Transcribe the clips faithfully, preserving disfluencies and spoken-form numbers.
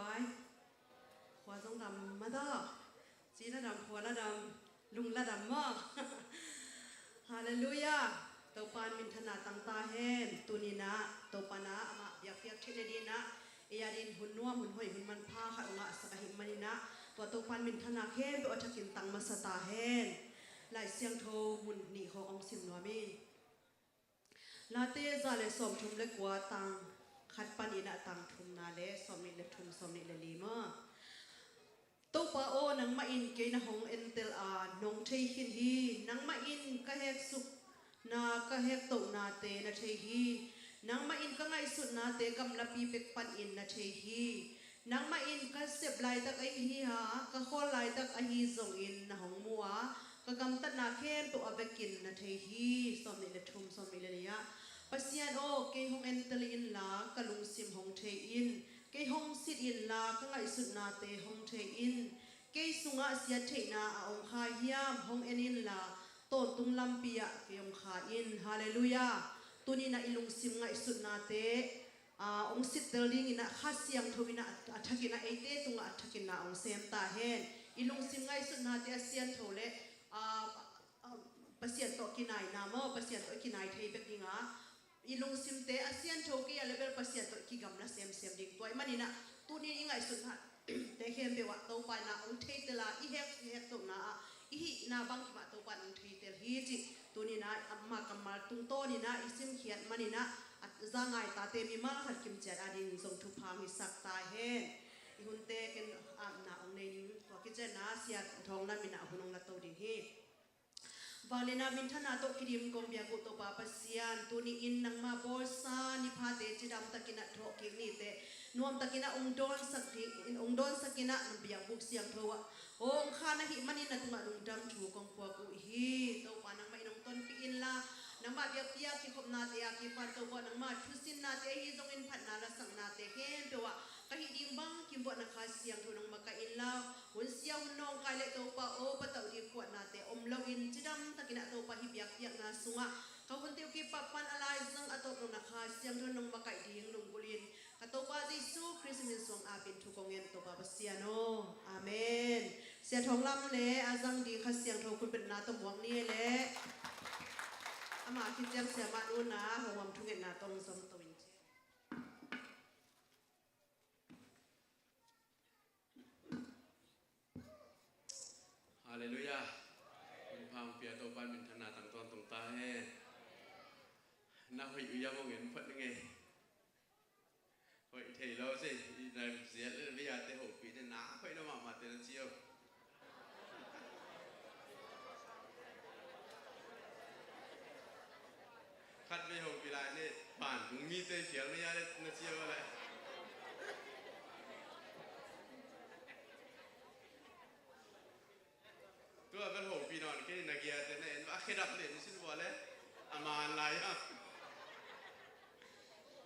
Pai. Khua zong dam mah tawh. Ci la dam, khua la dam, lung la dam maw. Halleluiah. Topa'n minthanna tang ta hen. Tuni-in ah Topa'n ah amah biakpiak theih nadingin ah ei adingin hun nuam, hun hoih, hun manpha khat hong ngahsak ahih manin ah, tua Topa'n minthanna khempeuh a thakin tang masa ta hen. Lai Siangtho mun nih khawng hong sim nuam ing. Late za le sawmthum le kua, tang khat panin ah tang thumna le sawmnih le thum, sawmnih le li maw. Topa aw, nangmah in kei na hong entel a, nong thei khin hi. Nangmah in ka heksukna, ka hektohnate na thei hi. Nangmah in ka ngaihsutnate gamlapi pek panin na thei hi. Nangmah in ka sep laitak ahi a, ka khawl laitak ahi zongin na hong mu a, ka gamtatna khempeuh a vekin na thei hi. Sawmnih le thum, sawmnih le li ah, Pasian aw, kei hong entel inla, ka lungsim hong thei in. Kei hong sit inla, ka ngaihsutnate hong thei in. Kei sungah siattheihna a om kha hiam, hong en inla, tawntung lampi ah kei hong kha in. Halleluiah. Tuni-in ah i lungsim ngaihsutnate, aa, hong sittel dingin ah Kha Siangtho in ah a thakin ah eite tungah a thakin na hong sem ta hen. I lungsim ngaihsutnate a siangtho le, aa, aa, Pasian tawh kinaina maw, Pasian tawh kinai thei bek ding a, i lungsimte a siangtho kei a le bel Pasian tawh kigamla semsem ding. Tua ahih manin ah tuni-in i ngaihsutna te khempeuh ah Topa in ah hong theitel a, i hek, i hektohna ah i hihna bangkim ah Topa in hong theitel hi cih tuni-in ah ama kammal tungtawnin ah i simkhiat manin ah, a za ngai tate mimal khat kimciat adingin zong thupha hong hisak ta hen. I hunte ken apna hong nei ning, tua kician ah Sia Thawng Lam in ah hun hong la to ding hi. Vanglian a minthanna tawh kidim kong biak uh Topa Pasian, tuni-in nangmah bawlsa ni phate cidam takin ah thawhkik ni teh, nuam takin ah hong dawnsak ding, hong dawnsak in ah na biakbuk siangtho ah hong khan ahih manin na tungah lungdam thu kong puak uh hi. Topa nangmah in hong tonpih inla, nangmah biakpiak kikhopnate a kipan Topa nangmah thusinnate ahi zongin phatna lasaknate khempeuh ah ka hih ding bangkim uah na Kha Siangtho nong makaih inla, hun sia hun nawngkai le Topa aw patauh ding phuahnate om loin cidam takin ah Topa hih biakpiakna sungah ka hunte uh kipat pan a laizang a tawp nong na Kha Siangtho nong makaih ding lunggulhin ka Topa Jesu Khrist min suang apin thu kong ngen Topa Pasian aw. Amen. Sia Thawng Lam le a zang ding Kha Siangtho khutbetna tawh muak ni le ama kiciang Sia Mah Nu in ah hong om thungetna tawh hong zom to in ci. Halleluiah. Hun pha hong pia Topa in minthanna tang tawntung ta hen. Na hoih uh hiam, hong en phot ning ei. Hoih thei lo si, i na ziat le vei a te hopih ne, na hoih lo mahmah te na ci uh. Khat vei hopih lai ne, vantung mite phial mei a le na ci uh le. Tua bel hopih nawn kei, na giate na en a khedap le ni sin vua le. A man lai a.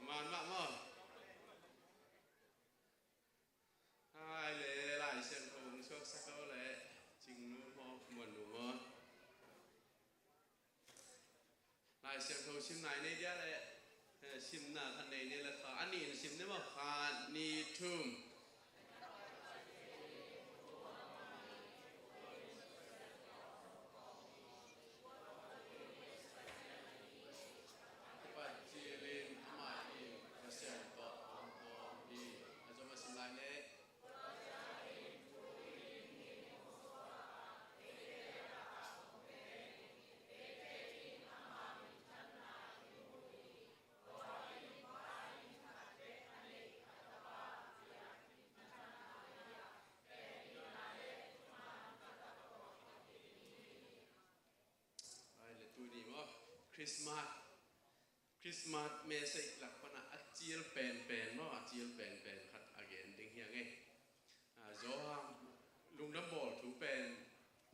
Man mah maw. Ai le, Lai Siangtho hong suaksak lo le, Cingnu maw, Muannu maw. Lai Siangtho sim nai nei dia le, eh, simna khat nei nei le kha, a nih in sim ni maw, khat, nih, thum. Kipat cilin amah in Pasian tawh a om hi. A zom a sim lai le. Ai le tuni maw, Christmas, Christmas message lak pan a cil penpen maw, a cil penpen khat a gen ding hi ing ei. A, Johan lungdam bawl thu pen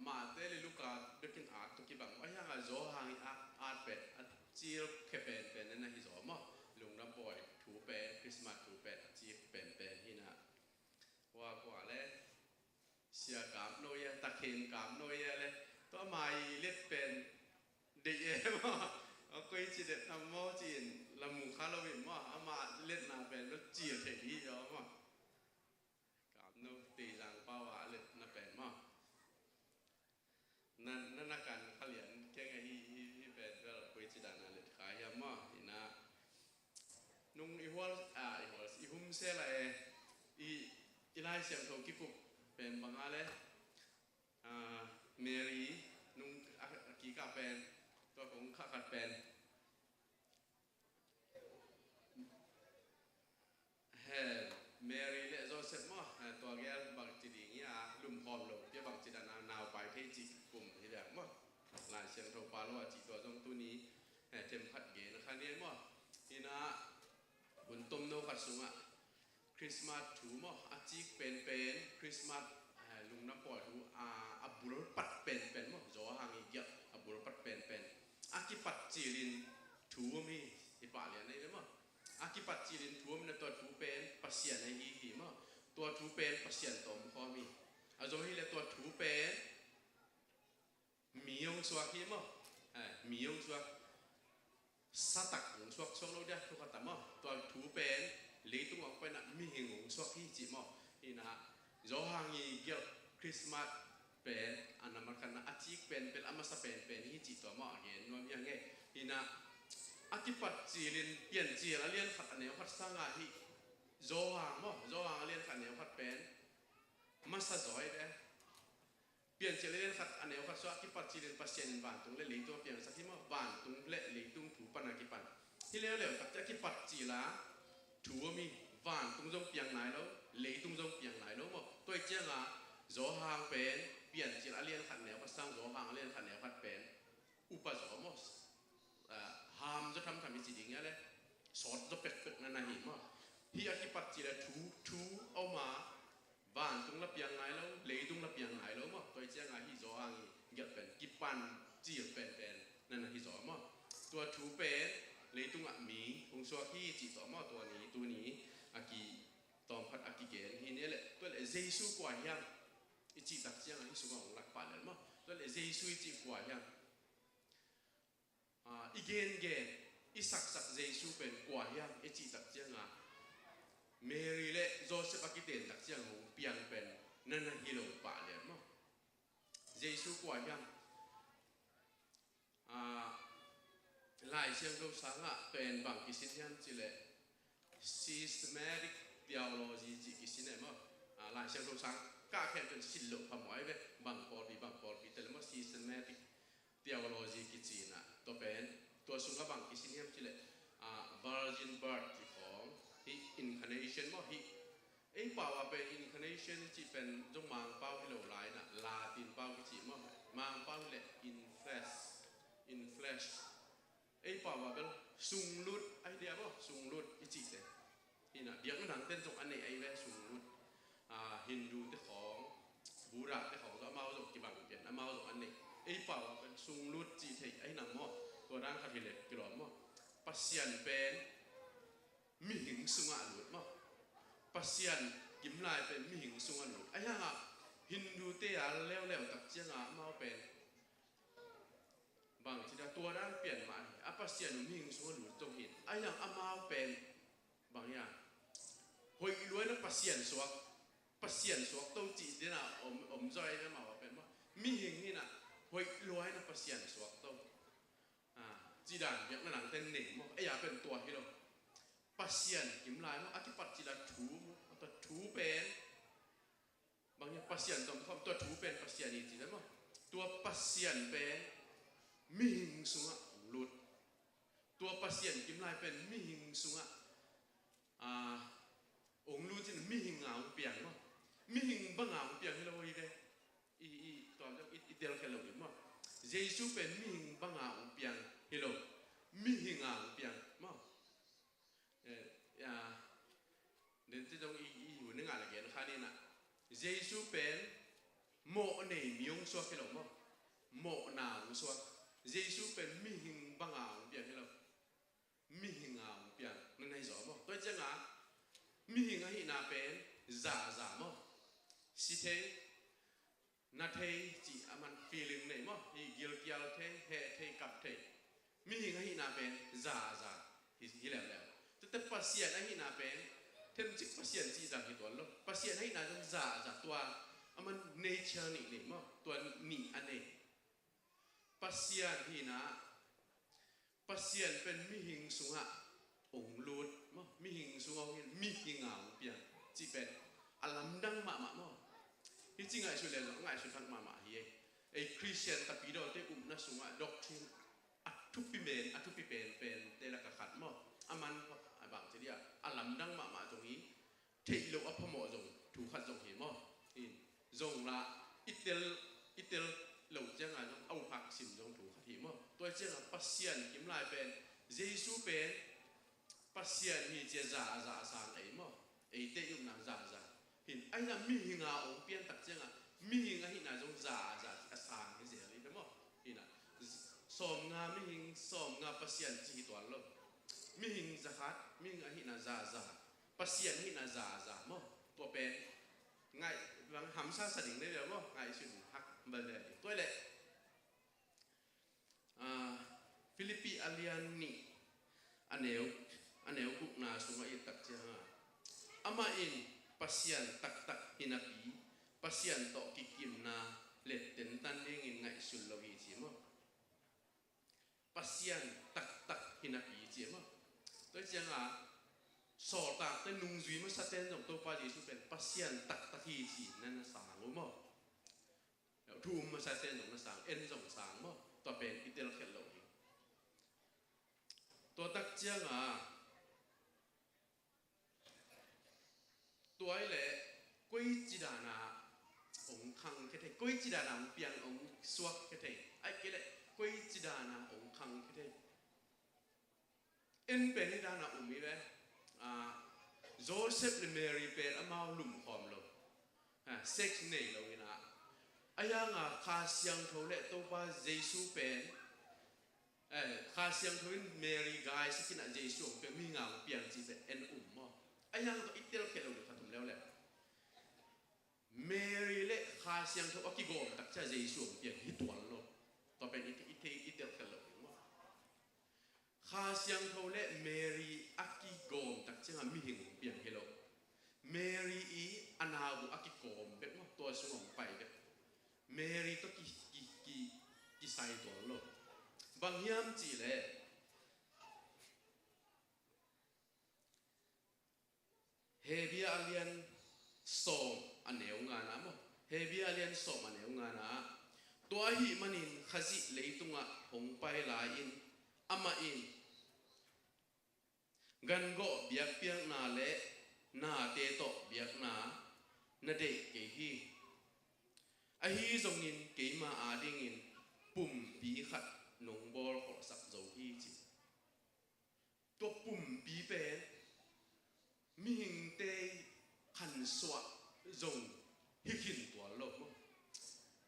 Mate le Luka bekin at tawh kibang maw, ahi hang a Johan i at, at pen a cil khe penpen na hi zaw maw. Lungdam bawl thu pen, Christmas thu pen a cil penpen hi na. Hua kua le Sia Kap Noi a, Takhen Kap Noi a le, tua mai let pen deih e maw. A koi ci det tam maw ci-in la mu kha lo in maw, ama letna pen lo cil thei hi zaw maw. Na, na, na kan kha lian keng a hi, hi, hi pen bel koi ci dan a let kha hiam maw? Hi na nung i hual, a, i hual, i hum sel a e, i, i Lai Siangtho kikup pen bang a le, a, Mary nung a, a kikah pen, tua kong kha khat pen. He, Mary le Joseph maw, he, tua gel bangci ding hi a, lumkhawm lo pia bangci dan a naupai thei ci kum hi vek maw. Lai Siangtho pa lo a ci tua zong tuni, he, themkhat gen kha ni maw. Hi na, hun tomno khat sungah Christmas thu maw, a cik penpen, Christmas, eh, lungdam pawi thu, a, a bulpat penpen maw, Zawhang i giak a bulpat penpen. A kipat cilin thu om hi, hi pah lian ahi ve maw. A kipat cilin thu om hi na tua thu pen Pasian ahi hi maw. Tua thu pen Pasian tawh om khawm hi. A zong hi le tua thu pen mi hong suak hi maw? Eh, mi hong suak. Satak hong suak suak lo dia thu khat a maw? Tua thu pen leitung hong pai na mihing hong suak hi ci maw? Hi na Zawhang i giak Christmas pen a namar khat na a cik penpen a masa penpen hi ci tua maw a gen nuam hi a ngei. Hi na a kipat cilin Piancil a lian khat a neu khat sangah hi Zawhang maw? Zawhang a lian khat a neu khat pen masa zaw hi ve. Piancil a lian khat a neu khat sungah a kipat cilin Pasian in vantung le leitung a piangsak hi maw? Vantung le leitung thu pan a kipan. Hi leuleu takte a kipat cila thu om hi, vantung zong piang nai lo, leitung zong piang nai lo maw? Tua hi cianga Zawhang pen Piancil a lian khat neu khat sang Zawhang a lian khat neu khat pen upa zaw maw? Ah, ham zaw thamtham i ci ding hi a le sawt zaw pekpek na na hi maw? Hi a kipat cila thu, thu a om a, vantung la piang nai lo, leitung la piang nai lo maw? Tua hi cianga hi Zawhang i giak pen kipan cil penpen na na hi zaw maw? Tua thu pen leitungah mi hong suak hi ci zaw maw? Tua ni, tuni a ki tawm khat a kigen hi ni le, tua le Jesu kua hiam i cih tak cianga hi sungah hong lak pah lel maw? Tua le Jesu i cih kua hiam? Ah, i gengen, i saksak Jesu pen kua hiam i cih tak cianga Mary le Joseph a kiten tak cianga hong piang pen na na hi lo pah lian maw? Jesu kua hiam? Ah, Lai Siangtho sangah pen bang kisin hiam cih leh systematic theology cih kisin e maw? Ah, Lai Siangtho sang kah khempeuh sin loh phamawh ahi ve. Bang pawlpi, bang pawlpi te le maw systematic theology kici na tua pen, tua sungah bang kisin hiam cih leh, ah, virgin birth cih khawng, hih incarnation maw, hih ei pau ah pen incarnation cih pen zong Mangpau hi lo lai na, Latin pau kici maw, Mangpau hi leh in flesh, in flesh. Ei pau ah bel sunglut ahi dia maw, sunglut i cihte. Hi na, biakna dangten zong a nei ahi ve sunglut. Ah, Hindu te khawng, Buddha te khawng zong amau zong kibang pian, amau zong a nei. Ei pau ah bel sunglut cih thei ahi na maw, tua dan khat hi leh kilawm maw. Pasian pen mihing sungah lut maw. Pasian kimlai pen mihing sungah lut. Ahi hangah Hindu te a leuleu tak ciangah amau pen bang ci dah tua dan pian mah hi. A Pasian uh mihing sungah lut zong hi. Ahi hang amau pen bang hiam? Hoih luaina Pasian suak, Pasian suak to cih dena om, om zaw ahi na amau pen maw. Mihing hi na hoih luaina Pasian suak to. Ah, ci dan biakna dangten nei maw. Ei a pen tua hi lo. Pasian kimlai maw, a kipat cila thu maw, a tua thu pen bang hiam? Pasian tawh khawm, tua thu pen Pasian hi ci dan maw. Tua Pasian pen mihing sungah hong lut. Tua Pasian kimlai pen mihing sungah, ah, hong lut cin mihing a hong piang maw. Mihing banga hong piang hi lo hi ve. I, i, tua i, i tel khe lo hi maw. Jesu pen mihing banga hong piang hi lo. Mihing a hong piang maw. Eh, ya, den ci dong i, i hu ni ngah la gen kha ni na. Jesu pen mawh nei mi hong suak hi lo maw. Mawhna hong suak. Jesu pen mihing banga hong piang hi lo. Mihing a hong piang na na hi zaw maw. Tua cianga mihing ahihna pen zaza maw. Si thei, na thei cih a man feeling nei maw. Hi gilkial thei, heh thei, kap thei. Mihing ahihna pen zaza hi, hi leuleu. Tuate Pasian ahihna pen themcik Pasian cih zang hi tuan lo. Pasian ahihna zong zaza, tua a man nature nih nei maw. Tua nih a nei. Pasian hi-in ah, Pasian pen mihing sungah hong lut maw, mihing sungah hong hi-in mihing a hong piang cih pen a lamdang mahmah maw. Hih ci ngaihsut leng ngaihsut thak mahmah hi ei. Ei Khristian tapidawte upna sungah doctrine a thupi pen, a thupi penpente lakah khat maw, a man a bang ci dih a, a lamdang mahmah zong hi, theih loh a phamawh zong thu khat zong hi maw. In zong la i tel, i tel loh ciangah zong a uphak sim zong thu khat hi maw. Tua ciangah Pasian kim lai pen, Jesu pen Pasian hi ci-a za a za a sang ei maw. Eite i upna za a za. Hin aina mihing a hong piantak ciangah mihing ahihna zong za a za a sang hi zel hi maw. Hinah sawmnga mihing, sawmnga Pasian ci hi tuan lo. Mihing zakhat, mihing ahihna za a za. Pasian hihna za a za maw. Tua pen ngaih, bang hamsa sa ding nei ve maw, ngaihsun hak bal ve ding. Tua leh, ah, Philippi a lian nih, a neu, a neu gukna sungah i et tak ciangah, amah in Pasian taktak hi napi, Pasian tawh kikimna let tentan dingin ngaihsun lo hi ci maw. Pasian taktak hi napi ci maw. Tua ciangah sawltakte nungzui masate'n zong Topa Jesu pen Pasian taktak hi ci na na sang uh maw. Thu um masate'n zong na sang, en zong sang maw. Tua pen i telkhiat loh hi. Tua tak ciangah, tua hi leh koici dan a hong khangkhia thei, koici dan a hong piang hong suakkhia thei, ahih kei leh koici dan a hong khangkhia thei. En pen hih dan a um hi ve. Ah, Joseph le Mary pen amau lumkhawm lo, ah, sex nei lo in ah, a hiangah Kha Siangtho le Topa Jesu pen, eh, Kha Siangtho in Mary gaisak in ah Jesu hong piang, mihing a hong piang cih pen en um maw. A hiang tawh i telkhiat lo ding khat um leuleu. Mary le Kha Siangtho a kigawm tak ciang Jesu hong piang hi tuan lo. Tua pen i, i thei, i telkhiat lo ding maw. Kha Siangtho le Mary a kigawm tak ciangah mihing hong piang hi lo. Mary i a nau uh a kikawm bek maw, tua sungah hong pai bek. Mary tawh ki, ki, ki, kisai tuan lo. Bang hiam cih leh, Hebru a lian sawm a neu ngana maw. Hebru a lian sawm a neu ngana. Tua ahih manin Khazih leitungah hong pai lai-in amah in gangawh biakpiakna le nate tawh biakna na deih kei hi. Ahi zongin keima adingin pumpi khat nong bawlkholhsak zo hi ci. Tua pumpi pen mihingte khansuah zong hi khin tuan lo maw.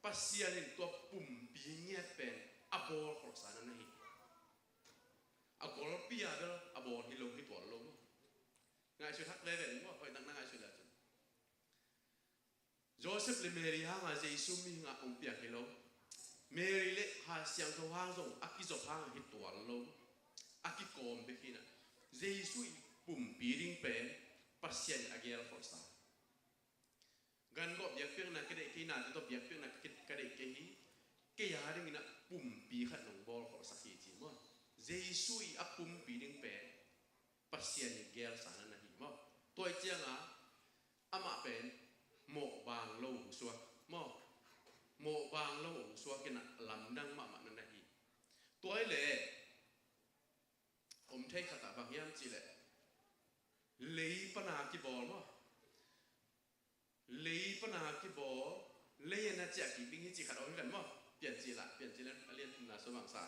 Pasian in tua pumpi ngiat pen a bawlkholhsa na na hi. A golpi a bel a bawl hi lo hi tuan lo maw. Ngaihsut hak veve ding maw, hoih tak na ngaihsut le cun. Joseph le Mary hangah Jesu mihing a hong piang hi lo. Mary le Kha Siangtho hang zong a kizop hangah hi tuan lo. A kikawm bek hi-in ah, Jesu i pumpi ding pen Pasian in a gelkholhsa. Gangawh biakpiakna ka deih kei, nate tawh biakpiakna ka, ka deih kei hi. Kei a dingin ah pumpi khat nong bawlkholhsak hi ci maw. Jesu i a pumpi ding pen Pasian i gelsa na na hi maw. Tua hi ciangah amah pen mawhbang lo hong suak maw. Mawhbang lo hong suak in ah lamdang mahmah na na hi. Tua hi leh om thei khat ah bang hiam cih leh, lei pana kibawl maw. Lei pana kibawl, lei a na ciah kik ding hi cih khat om hi ven maw. Piancil ah, Piancil a lian thumna sung bangsa,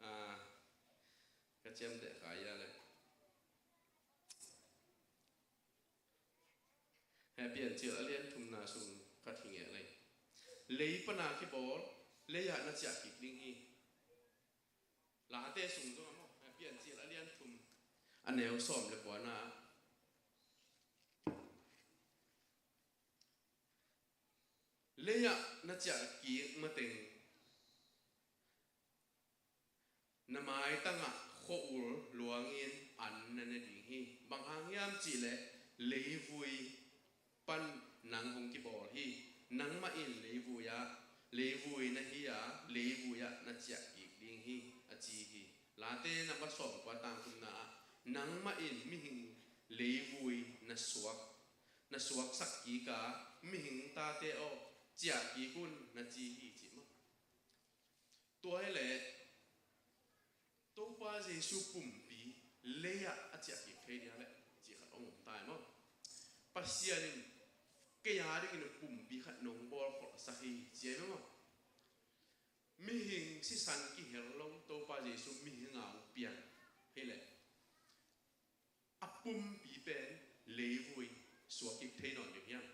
ah, ka ciamteh kha ia le. He Piancil a lian thumna sung khat hi ngei lei. Lei pana kibawl, lei ah na ciah kik ding hi. Late sung zong a maw, Piancil a lian thum, a neu sawm le kuana. Lei ah na ciah kik mateng, na maitangah khua-ul luangin an na ne ding hi. Bang hang hiam cih leh leivui pan nang hong kibawl hi. Nangmah in leivui ah Leivui na hi a, leivui ah na ciah kik ding hi, a ci hi. Late namba sawmkua tang thumna ah, nangmah in mihing leivui na suak, na suaksak kik a, mihing tate aw, ciah kik un, na ci hi, ci maw. Tua hi leh Topa Jesu pumpi lei-ah a ciah kik thei dia leh cih khat hong om ta hi maw. Pasian in kei a dingin pumpi khat nong bawl kholhsak hi, ci hi maw. Mihing sisan kihel lo Topa Jesu mihing a hong piang hi leh a pumpi pen leivui suak kik thei nawn ding hiam?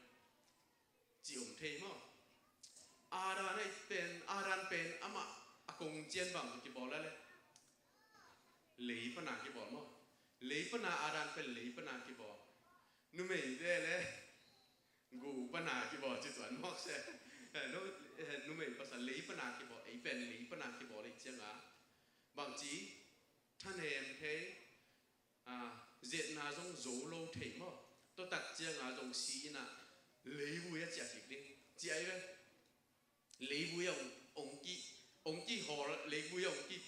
Ci om thei maw? Adam ei pen, Adam pen amah a kong cian bang tawh kibawl a leh lei pana kibawl maw? Lei pana, Adam pen lei pana kibawl. Numei te leh gu pana kibawl ci tuan mawk se. Eh, nu-, eh, numei pasal lei pana kibawl, ei pen lei pana kibawl ei cianga bangci thanem thei, a, ziatna zong zo lo thei maw? Tua tak cianga zong si inah leivui a ciah kik ding ci ai ve. Leivui a ong, ong ki, ong kihawl, leivui a ong ki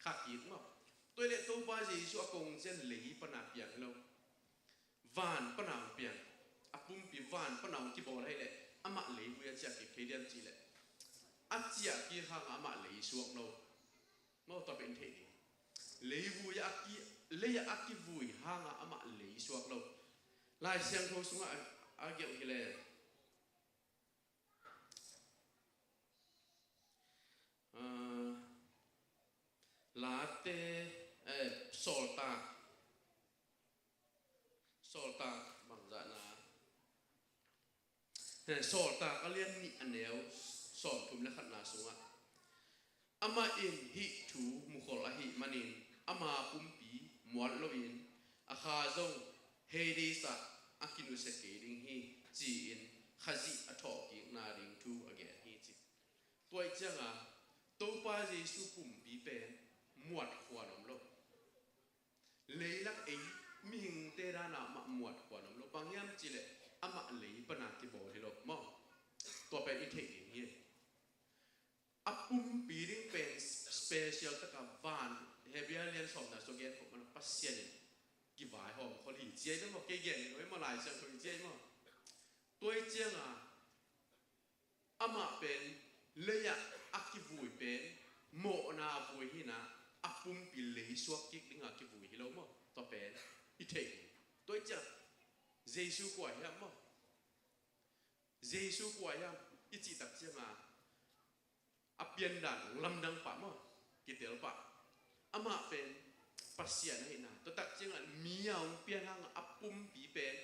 khak kik maw? Tua hi leh Topa Jesu a kong cian lei pana piang hi lo. Van pana ong piang. A pumpi van pana ong kibawl hi leh amah leivui a ciah kik thei diam cih leh a ciah kik hangah amah lei suak lo. Maw, tua pen thei ding. Leivui a ki, lei a kivui hangah amah lei suak lo. Lai Siangtho sungah a, a gelh hi leh, ah, Late, eh, Sawltak, Sawltak bangzahna, eh, Sawltak a lian nih a neu sawmthum le khatna sungah, amah in hih thu mukhol ahih manin ama pumpi muat loin a kha zong Hades ah a kinusia kei ding hi, ci-in Khazih a thawhkikna ding thu a gen hi, ci. Tua ih cianga Topa Jesu pumpi pen muat khuan om lo. Leilak ei mihingte dana amah muat khuan om lo. Bang hiam cih leh amah lei pana kibawl hi lo maw? Tua pen i theih ding hi. A pumpi ding pen special taka van, Hebrew lian sawmna sung gen khop mana Pasian in kivaihawm khol hi, ci ai maw? Kei gen hi lo ei maw, Lai Siangtho i ci ai maw? Tua ih cianga amah pen lei-ah a kivui pen mawhna a vui hi-in ah, a pumpi lei suak kik dinga kivui hi lo maw? Tua pen i theih hi. Tua ih ciang Jesu kua hiam maw? Jesu kua hiam i cih tak cianga a piandan lamdang pah maw? Kitel pah. Amah pen Pasian ahihna, tua tak cianga mi a hong pian hanga a pumpi pen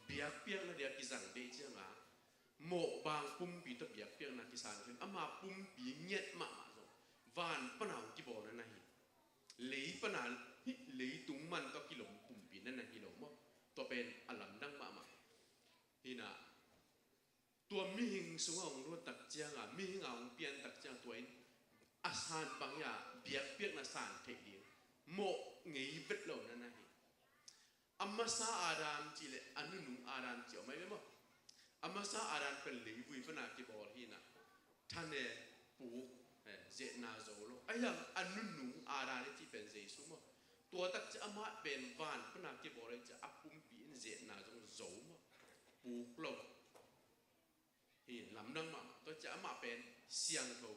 biakpiakna dia kizang deih cianga, mawhbang pumpi tawh biakpiakna kisang khin, ama pumpi ngiat mahmah zong van pana hong kibawlna na hi. Lei pana, hih leitung man tawh kilom pumpi na na hi lo maw? Tua pen a lamdang mahmah. Hi-in ah, tua mihing sungah hong lut tak cianga, mihing a hong pian tak cianga, tua in a san bang hi-a, biakpiakna san theih ding mawh ngei vet lo na na hi. A masa Adam cih leh a nunung Adam cih om ahi ve maw? A masa Adam pen leivui pana kibawl hi-in ah, thanem, puk, eh, ziahna zo lo. Ahi hang a nunung Adam i cih pen Jesu maw? Tua tak ciah amah pen van pana kibawl hi ciah a pumpi in ziahna zong zo maw? Puk lo. Hi lamdang mahmah. Tua ciah amah pen siangtho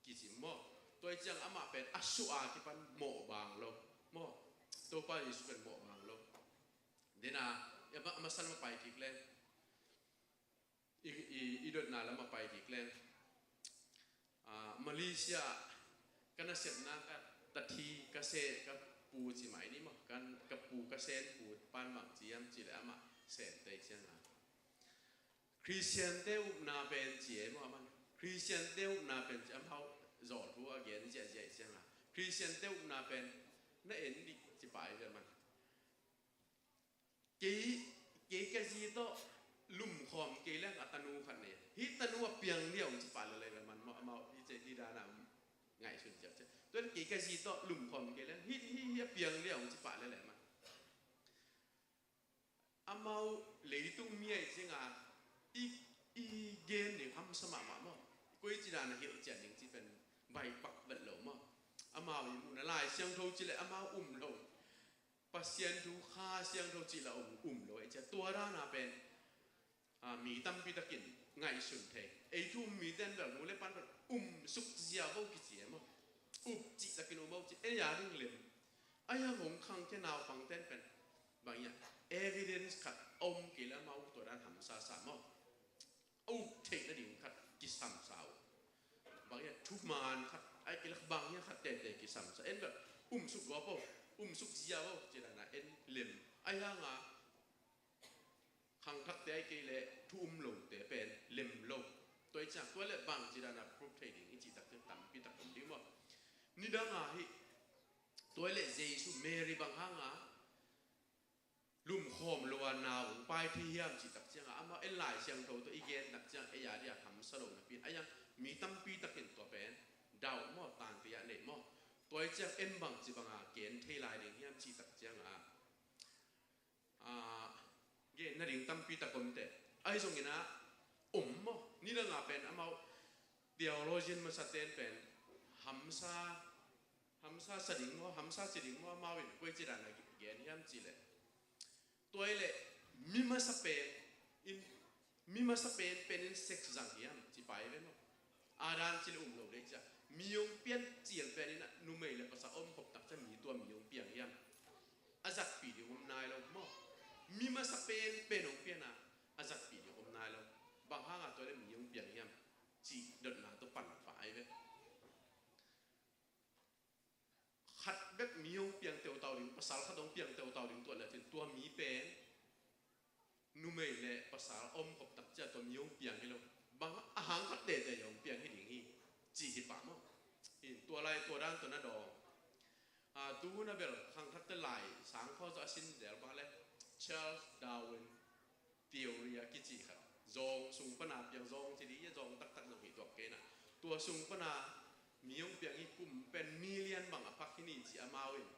kici maw? Tua ciang amah pen a suah a kipan mawhbang lo maw? Topa Jesu pen mawhbang lo. Dena, a ma-, a masa lam a pai kik leng, i, i, i dotna lam a pai kik leng, ah, Malaysia ka nasepna ka tathi ka se ka pu ci mai ni maw? Kan ka pu ka sen pu pan bang ci hiam cih leh amah Sente cianga, Khristiante upna pen ci ei maw, aman Khristiante upna pen ci, amau zawh thu a gen ziahziah cianga, Khristiante upna pen na en dih ci pah ei ve aman. Kei, kei ka zi tawh lumkhawm kei leng a tanu khat nei. Hih tanu a piang liau ci pah lel ei ve aman maw, amau hih ci ei dih dana ngaihsun ciapciap. Tua leh kei ka zi tawh lumkhawm kei leng hih, hih, hih a piang liau ci pah lel ei aman. Amau leitung mi ahi cianga i, i gen ding hamsa mahmah maw? Tua i ci dan a hilh cian ding ci pen baih pak vet lo maw? Amau i muhna Lai Siangtho ci le amau um lo. Pasian thu Kha Siangtho ci la um, um lo i ci a tua dan a pen a, mi tampi takin ngaihsun thei. Ei thu um mite an bel nu le pan pan um suk zia vo kici e maw? Up cih takin um vo ci ei a ding lem. Ai a hong khang ke naupang ten pen bang ia evidence khat a um kei le amau tua dan hamsa sa maw? A up theih nading khat kisam sa uh. Bang ia thuman khat ai kei le bang ia khat tete kisam sa en bel um suk gua po, um suk zia vo ci dan a en lem. Ai hanga khangthakte ai kei le thu um lote pen lem lo. Tua i ciang tua le bang ci dan a proof thei ding i cih takte tampi tak om ding maw? Nidang a hi tua le Jesu Mary bang hanga lumkhawm lo a nau hong pai thei hiam cih tak cianga amau en Lai Siangtho tawh i gen tak ciang ei a dia hamsa lo napi in a iang mi tampi takin tua pen dauh maw tante a neih maw? Tua i ciang en bang ci banga gen thei lai ding hiam cih tak cianga a, gen nading tampi tak om teh. Ahi zongin a om maw? Nidang a pen amau theologian masa ten pen hamsa, hamsa sa ding maw, hamsa ci ding maw, amau in koi ci dan a gen hiam ci le. Tua i le mi masa pen in, mi masa pen pen in sex zang hiam ci pai ve maw? A dan ci le um lo le cia mi hong pian cil pen in a numei le pasal om khop tak cia mi tua mi hong piang hiam? A zatpih ding om nai lo maw? Mi masa pen pen hong pian a, a zatpih ding om nai lo. Bang hanga tua le mi hong piang hiam? Ci dotna tua pan pai ve. Khat bek mi hong piang teutau ding, pasal khat hong piang teutau ding tua le tin tua mi pen numei le pasal om khop tak cia tua mi hong piang hi lo. Bang a hang khat tete hong piang hi ding hi. Ci hi pah maw? In tua lai tua dan tua na dawng. A, tu hun a bel khangthakte lai sang khaw zaw a sin del bang le Charles Darwin theory a kici khat. Zawng sung pana piang zawng ci di a zawng taktak zawng hi tuak kei na. Tua sung pana mi hong piang hi kum pen million bang a phak hi ni ci amau in.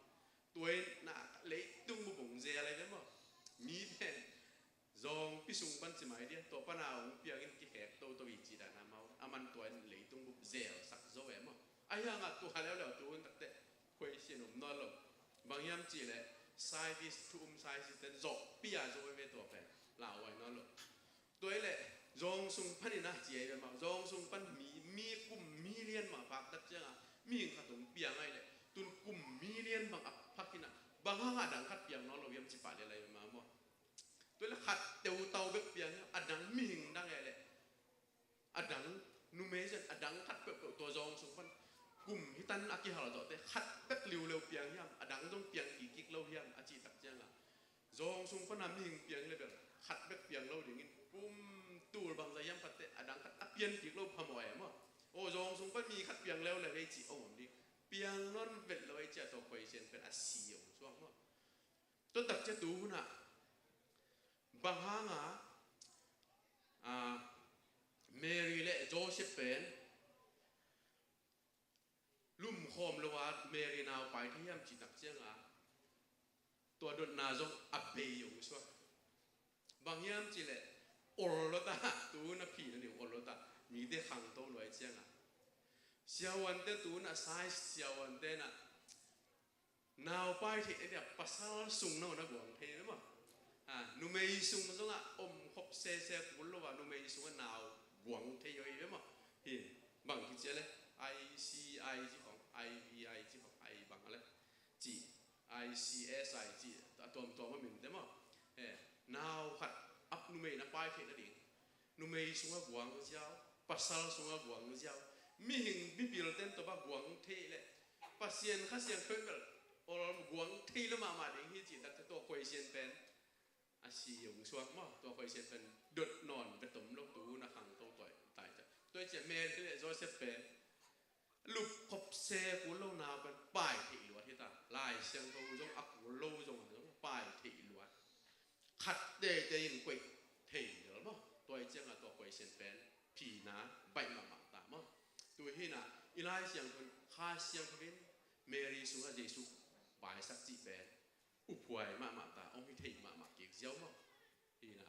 Tua in na leitung bu bung zel ai ve maw? Mi pen zawng pi sung pan ci mai dia tua pana hong piang in kihek toto hi ci dan amau. Aman tua in leitung bu zel sak zo ve maw? Ahi hanga tua leuleu tu hun takte khuaisian um nawn lo. Bang hiam cih leh scientist thu um scientist ten zawh pia zo ve tua pen lauhuai nawn lo. Tua i leh zawng sung panin a ci ai ve mah zawng sung pan mi, mi kum million mah paktak cianga mihing khat hong piang ai leh tun kum million bang a phakin a bang hanga dang khat piang nawn lo hiam ci pah lel ai ve mah maw? Tua i leh khat teutau bek piang hiam a dang mihing dang ai leh a dang numei zen a dang khat peuhpeuh tua zawng sung pan kum hitan a kihal zawhte khat bek liuleu piang hiam a dang zong piang kikik lo hiam a cihtak cianga zawng sung pana mihing piang le bel khat bek piang lo dingin kum tul bangza hiam khatte a dang khat a pian kik lo phamawh e maw? Aw zawng sung pan mi khat piang leuleu ei cih ong om ding piang non vet lo ei ciah tua khuaisian pen a si ong suak maw? Tua tak ciah tu hunah bang hanga a, Mary le Joseph pen lumkhawm lo a Mary nau pai thei hiam cihtak cianga tua dotna zong a bei ong suak. Bang hiam cih leh ol lota tu na phi na ning ol lota mite khangto luai cianga siahuante tu na size siahuante na nau pai theih na dia pasal sung no na guang thei ve maw? Ha, numei sung zongah om khop sese kul lo a numei sungah nau guang thei oi ve maw? Hi bang kicia le I C I ci khong I V I ci khong I bang le ci I C S I ci a tuamtuam a minte maw? He, nau khat ap numei na pai theih nading numei sungah guang ziau, pasal sungah guang ziau, mihing mipil ten tawh bang guang thei leh Pasian Kha Siangtho in bel ol guang thei lo mahmah ding hi cih takte tua khuaisian pen a si ong suak maw? Tua khuaisian pen dot nawn ve tom lo tu na khangto tuai tai ta tua i ciah Mary le Joseph pen lup khop se kul lo nau pen pai theih luat hi ta. Lai Siangtho zong a kul lo zong zong pai theih luat. Khat teitei in koih thei lel maw? Tua i cianga tua koih sian pen phina baih mahmah ta maw? Tu hina i Lai Siangtho in Kha Siangtho in Mary sungah Jesu paisak cih pen uphuai mahmah ta, ong hi thei mahmah kik ziau maw? Hina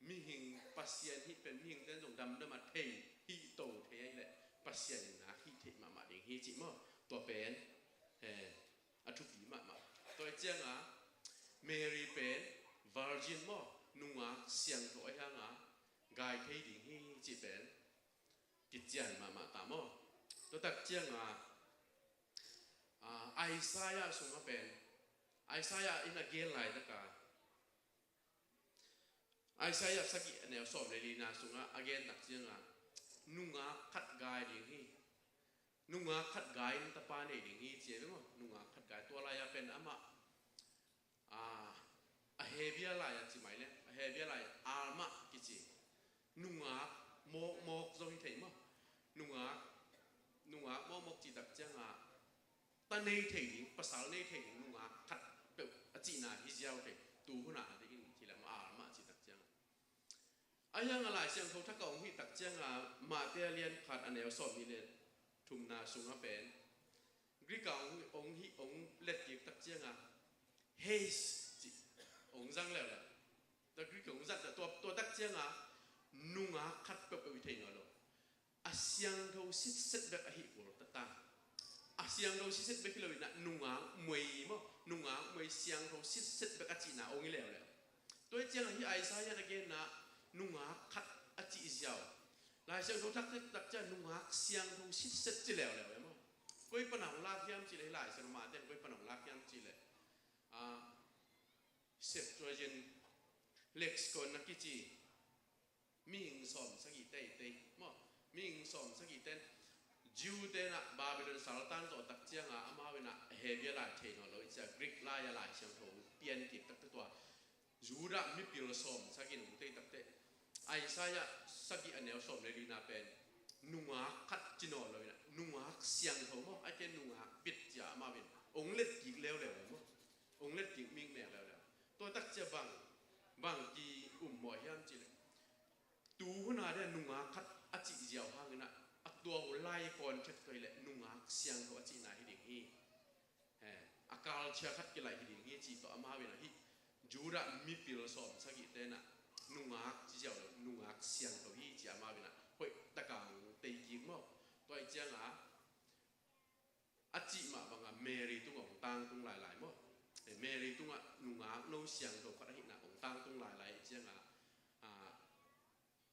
mihing Pasian hih pen mihing ten zong damdam a thei hih to thei ahi leh Pasian in nak hih theih mahmah ding hi cih maw? Tua pen, eh, a thupi mahmah. Tua ih cianga Mary pen virgin maw, nungak siangtho ahi hanga gai thei ding hi cih pen kician mahmah ta maw? Tua tak cianga, ah, Isaiah sunga pen, Isaiah in a gen laitaka, Isaiah sagih a neu sawm le lina sungah a gen tak cianga nungak khat gai ding hi. Nungak khat gai in tapa nei ding hi ci a ve maw? Nungak khat gai, tua lai-a pen amah, a, a hebia lai-a ci mai le, a hebia lai-a Alma kici. Nungak mawkmawk zong hi thei maw? Nungak, nungak mawkmawk ci tak cianga ta nei thei ding, pasal nei thei ding nungak khat peuh a cihna hi ziau thei. Tu huna a dingin ci leh maw, Alma a ci tak cianga. A hianga Lai Siangtho thak a hong hih tak cianga Mate a lian khat a neu sawm nih le thumna sunga pen Greek a hong, hong hih, hong letkik tak cianga heis cih hong zang leuleu. Tua Greek hong zat tua, tua tak cianga nungak khat peuhpeuh hi thei nawn lo. A siangtho sitset bek ahi kul tata. A siangtho sitset bek hi lo inah nungak muei maw, nungak muei siangtho sitset bek a cihna hong hi leuleu. Tua hi ciangah hih Isaiah na genna nungak khat a cih ziau. Lai Siangtho thak tak ciang nungak siangtho sitset ci leuleu e maw. Koi pana hong lak hiam cih leh hih Lai Siangtho Mate in koi pana hong lak hiam cih leh, ah, Septuagint lexicon na kici mihing sawm sagih teitei maw, mihing sawm sagih ten Jew tenah Babylon saltan zawh tak cianga amau inah Hebrew lai thei nawn lo i cia Greek lai-a Lai Siangtho pian kik takte tua Judah mipil sawm sagih in hong tei takte Isaiah sagih a neu sawm le lina pen nungak khat ci nawn lo inah nungak siangtho maw, a ken nungak bit cia amau in hong let kik leuleu maw, hong let kik mikmek leuleu. Tua tak cia bang, bang ki um mawh hiam cih leh tu huna dia nungak khat a cih ziau hanginah a tua uh lai context tua hi leh nungak siangtho a cihna hi ding hi. Eh, a culture khat kilaih hi ding hi cih tawh amau inah hih Judah mipil sawm sagih tenah nungak ci ziau lo, nungak siangtho hi ci amau inah hoih taka hong tei kik maw. Tua ih cianga a cih mah banga Mary tungah hong tangtung lailai maw. Eh, Mary tungah nungak no siangtho khat ahihna hong tangtung lailai ih cianga, ah,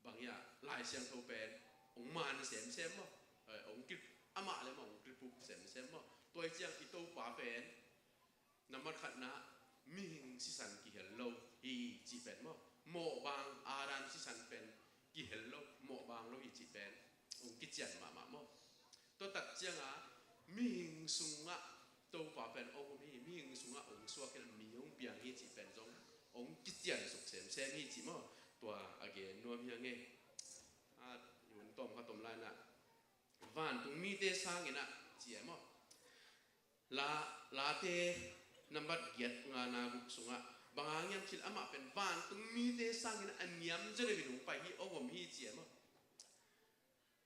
bang hiah Lai Siangtho pen hong man semsem maw. Eh, hong kip, amah le maw hong kipuk semsem maw. Tua ih ciang i Topa pen nambat khatna mihing sisan kihel lo hi cih pen maw. Mawhbang Adam sisan pen kihel lo, mawhbang lo hi cih pen hong kician mahmah maw. Tua tak cianga mihing sungah Topa pen hong om hi, mihing sungah hong suak hi, mi hong piang hi cih pen zong hong kician suk semsem hi cih maw. Tua a gen nuam hi a ngei. A, i hun tawm kha tom lainah vantung mite sanginah ci e maw. La, Late nambat giat ngana guk sungah bang hang hiam cih leh amah pen vantung mite sangin a niam zaw deuhin hong pai hi, hong om hi ci e maw.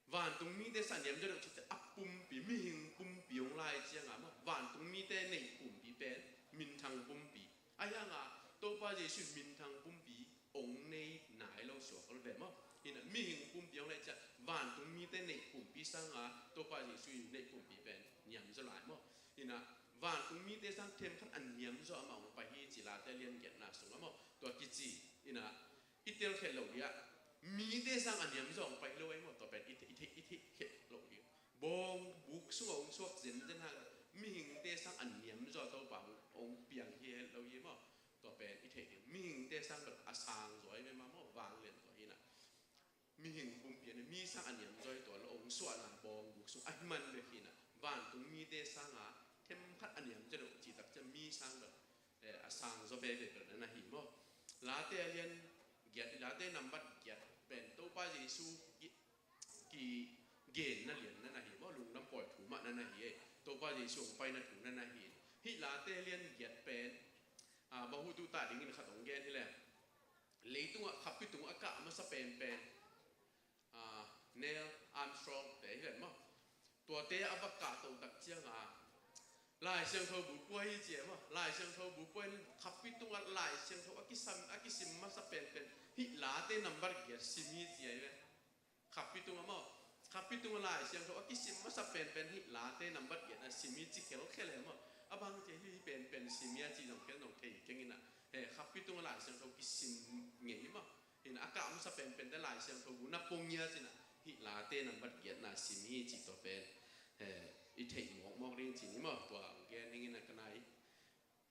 Vantung mite sang a niam zaw deuh cih teh a pumpi, mihing pumpi hong lai cianga maw, vantung mite neih pumpi pen minthang pumpi. Ahi hanga Topa Jesuh in minthang pumpi hong nei nai lo suak lo ve maw. Hinah mihing pumpi hong lai ciang vantung mite neih pumpi sanga Topa Jesuh in neih pumpi pen niam zaw lai maw. Hinah vantung mite sang themkhat a niam zaw amah hong pai hi ci Late lian giatna sungah maw. Tua kici hinah i telkhiat loh dingah mite sang a niam zaw hong pai lo ahi maw. Tua pen i theih, i theih, i theihkhiat loh ding. Bawng buk sungah hong suak zenzen hang mihingte sang a niam zaw Topa hong piang hi het lo hi maw. Tua pen i theih ding. Mihingte sang bel a sang zaw ahi ve mah maw, vanglian zaw hinah. Mihing pumpi a ni, mi sang a niam zaw hi tua lo hong suahna bawng buk sung ahi man bek hinah. Vantung mite sanga themkhat a niam zaw deuh cih tak ciang mi sang bel, eh, a sang zaw veve bel na na hi maw. Late a lian giat, Late nambat giat pen Topa Jesuh ki, kigenna lian na na hi maw, lungdam pawi thu mah na na hi e. Topa Jesuh hong paina thu na na hi. Hih Late lian giat pen, ah, bang hu tuh ta dingin khat hong gen hi leh. Leitungah khappi tungah a kah masa penpen, ah, Neil Armstrong te hi ven maw. Tuate a va kahtoh tak cianga Lai Siangtho bu pua hi ci e maw. Lai Siangtho bu pua in khappi tungah Lai Siangtho a kisam, a kisim masa penpen hih Late nambat giat sim hi ci e ve. Khappi tungah maw. Khappi tung a Lai Siangtho a kisim masa penpen hih Late nambat giatna sim hi ci khelkhel e maw. A bang ci hih penpen sim hi a ci zong ken zong thei keng in ah, he, Khappi tung a Lai Siangtho kisim ngei hi maw. Hi in ah a kah masa penpen te Lai Siangtho bu na pong hi a ci in ah hih Late nambat giatna sim hi ci tua pen, he, i theih mawkmawk ding ci ni maw. Tua ang gen ding in ah ka nai,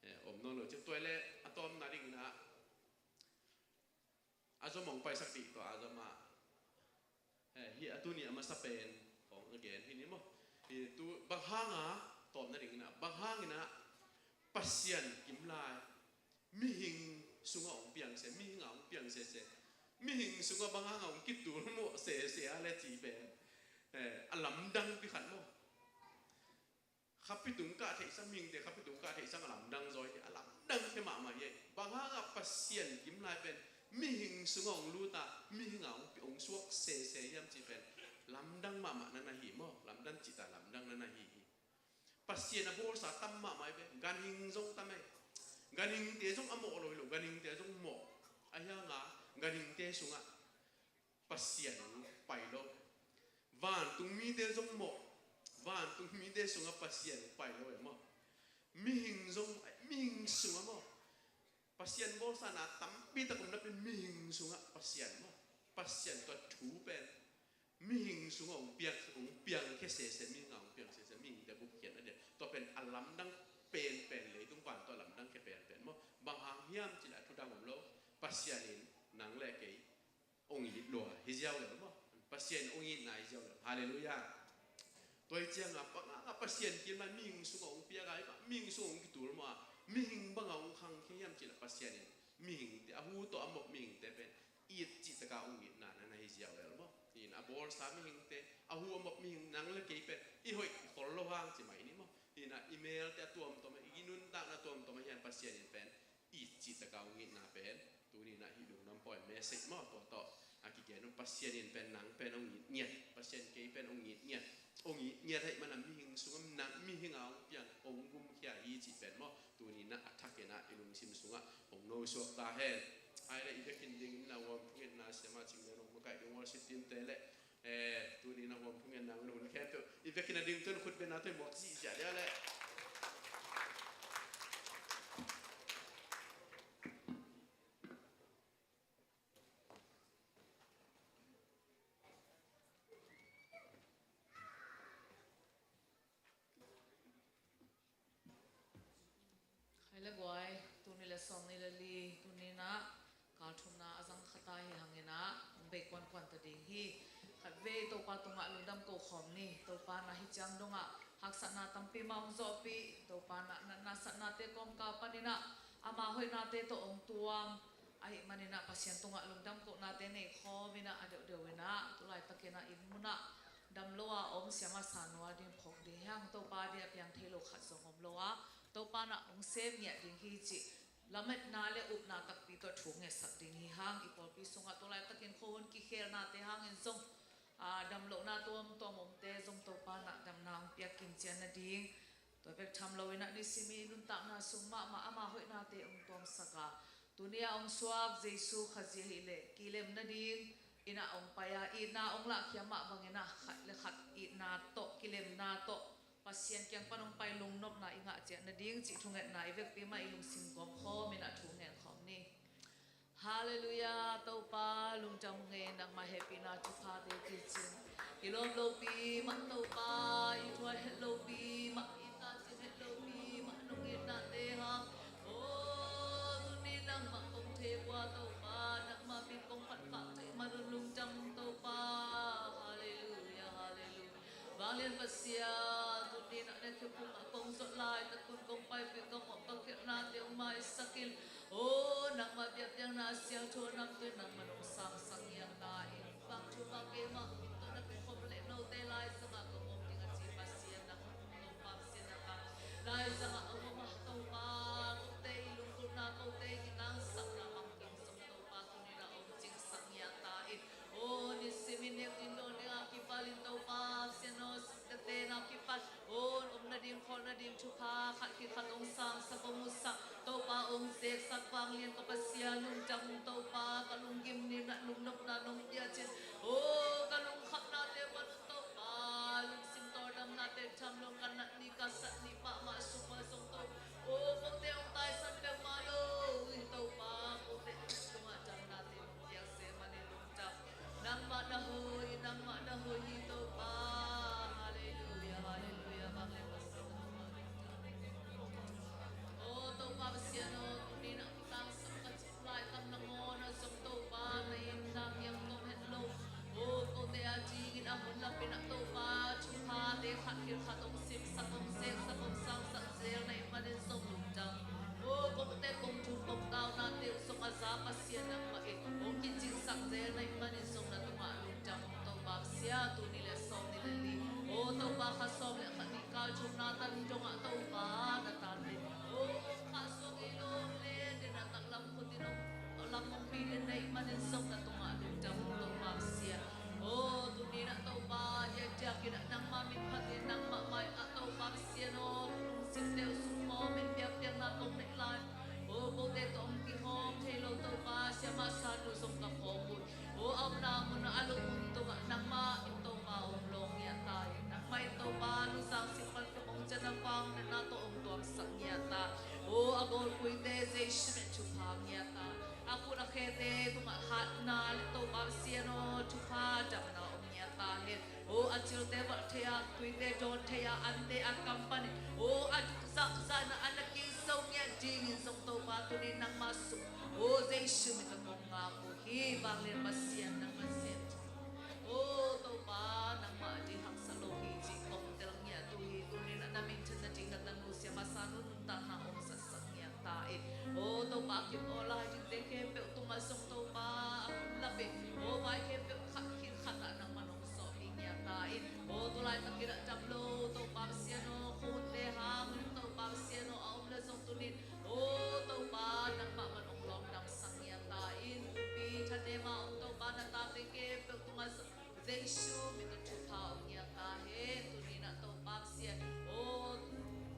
he, om nawn lo ci. Tua le a tawmna ding in ah a zom hong paisak dih tua a zom ah, eh, hi a tuni a masa pen hong a gen hi ni maw. Hi tu bang hang a tawmna ding in ah, bang hang in ah Pasian kim lai mihing sungah hong piang se, mihing a hong piang se se, mihing sungah bang hang a hong kitul mawh se se a le ci pen, eh, a lamdang pi khat maw. Khappi tung kah theihsa, mihingte khappi tung kah theihsa a lamdang zaw hi, a lamdang thei mahmah hi. Bang hangah Pasian kim lai pen mihing sungah hong lut a, mihing a hong, hong suak sese hiam cih pen lamdang mahmah na na hi maw, lamdang cihta lamdang na na hi hi. Pasian a bawlsa tam mahmah hi pen, ganhing zong tam e. Ganhingte zong a mawh lo hi lo, ganhingte zong mawh. Ahi hanga ganhingte sungah Pasian pai lo. Vantung mite zong mawh. Vantung mite sungah Pasian pai lo e maw. Mihing zong, mihing sungah maw. Pasian bawlsa na tampi tak om napi mihing sungah Pasian maw. Pasian tua thu pen mihing sungah hong piang, hong piang khia sese, mihing a hong piang sese, mihingte bupkhiatna dia. Tua pen a lamdang penpen, leitung van tua lamdang khia penpen maw. Bang hang hiam cih leh a thu dang om lo. Pasian in nang le kei hong it lua hi ziau lel maw. Pasian hong itna hi ziau lel. Halleluiah. Tua hi ciangah bang hangah Pasian kim lai mihing sungah hong piak a, mihing sungah hong kitul maw a, mihing bangah hong khangkhia hiam cih leh Pasian in mihingte, a hu tawh a mawk mihingte pen it cih taka hong itna na na hi ziau lel maw. Hi in a bawlsa mihingte, a hu a mawk mihing nang le kei pen i hoih khol lo hang ci mai ni maw. Hi in a i melte a tuamtuam a, i nuntakna tuamtuam a hian Pasian in pen it cih taka hong itna pen tuni in ah hih lungdam pawi message maw, tua tawh a kigen uh. Pasian in pen nang pen hong it ngiat, Pasian kei pen hong it ngiat, hong it ngiat ahih manin mihing sungah nang, mihing a hong piang, hong gumkhia hi cih pen maw, tuni in ah a thak in ah i lungsim sungah hong nosuak ta hen. Ai le i vekin ding in ah huam phung in ah siama cing le nong makaih ding worship team te le Eh, tuni na huam phung en nang na hun khempeuh i vekin a ding tun khut beng na tawh i muak zihziah dia leh. Khai le guai, tuni le sawm ni le li, tuni na kal thumna a zang khata hi hangin ah hong bei kuankuan ta ding hi. Khatvei Topa tungah lungdam ko khawm ni. Topa na hi ciang dongah haksatna tampi mah hong zawhpih, Topa na natna satnate kawmkal panin ah ama hoihnate tawh hong tuam. Ahih manin ah Pasian tungah lungdam kohnate nei khawm in ah a deuhdeuh in ah tulaitakin ah inn munah dam lo a om siama sanua ding phawk ding hiang, Topa ding a piang thei lo khat zong om lo a, Topa na hong sem ngiat ding hi cih lametna le upna takpi tawh thu ngetsak ding hi hang. I pawlpi sungah tulaitakin khuahun kikhelnate hangin zong a, damlohna tuamtuam omte zong Topa na damna hong piak kim cian nading. Tua bek tham lo in ah nisim i nuntakna sung mahmah ama hoihnate hong tuamsak a, tuni a hong suak Jesu Khazih ahih leh kilem nading in ah hong pai a, itna hong lahkhia mah bangin ah khat le khat itna tawh, kilemna tawh Pasian kiang pan hong pai lungnopna i ngah ciat nading cih thungetna i vekpi mah i lungsim gawm khawm in ah thu ngen khawm ni. Halleluiah, Topa lungdam ngei, nangmah hehpihna thuphate kicing. I lawm lopi mah Topa, i thuai het lopi mah, i tacin het lopi mah nong itnate hang. O, tuni nangmah kong thei ua Topa, nangmah min kong phat khak thei man un lungdam Topa. Halleluiah, halleluiah. Vanglian Pasian, tuni na na khe phung a kong zot laitak un kong paipih ka mawh ka khelhnate hong maisak in. O, nangmah biakpiakna a siangtho a namtui nangmah nong sangsak ngiat ta in. Bang thu bang keimah min tawh na kikhop leh note laizangah ka om ding a ci Pasian nang hong Topa Pasian nang ka laizangah a om a Topa, kote i lunggulhna kote i kinangsakna bang kim zong Topa tuni na hong cingsak ngiat ta in. O, nisim in nek ding dawn ding a kipal in Topa Pasian aw, sukte tena kipal, o, om nading khawl nading thupha khat khit khat hong sangsak hong musak, Topa hong zeksak vanglian ka Pasian lungdam Topa, ka lunggim ni na lungnopna nong piacin, o, ka lungkhamnate pan Tel tham lo, ka nat ni ka sat ni mahmah sungah zong Topa, o, kote hong taisan peuhmah lo hi Topa, kote tungah damnate hong piak se manin lungdam. Nangmah na hoih, nangmah na hoih hi Topa. Halleluiah, halleluiah, vanglian Pasian. O Topa Pasian aw, tuni na kitang sak ka cik lai kam nangawn a zong Topa na inn na piang tawh het lo. O kote a dingin a hun lapin a Topa thuphate khat khil khat hong simsak hong seksak hong sangsak zel na ih manin zong lungdam. O kote kong thum kong taunate uh zong a za Pasian nangmah in hong kicingsak zel na ih manin zong na tungah lungdam. Topa Pasian, tuni le sawm ni le li, o Topa kha sawm le kha ni kal thumna tan dongah Topa na tate, o kha suak ei lo le dena taklam khutin hong lam hong pi den na ih manin zong na tungah lungdam Topa Pasian. O tuni na Topa diakdiakin ah nangmah min phatin nangmah mai ah Topa Pasian aw, lungsim teuh sung mawh min biakpiakna kong neih lai. O kote tawh hong kihawm thei lo Topa, siamah sanu zong ka khawm un. O a omna mun a lungmun tungah nangmah in Topa hong lawng ngiat ta hi. Nangmah in Topa nusang simpan ka mong cian a vang na na tawh hong tuamsak ngiat ta. O a gawlpuite Jesu min thupha ngiat ta. A khut a khete tungah hatna le Topa Pasian aw thupha damna om ngiat ta hen. O a cilte valh thei a, tuite dawn thei a, ante a kam panin o a zahzahna a na kizo ngiat dingin zong Topa tuni nangmah sung o Jesu min tawh kong ngak uh hi. Vanglian Pasian nangmah sem. O Topa nangmah ding haksa lo hi cih kong tel ngiat uh hi. Tuni na na minthanna ding na tanu siamah sanu nuntakna hong zatsak ngiat ta in. O Topa kim aw lai dingte khempeuh tungah zong Topa a hun lapin o vai khempeuh khat khit khat ah nangmah nong sawhpih ngiat ta in. O tu laitakin ah dam lo Topa Pasian aw, khunte hangin Topa Pasian aw a om le zong tunin o Topa nangmah man hong lawmdamsak ngiat ta in. Pi thanema om Topa na tate khempeuh tungah zong Jesu min tawh thupha om ngiat ta hen. Tuni na Topa Pasian aw,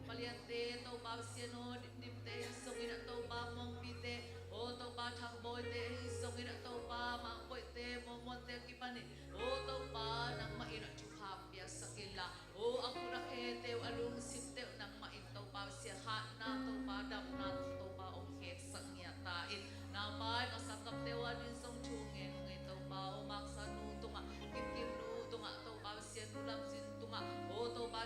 paliante Topa Pasian aw, dimdimte hi zongin ah Topa muangpite, o Topa thangbawite hi zongin ah Topa mangboite muanmuante kipanin o Topa nangmah in ah thupha piaksak inla, o a khut a khete uh a lungsimte uh nangmah in Topa Pasian hatna Topa damna Topa hong kheksak ngiat ta in. Naupai ka sanggamte uh a dingin zong thu ngen ung ei Topa aw, Mangsa nu tungah, Kimkim nu tungah Topa Pasian, nu Lamzin tungah o Topa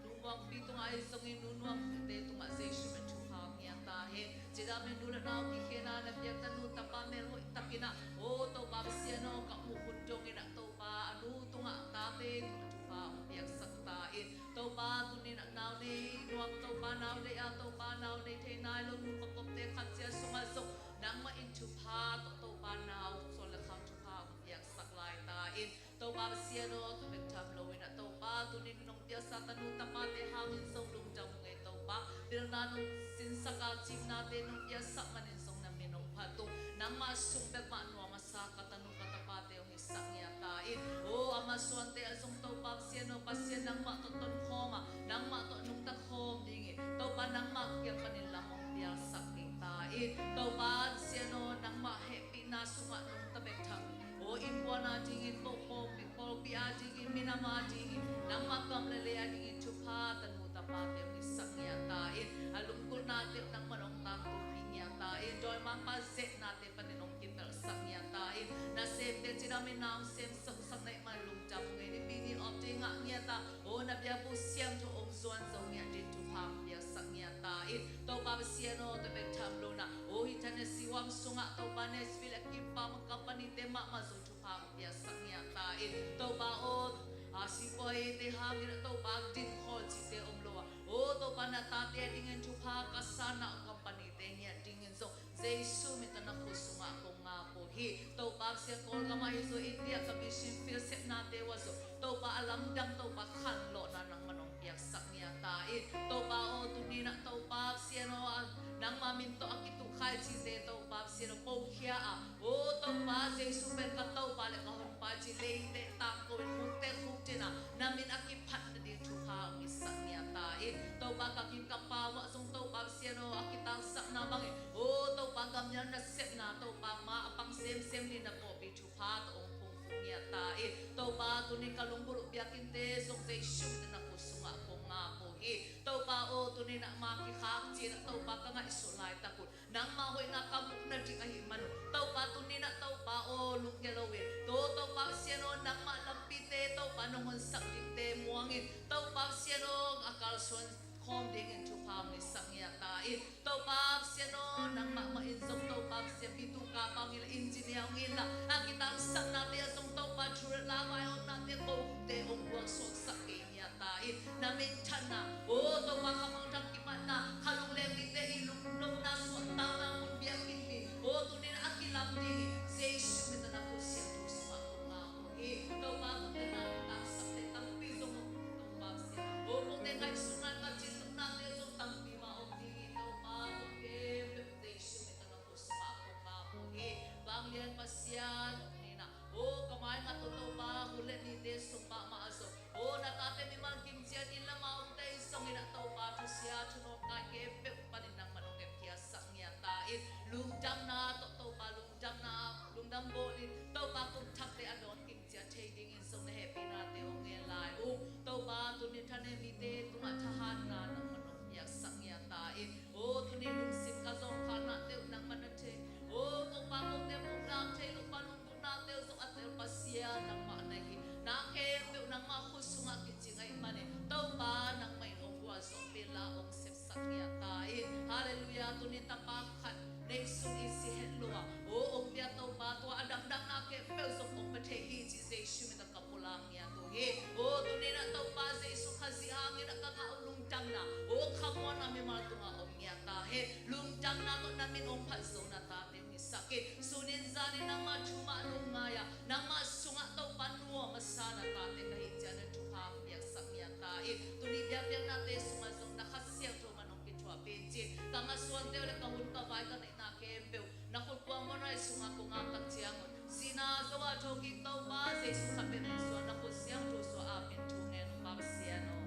Nu Muangpi tungah ahi zongin Nu Nuamte tungah Jesu min thupha hong ngiat ta hen. Cidam in nu le nau kikhena na piak tanu tapa melhoih takin ah, o Topa Pasian aw, ka muh hun dongin ah Topa a nu tungah tate tungah thupha hong piaksak ta in. Topa tunin ah nau nei nuam Topa, nau deih a Topa nau nei thei nai lo nu ka popte khat cia sungah zong nangmah in thupha tawh Topa nau suan le khau thupha hong piaksak lai ta in. Topa Pasian aw, tua bek tham loin ah Topa tunin nong piaksa tanu tapate hangin zong lungdam ung ei Topa. Pilna nong sinsak a, cimnate nong piaksak manin zong na min hong phat ung. Nangmah sung bek mah nuam a sa ka tanu ka tapate hong hisak ngiat ta in. O a masuante ah zong Topa Pasian aw, Pasian nangmah tawh tonkhawm a, nangmah tawh nungta khawm dingin Topa nangmah kiang panin lam hong piaksak ding ta in. Topa Pasian aw, nangmah hehpihna sungah nungta bek tham aw, innkuan a dingin, ko pawlpi, pawlpi a dingin, minam a dingin, nangmah gam le lei a dingin thupha tanu tapate hong hisak ngiat ta in. A lunggulhnate uh nangmah hong tangtungpih ngiat ta in. Dawimangpa zehnate panin hong kipelhsak ngiat ta in. Nasemte cidam in na hong semsak uh sang na ih man lungdam ung ei. Nipi ni off day ngah ngiat a, aw na biakbuk siangtho hong zuan zo ngiat ding thupha hong piaksak ngiat ta in. Topa Pasian aw, tua bek tham loin ah, aw hih Tennessee huam sungah Topa Nashville a kimpam a companyte mahmah zong thupha hong piaksak ngiat ta in. Topa aw, a sipuaite hangin ah Topa dingkhawl cihte om lo a, aw Topa na tate a dingin thupha ka sa, na companyte ngiat dingin zong Jesu min tawh na khut sungah kong ngak uh hi. Topa Pasian, Kawlgam ah hi zong, India ka mission field sepnate uh ah zong Topa a lamdang Topa khanlawhna nangmah nong piaksak ngiat ta in. Topa aw, tuni-in ah Topa Pasian aw, nangmah min tawh a kitukhai cihte Topa Pasian aw, pokhia a, aw Topa Jesu pen ka Topa le ka Honpa ci, leiteh tangko in, khukte khukcin a, na min a kiphat nading thupha hong hisak ngiat ta in. Topa ka gim ka pau ah zong Topa Pasian aw, a kitangsakna bangin, aw Topa gammial nasepna Topa ma a pang semsem ding na pawlpi thupha tawh hong phungphung ngiat ta Topa, tuni ka lunggulh uh biakinnte zong Jesu min tawh na khut sungah kong ngak uh hi. Topa aw, tuni nangmah kikhak cih ah Topa ka ngaihsut laitak un nangmah hoihna ka muh nading ahih man un, Topa tuni-in ah Topa aw, lunggel lo in, Topa Pasian aw, nangmah lampite Topa nong honsak dingte muang in, Topa Pasian aw, a kalsuan khawm dingin thupha hong ngetsak ngiat ta in, Topa Pasian aw, nangmah mah in zong Topa Pasian, bitu kapa hong hi inla, engineer hong hi inla, a kitangsaknate ah zong Topa thu le la vaihawmnate, ko te hong gualsuaksak kei ngiat ta in, na minthanna, aw Topa, ka mangthang kipatna, ka lungleng mite i lungnopna, suahtakna mun biakinn mi, aw tuni-in a kilam dingin Jesu min tawh na khut siangtho sungah kong ngak uh hi. Topa, kote na kitangsakte tampi zong om, Topa Pasian, aw kote ngaihsutna, ka cinnopnate zong tampi mah om ding hi. Topa, ko khempeuh Jesu min tawh na khut sungah kong ngak uh hi. Vanglian Pasian, tuni-in ah aw ka mai ngat tawh Topa, hun le nite sung mahmah ah zong, aw na tate mimal kim ciat inn lam a omte i zongin ah Topa, thusia thunawmkai khempeuh panin nangmah hong hehpihsak ngiat ta in, lungdamna tawh Topa, lungdamna, lungdam bawl in Topa, kum thakte a dawn kim ciat thei dingin zong na hehpihnate hong ngen lai ung. Topa, tuni-in thanem mite tungah thahatna nangmah hong piaksak ngiat ta in, aw tuni-in lungsim ka zawngkhalnate uh nangmah na thei. Aw Topa, kote muh ngam thei lo pa, lunggulhnate uh zong a tel Pasian nangmah na hi. Na khempeuh nangmah khut sungah kicing ahih manin Topa, nangmah in hong gualzawhpih inla, hong sepsak ngiat ta in. Halleluiah. Tuni-in tapa khat neihsun i si het lo a, aw hong pia Topa, tua a dangdang na khempeuh zong hong pia thei hi cih Jesu min tawh ka pulak ngiat uh hi. Aw tuni-in ah Topa Jesu Khazih hangin ah ka ngah uh lungdamna, aw khamuanna mimal tungah om ngiat ta hen. Lungdamna tawh na min hong phat zo na tate hong hisak in, sunin zanin nangmah thu mah lungngai a, nangmah sungah Topa nuam a sa na tate ka hi ciangin thupha piaksak ngiat ta in, tuni biakpiaknate sungah zong na Kha Siangtho man hong kithuahpih in ci-in, ka masuante uh le ka hun ka vai ka neihna khempeuh na khut kuang muanhuai sungah kong ngak tak ciangun, sihna zong ah thokik Topa Jesu khat bek min suang, na khut siangtho suang, amen. Thu ngen uh Pa Pasian aw.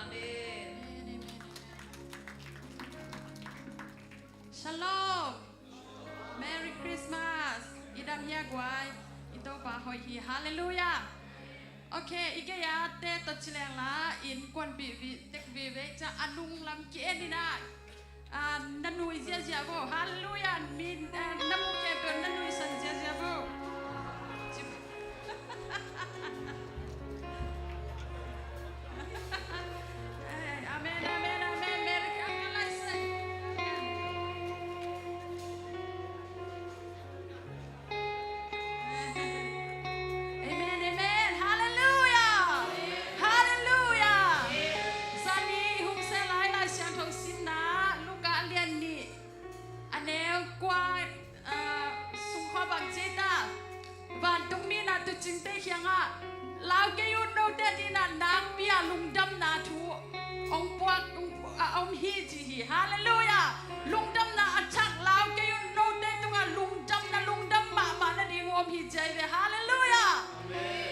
Amen. Shalom. Merry Christmas. I dam hia guai? I Topa hoih hi. Halleluiah. Ok, i gei-a te tawh ci leng la, innkuanpih tek vive ciang a nung lam ki-en in ah, na nui ziazia vo. Halleluiah. Mi, na mu khempeuh na nuihsan ziazia vo. Amen, amen, amen. Merry Christmas. Amen, amen. Halleluiah. Halleluiah. Zani hong se lai Lai Siangtho simna Luka a lian nih, a neu kua, ah, sung khawng bang ci ta. Vantung mi in ah tuucingte kiangah, lau kei un, note adingin ah nakpi-a lungdamna thu hong puak, hong, a om hi ci hi. Halleluiah. Lungdamna a thak lau kei un, note tungah lungdamna, lungdam mahmah nading om hi ci hi ve. Halleluiah.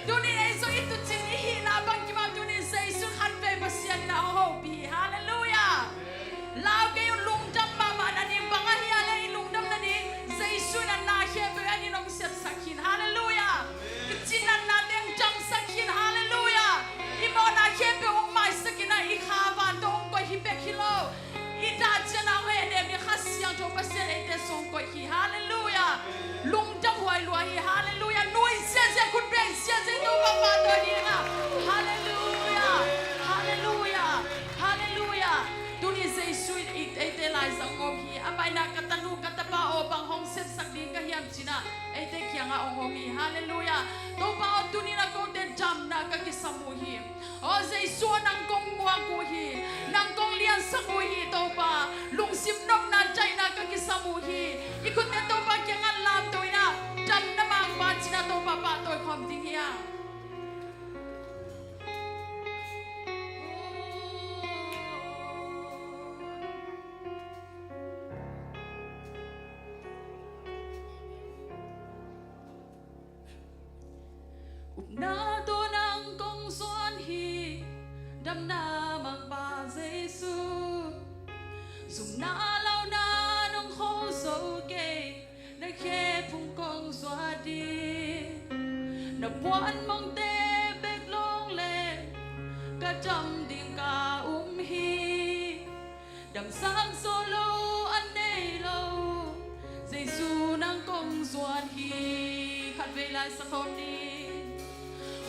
Tuni ei zong i tuucing i hihna bang kimah tuni Jesu khatvei Pasian in ah hong hopih hi. Halleluiah. Lau kei un, lungdam mahmah nading, bang ahia leh i lungdam nading Jesu in ah na khempeuh a nin hong sepsak khin. Halleluiah. I cinatna teng damsak khin. Halleluiah. I mawhna khempeuh hong maisak in ah, i kha van tawh hong koih hi bek hi lo, i dahciatna hong hehnem ding Kha Siangtho Pasian eite sung hong koih hi. Halleluiah. Lungdam huai lua hi. Halleluiah. Nui ziazia, khut beng ziazia, Topa pahtawi ding a. Halleluiah. Halleluiah. Halleluiah. Tuni Jesu in eite laizang om hi. A maina ka tanu ka tapa aw, bang hong sepsak ding ka hiam ci-in ah eite kiangah hong om hi. Halleluiah. Topa aw, tuni-in ah kote damna ka kisam uh hi. Aw Jesu aw, nang kong muak uh hi. Nang kong liansak uh hi Topa. Lungsim nopna daihna ka kisam uh hi. I khutte Topa kiangah lamto in ah, damna mangpa ci-in ah Topa pahtawi khawm ding hi a. Upna tawh nang kong zuan hi, damna mangpa Jesu. Zumna launa nong kho zo kei, na khe phung kong zuat ding. Na puan mongte bek lawng leh ka dam ding ka um hi. Damsang solo a nei lo, Jesu nang kong zuan hi. Khatvei lai sa khawm ni.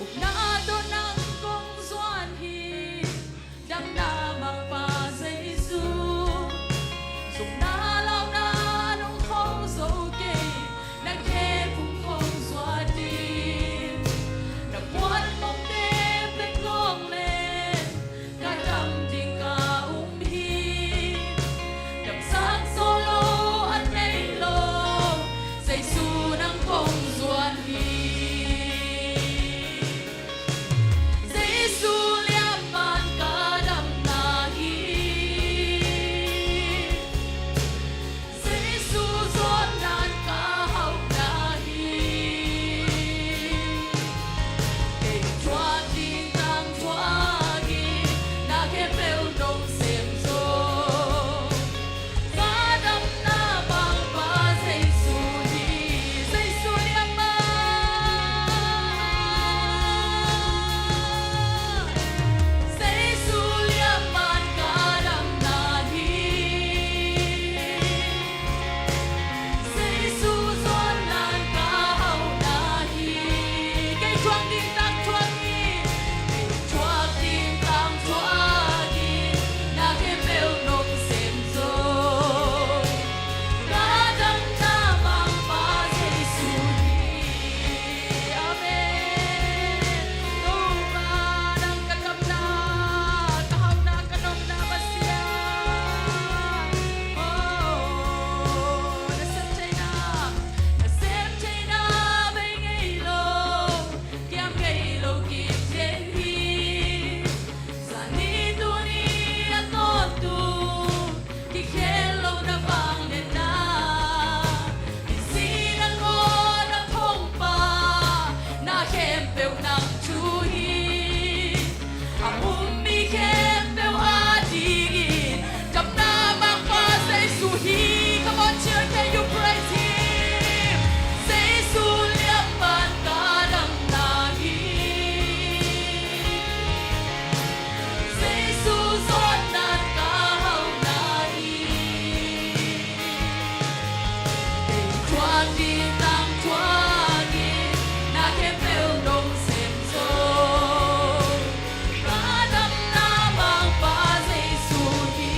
Upna tawh nang kong zuan hi. Damna mangpa Jesu, zumna launa nong kho zo kei, na khe phung kong zuan ding. Na puan mongte bek lawng leh ka dam ding ka um hi. Damsang solo a nei lo, Jesu nang kong zuan hi. Jesu liampan ka damna hi. Jesu zawnnan ka hauhna hi. Kei thuak ding tang thuak in, na khempeuh nong sem zo. Ka damna mangpa Jesu hi. Jesu liampan, Jesu liampan ka damna hi. Jesu zawnnan ka hauhna hi. Kei thuak ding tang thuak in, kei thuak ding tang thuak in, na khempeuh nong sem zo. Ka damna mangpa Jesu hi. Amen. Topa, nang ka damna, ka hauhna, ka nopna Pasian. Oh, na sep theihna, na sep theihna bei ngei lo, kiam ngei lo kik den hi. Zani tuni a tawntung kikhel lohna vangliatna, i sin a ngawn a thongpa, na khempeuh nang thu hi. A um mi khempeuh adingin damna mangpa Jesu hi. Come on, children, can you praise him? Jesu liampan ka damna hi. Jesu zawnnan ka hauhna hi. Kei thuak ding tang thuak in, na khempeuh nong sem zo. Ka damna mangpa Jesu hi.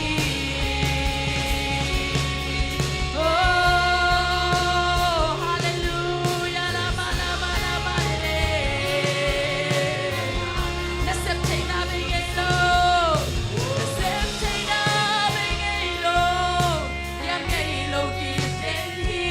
Oh, hallelujah, la, la, la, la, eh. Na sep theihna bei ngei lo, na sep theihna bei ngei lo, kiam ngei lo kik den hi.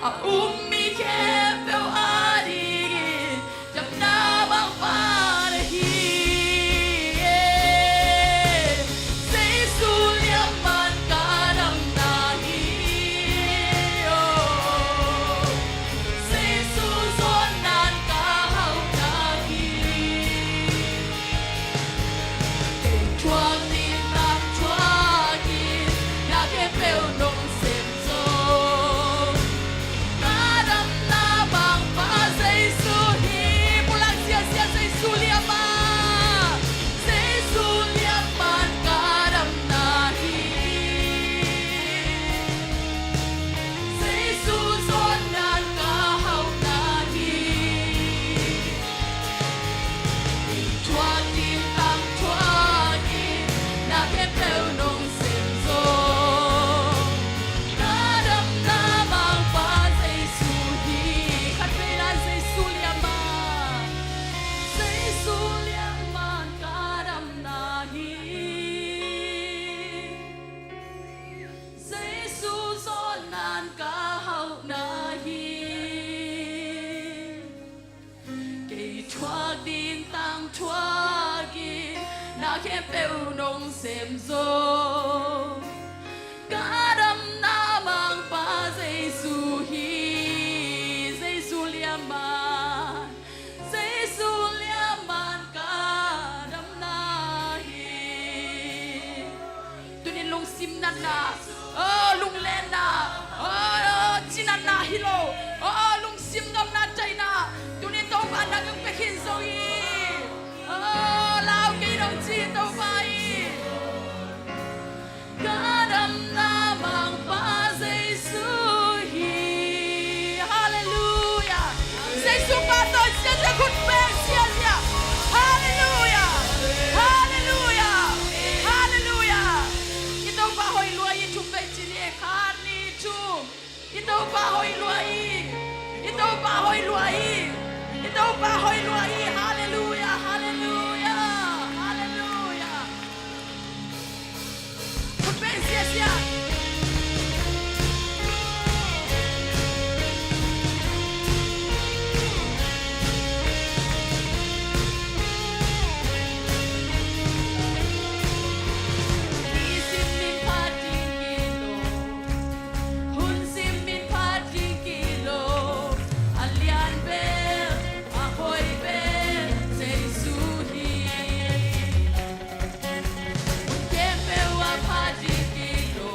A um mi khempeuh adingin damna mangpa na hi. Jesu liamman ka damna hi. Jesu zawnnan ka hauhna hi. Kei thuak ding tang thuakin na khempeuh nong sem zo. Ka damna mangpa Jesu hi. Pulak ziahziah Jesu liamman. Jesu liamman ka damna hi. Jesu zawnnan ka hauhna hi. Thuak ding tang thuakin na khempeuh nong sem zo. Ka damna mangpa Jesu hi. Khat vei la Jesu liamman. Jesu liamman ka damna hi. Jesu zawnnan ka hauhna hi. Kei thuak ding tang thuakin na khempeuh nong sem zo. Ka damna mangpa Jesu hi. Jesu liamman. Jesu liamman ka damna hi. Tunin lungsim natna, oh, lunglenna, oh, cinatna hi lo, oh, lungsim gamna taina, tunin Topa nang hong pia khin zo hi. Oh, lau kei nong ci Topa hi. Ka damna mangpa Jesu hi. Halleluia. Jesu pahtawi ziahziah, khut beng ziahziah. Halleluia. Halleluia. Halleluia. I Topa hoih lua hi. Thum vei ci ni. Khat, nih, thum. I Topa hoih lua hi. I Topa hoih lua hi. I Topa hoih lua hi. Halleluia. Halleluia. Halleluia. Khut beng ziahziah. Nisim min phat ding kilo, hun sim min phat ding kilo, a lian bel, a hoih bel Jesu hi. Hun khempeuh ah phat ding kilo,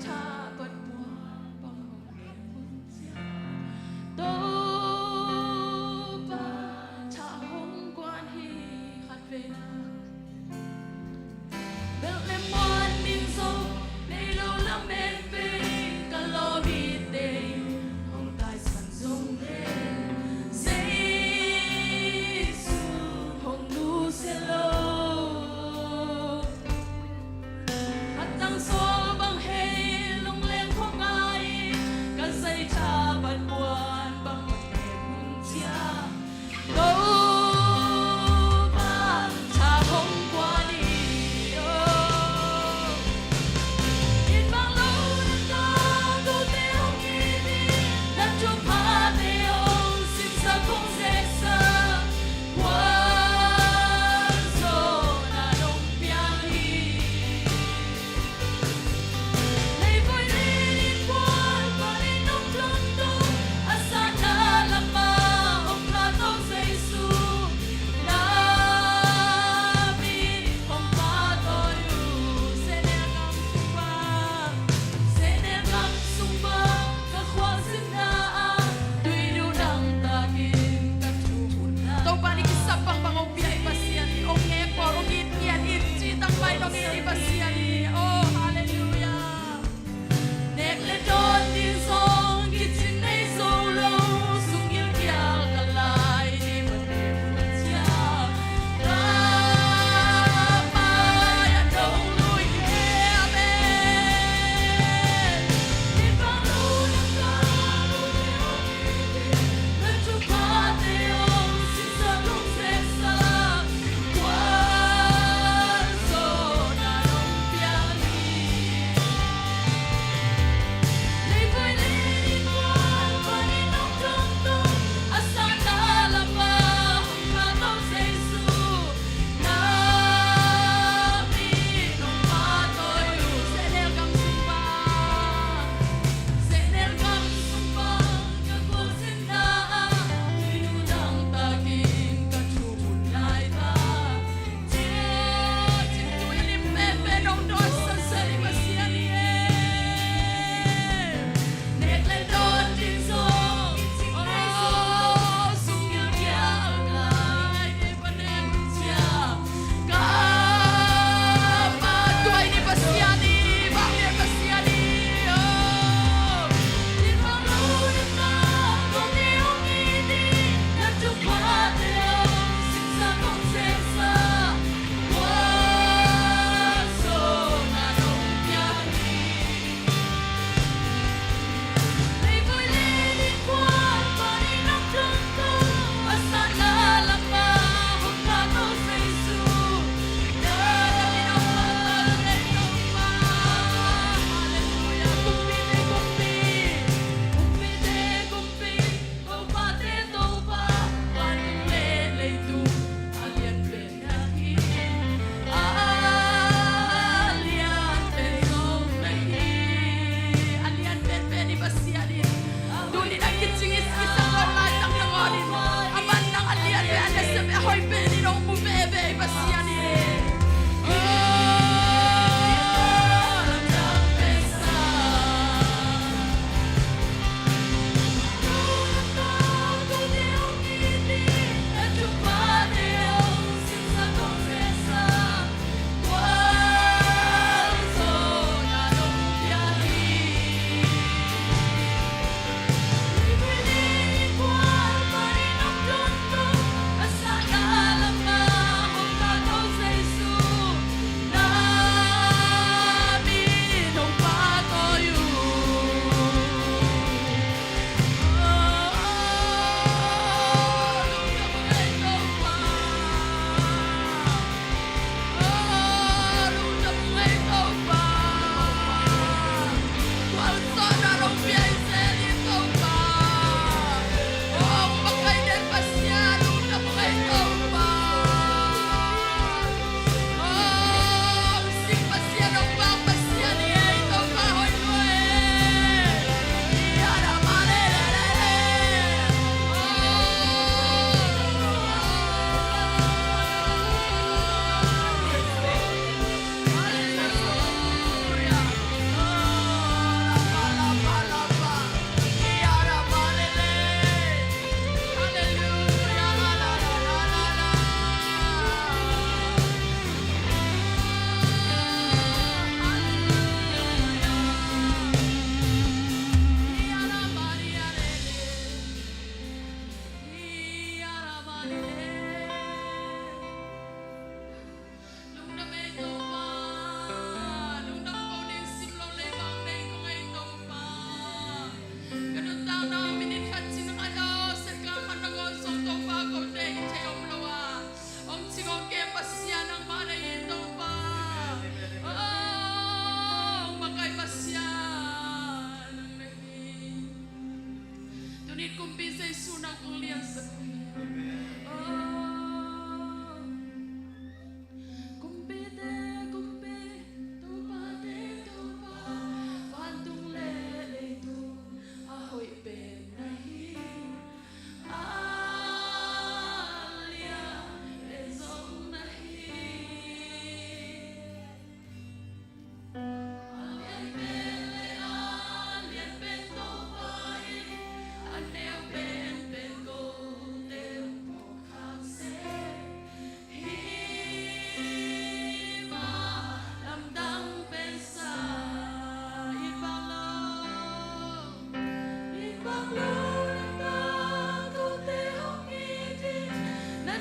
Tha kotbuak bang hong leh hun ciang, Topa tha hong guan hi. Khatvei na, belh le muan ning zong nei lo lamen pei, ka lawmite hong taisan zong le, Jesu hong nusia lo. Hatang sawl bang hei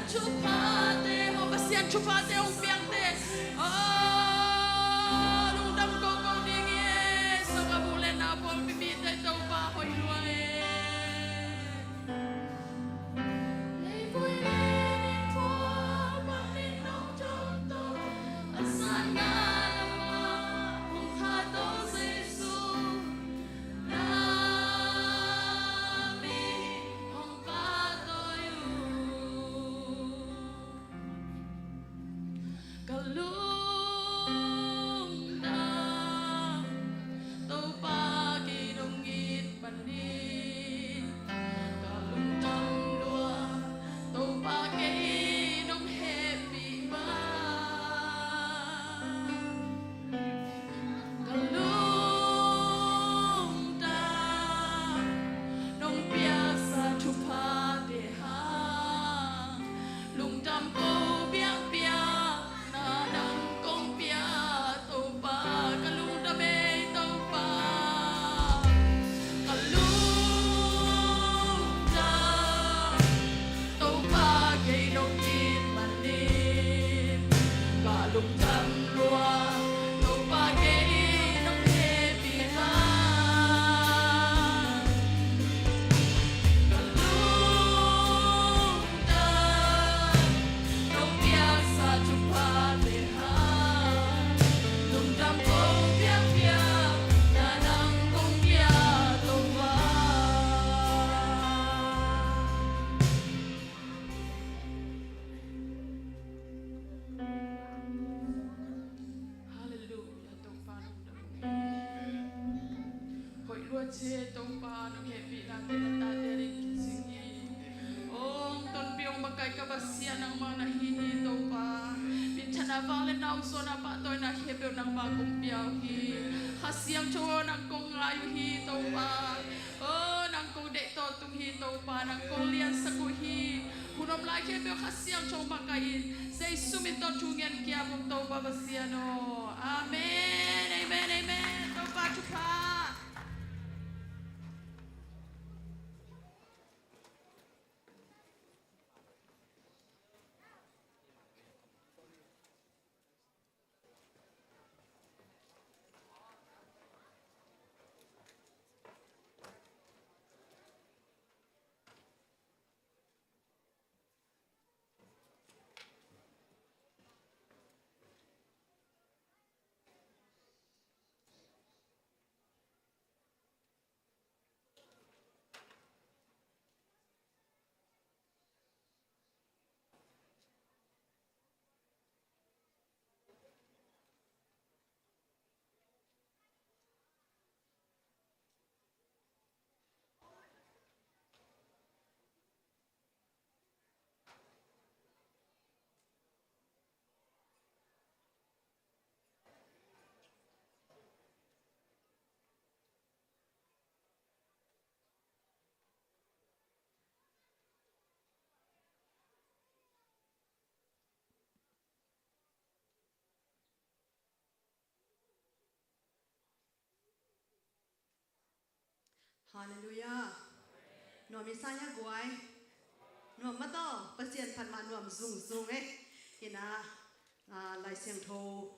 Thuphate, hong Pasian thuphate hong piangte, ah, lungdam koko ding hi. Sanggamnu le naupang, mipite Topa hoih lua e. Ka lungdam, Topa kei nong it manin. Ka lungdam lua, Topa kei nong hehpih manin. Ka lungdam, nong piaksa thuphate hang. Lungdam ko biakpiakna nang kong pia Topa. Ka lungdam ei Topa. Ka lungdam, Topa kei nong it manin. Ka lungdam lua, Topa kei nong hehpih hang. Ka lungdam, nong piaksa thuphate hang. Lungdam kong piakpiakna nang kong pia Topa. Halleluia, Topa nong dam. Hoih lua ci e Topa, nong hehpihnate na tate a ding kicing hi. Hong tonpih hong makaih ka Pasian nangmah na hi hi Topa. Minthanna, vangliatna, omsawlna, pahtawina khempeuh nangmah kong pia uh hi. Kha Siangtho aw, nang kong ngai uh hi Topa. Aw, nang kong deih tawh tung hi Topa, nang kong liansak uh hi. Hun om lai khempeuh Kha Siangtho makaih in, Jesu min tawh thu ngen kiam ung Topa Pasian aw. Amen, amen, amen. Topa thupha. Halleluia. Nuam i sa hia guai. Nuam mataw, Pasian phat mah nuam zungzung e. Ina, ah, Lai Siangtho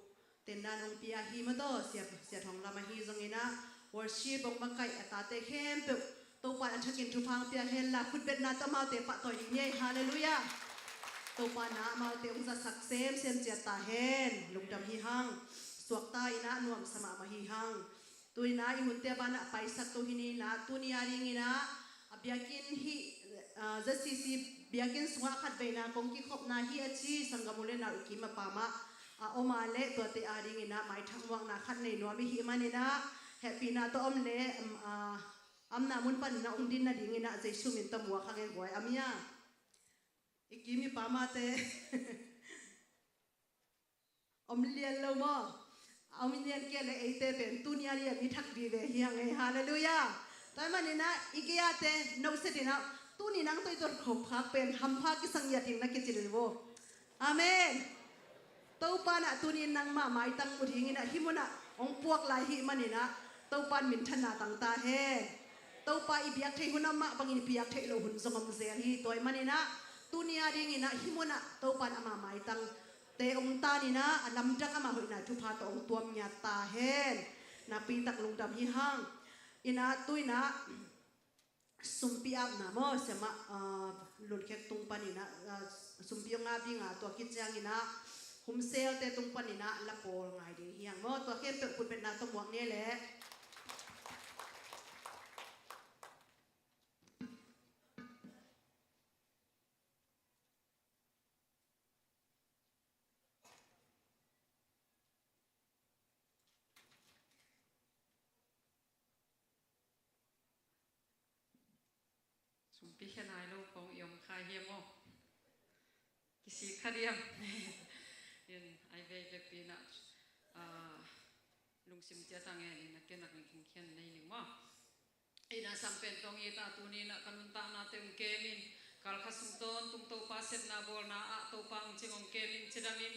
tenna nong pia hi mataw, Sia, Sia Thawng Lam ahi zongina, worship hong makaih a tate khempeuh Topa in a thakin thupha hong pia hen la, khutbetna tawh amaute pahtawi dih ni ei. Halleluia. Topa na amaute hong zasak semsem ciat ta hen. Lungdam hi hang. Suakta ina nuamsa mahmah hi hang. Tuni-in ah i hunte banah paisak to hi ni-in ah, tuni a dingin ah, a biakinn hih, ah, Z C C biakinn sungah khatveina kong kikhopna hi a ci, sanggam u le nau i kim a pam ah, a om a leh tuate a dingin ah maithak muakna khat nei nuam i hih manin ah, hehpihna tawh om leh, um, ah, a omna mun panin ah hong din nadingin ah Jesu min tawh muak hang e guai, a mi a. I kim i pam a te. Om lian lo maw? Om lian kei leh eite pen tuni a lian i thak vive hi hang e. Halleluia. Tua ahih manin ah i gei a te note dingin ah, tuni nang tawh i tawh khop khak pen hampha kisang ngiat ding na kici lel vo. Amen. Topa in ah tuni nangmah maitang mu dingin ah hih munah hong puak lai i hih manin ah, Topa in minthanna tang ta hen. Topa i biak theih hun a om mah bangin i biak theih loh hun zong om zel hi. Tua ahih manin ah Tuni a dingin ah hih munah Topa'n ama maitangte hong tan in ah, a lamdang ama hoihna thupha tawh hong tuam ngiat ta hen. Nakpi tak lungdam hi hang. In ah tu in ah sumpi apna maw, siamah, ah, Lunkhek tung panin ah, ah, sumpi hong ap ding a, tua khit ciangin ah Humselte tung panin ah la pawl ngai ding hi hang maw. Tua khempeuh khut betna tawh muak ni leh. Sumpi khia nai lo kong i om kha hiam aw? Kisik kha diam? In, ai vei vekpi in ah, ah, lungsim ciat a ngen in a kinak in kong khian nei ning maw? In ah sang pen tawh i ta tuni in ah ka nuntaknate hong kem in, kal khat sung tawntung Topa sepna bawlna ah Topa hong cing hong kem in cidam in,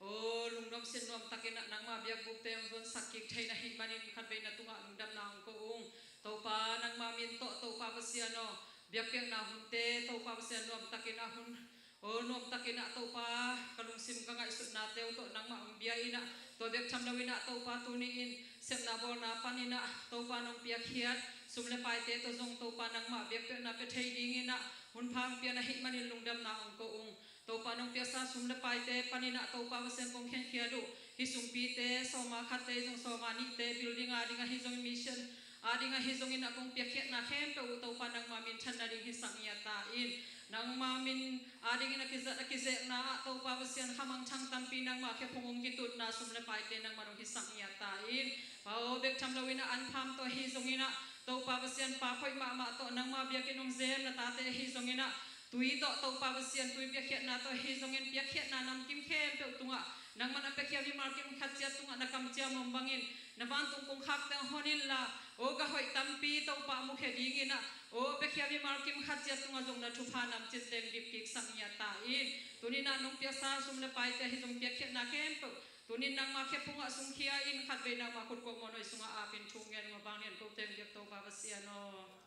aw lungnuam sin nuam takin ah nangma biakbukte hong zonsak kik thei na hih manin khatvei na tungah lungdamna hong ko ung. Topa nangma min tawh Topa Pasian aw, biakpiakna hunte Topa Pasian nuam takin a hun, aw nuam takin ah Topa ka lungsim ka ngaihsutnate uh tawh nangmah hong bia in ah, tua bek tham lo in ah Topa tuni in sepna bawlna panin ah Topa nong piakkhiat sum le paite tawh zong Topa nangmah biakpiakna pia thei dingin ah hun pha hong pia na hih manin lungdamna hong ko ung. Topa nong piaksa sum le paite panin ah Topa Pasian kong khenkhia uh hih sumpite sawma khatte zong sawma nihte building a ding ahi zong mission a ding ahi zongin ah kong piakkhiatna khempeuh uh Topa nangma minthan nading hisak ngiat ta in. Nangma min a dingin a kizat a kizekna ah Topa Pasian khamangthang tampi nangma khephung hong kitutna sum le paite nangma nong hisak ngiat ta in. Pa aw bek tham lo in ah anpham tawh ahi zongin ah Topa Pasian pa khoih mahmah tawh nangma biakinn hong zem na tate ahi zongin ah tui tawh Topa Pasian tui piakkhiatna tawh ahi zongin piakkhiatna namkim khempeuh tungah nangman a piakhia mimal kim khat ciat tungah na kamciam om bangin na vantung kongkhakte hong hon inla, aw gah hoih tampi Topa mukhia dingin ah, aw piakhia mimal kim khat ciat tungah zong na thupha namcin teng dipkiksak ngiat ta in. Tuni in ah nong piaksa sum le paite ahi zong piakkhiatna khempeuh tuni in nangma khephung ah sungkhia in khatvei nangma khut kuakmawh noi sungah ap in thu ngen ung a vanglian ko teng biak Topa Pasian aw.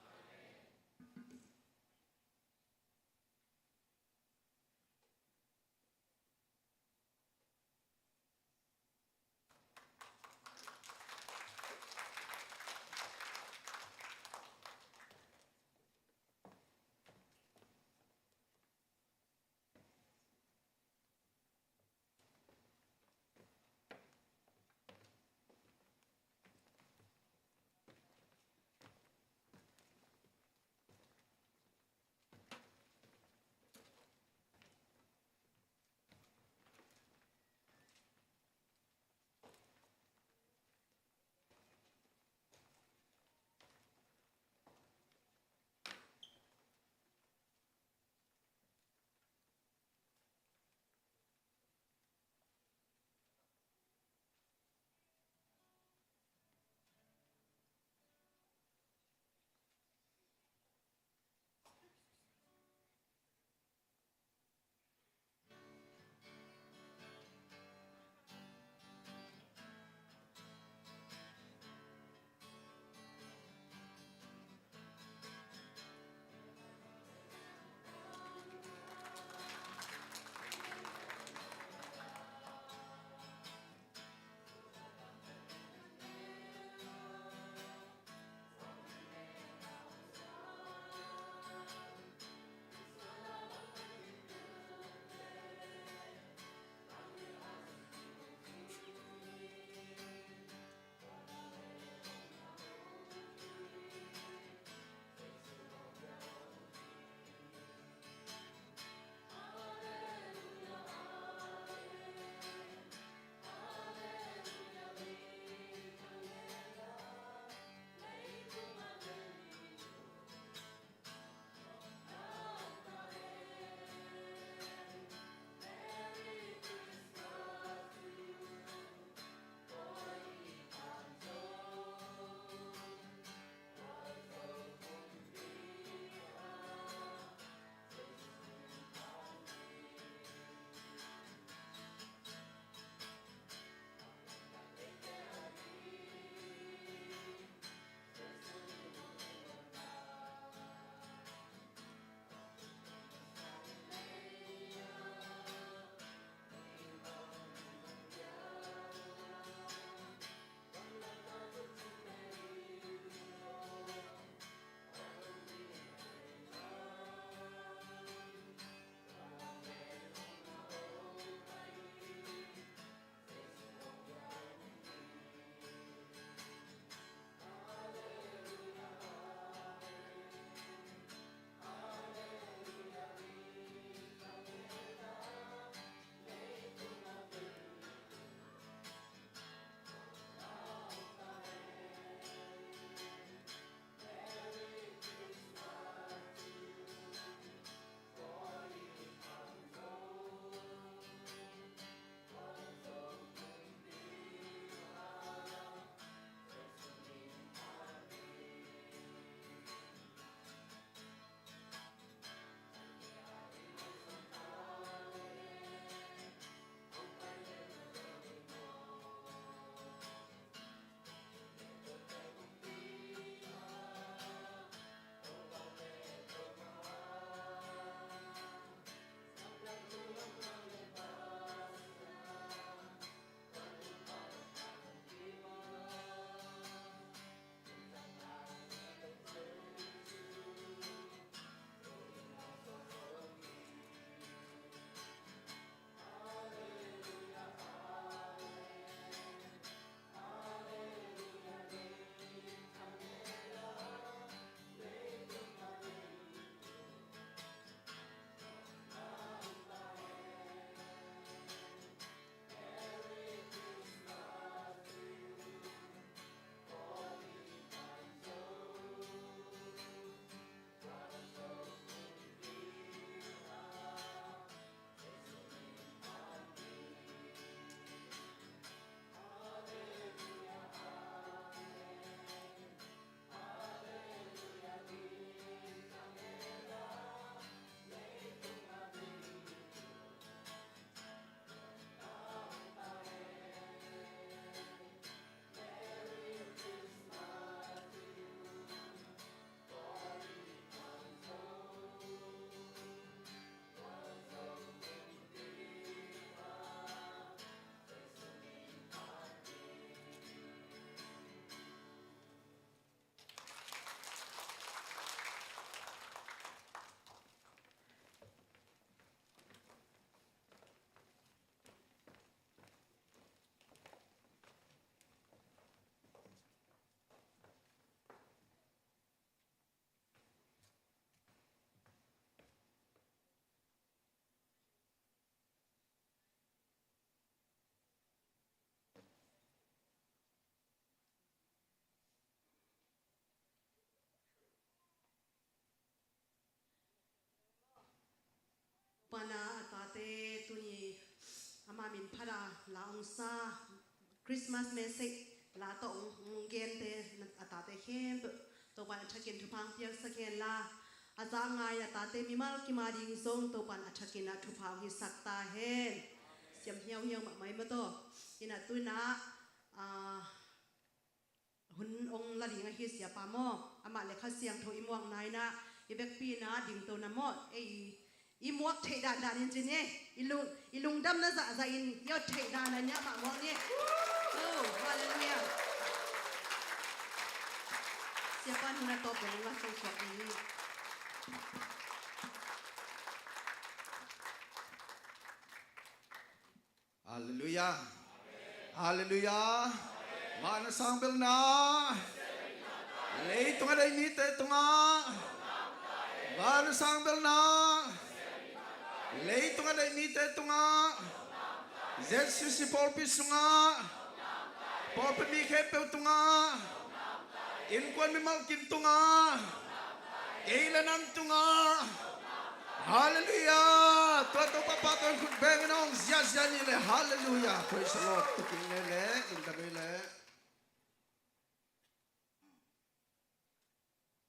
Pana a tate tuni ama min phat a la ong sa Christmas message la tawh ong, ong gente a tate khempeuh Topan a thakin thupha ong piaksak hen la, a za ngai a tate mimal kim a ding zong Topan a thakin a thupha ong hisak ta hen. Siam hiauhiau mahmah i maw taw. Ina tuna a hun ong la ding ahi siapa maw, amah le Kha Siangtho i muakna ina i vekpi ina dingtona maw, ei i muak theih dandan in ci ni. I lung, i lungdamna zahzah in i ot theih dandan in amah muak ni. Oh, halleluiah. Siapa nuna tawp dong la song suak ni. Halleluiah. Halleluiah. Van a sang belna leitung a deih mite tungah, van a sang belna leitung a deih mite tungah, Z C C pawlpi sungah, pawlpi mi khempeuh tungah, innkuan mimal kim tungah, kei le nang tungah. Halleluiah. Tua Topa pahtawi khut bengin a hong ziahziah ni le. Halleluiah. Praise the Lord. Tukin le le, lungdam le.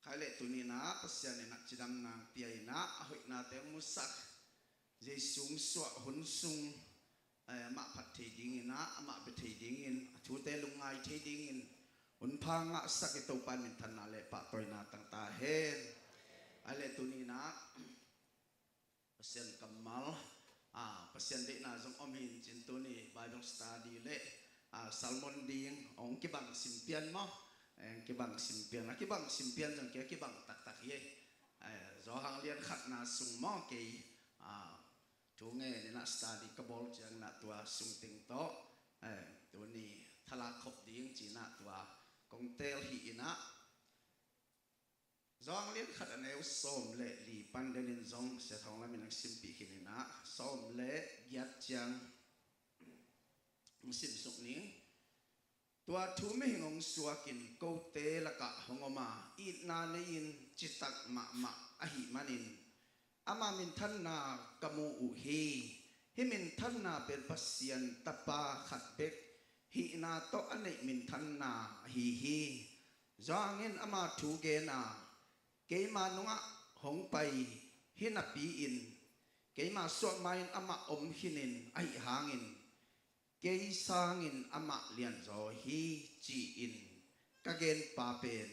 Khai le tuni ina Pasian ina cidamna pia ina a hoihnate hong musak, Jesu hong suah hun sung, eh, amah phat thei ding ina, amah bia thei dingin, a thute lungngai thei dingin hun pha ngahsak i Topa minthanna le pahtawina tang ta hen. Ai le tuni ina Pasian kammal, ah, Pasian deihna zong om hi in cin tuni Bible study le, ah, sermon ding ong kibang simpian maw? Ong kibang simpian, a kibang simpian zong kei a kibang taktak hi. Eh, Johan lian khatna sung maw kei, ah, thu ngen ina study ka bawl ciang ina tua sung teng tawh, eh, tuni thalak khop ding ci ina tua kong teel hi ina. Johan lian khat a neu sawm le li pan denin zong Sia Thawng Lam in ang simpih khin ina, sawm le giat ciang ang simsuk ning. Tua thu mihing hong suakin kote lakah hong om a, itna nei-in citak mahmah ahih manin ama minthanna ka mu uh hi. Hih minthanna pen Pasian Tapa khat bek hihna tawh a neih minthanna ahi hi. Johan in ama thu gen a, keima nungah hong pai hi napi-in keima suah ma-in amah om khinin, ahi hangin kei sangin amah lianzaw hi, ci-in ka genpa pen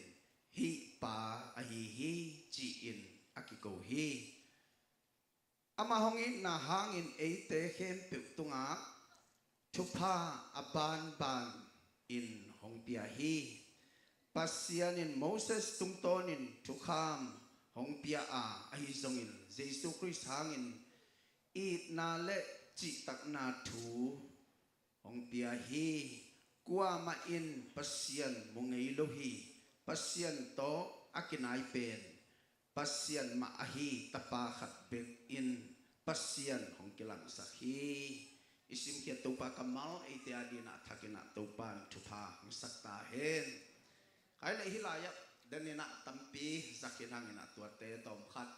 hih pa ahi hi, ci-in a kiko hi. Amah hong itna hangin eite khempeuh tungah thupha a banban in hong pia hi. Pasian in Moses tungtawnin thukham hong pia a, ahi zongin Jesu Khrist hangin itna le cihtakna thu hong pia hi. Kuamah in Pasian mu ngei lo hi. Pasian tawh a kinai pen Pasian mah ahi, Tapa khat bek in Pasian hong kilangsak hi. I simkhiat Topa kammal eite a dingin a thakin a Topa in thupha hong sak ta hen. Khai le hih lai-ah denin a tampi zak in hangin a tuate tawm khat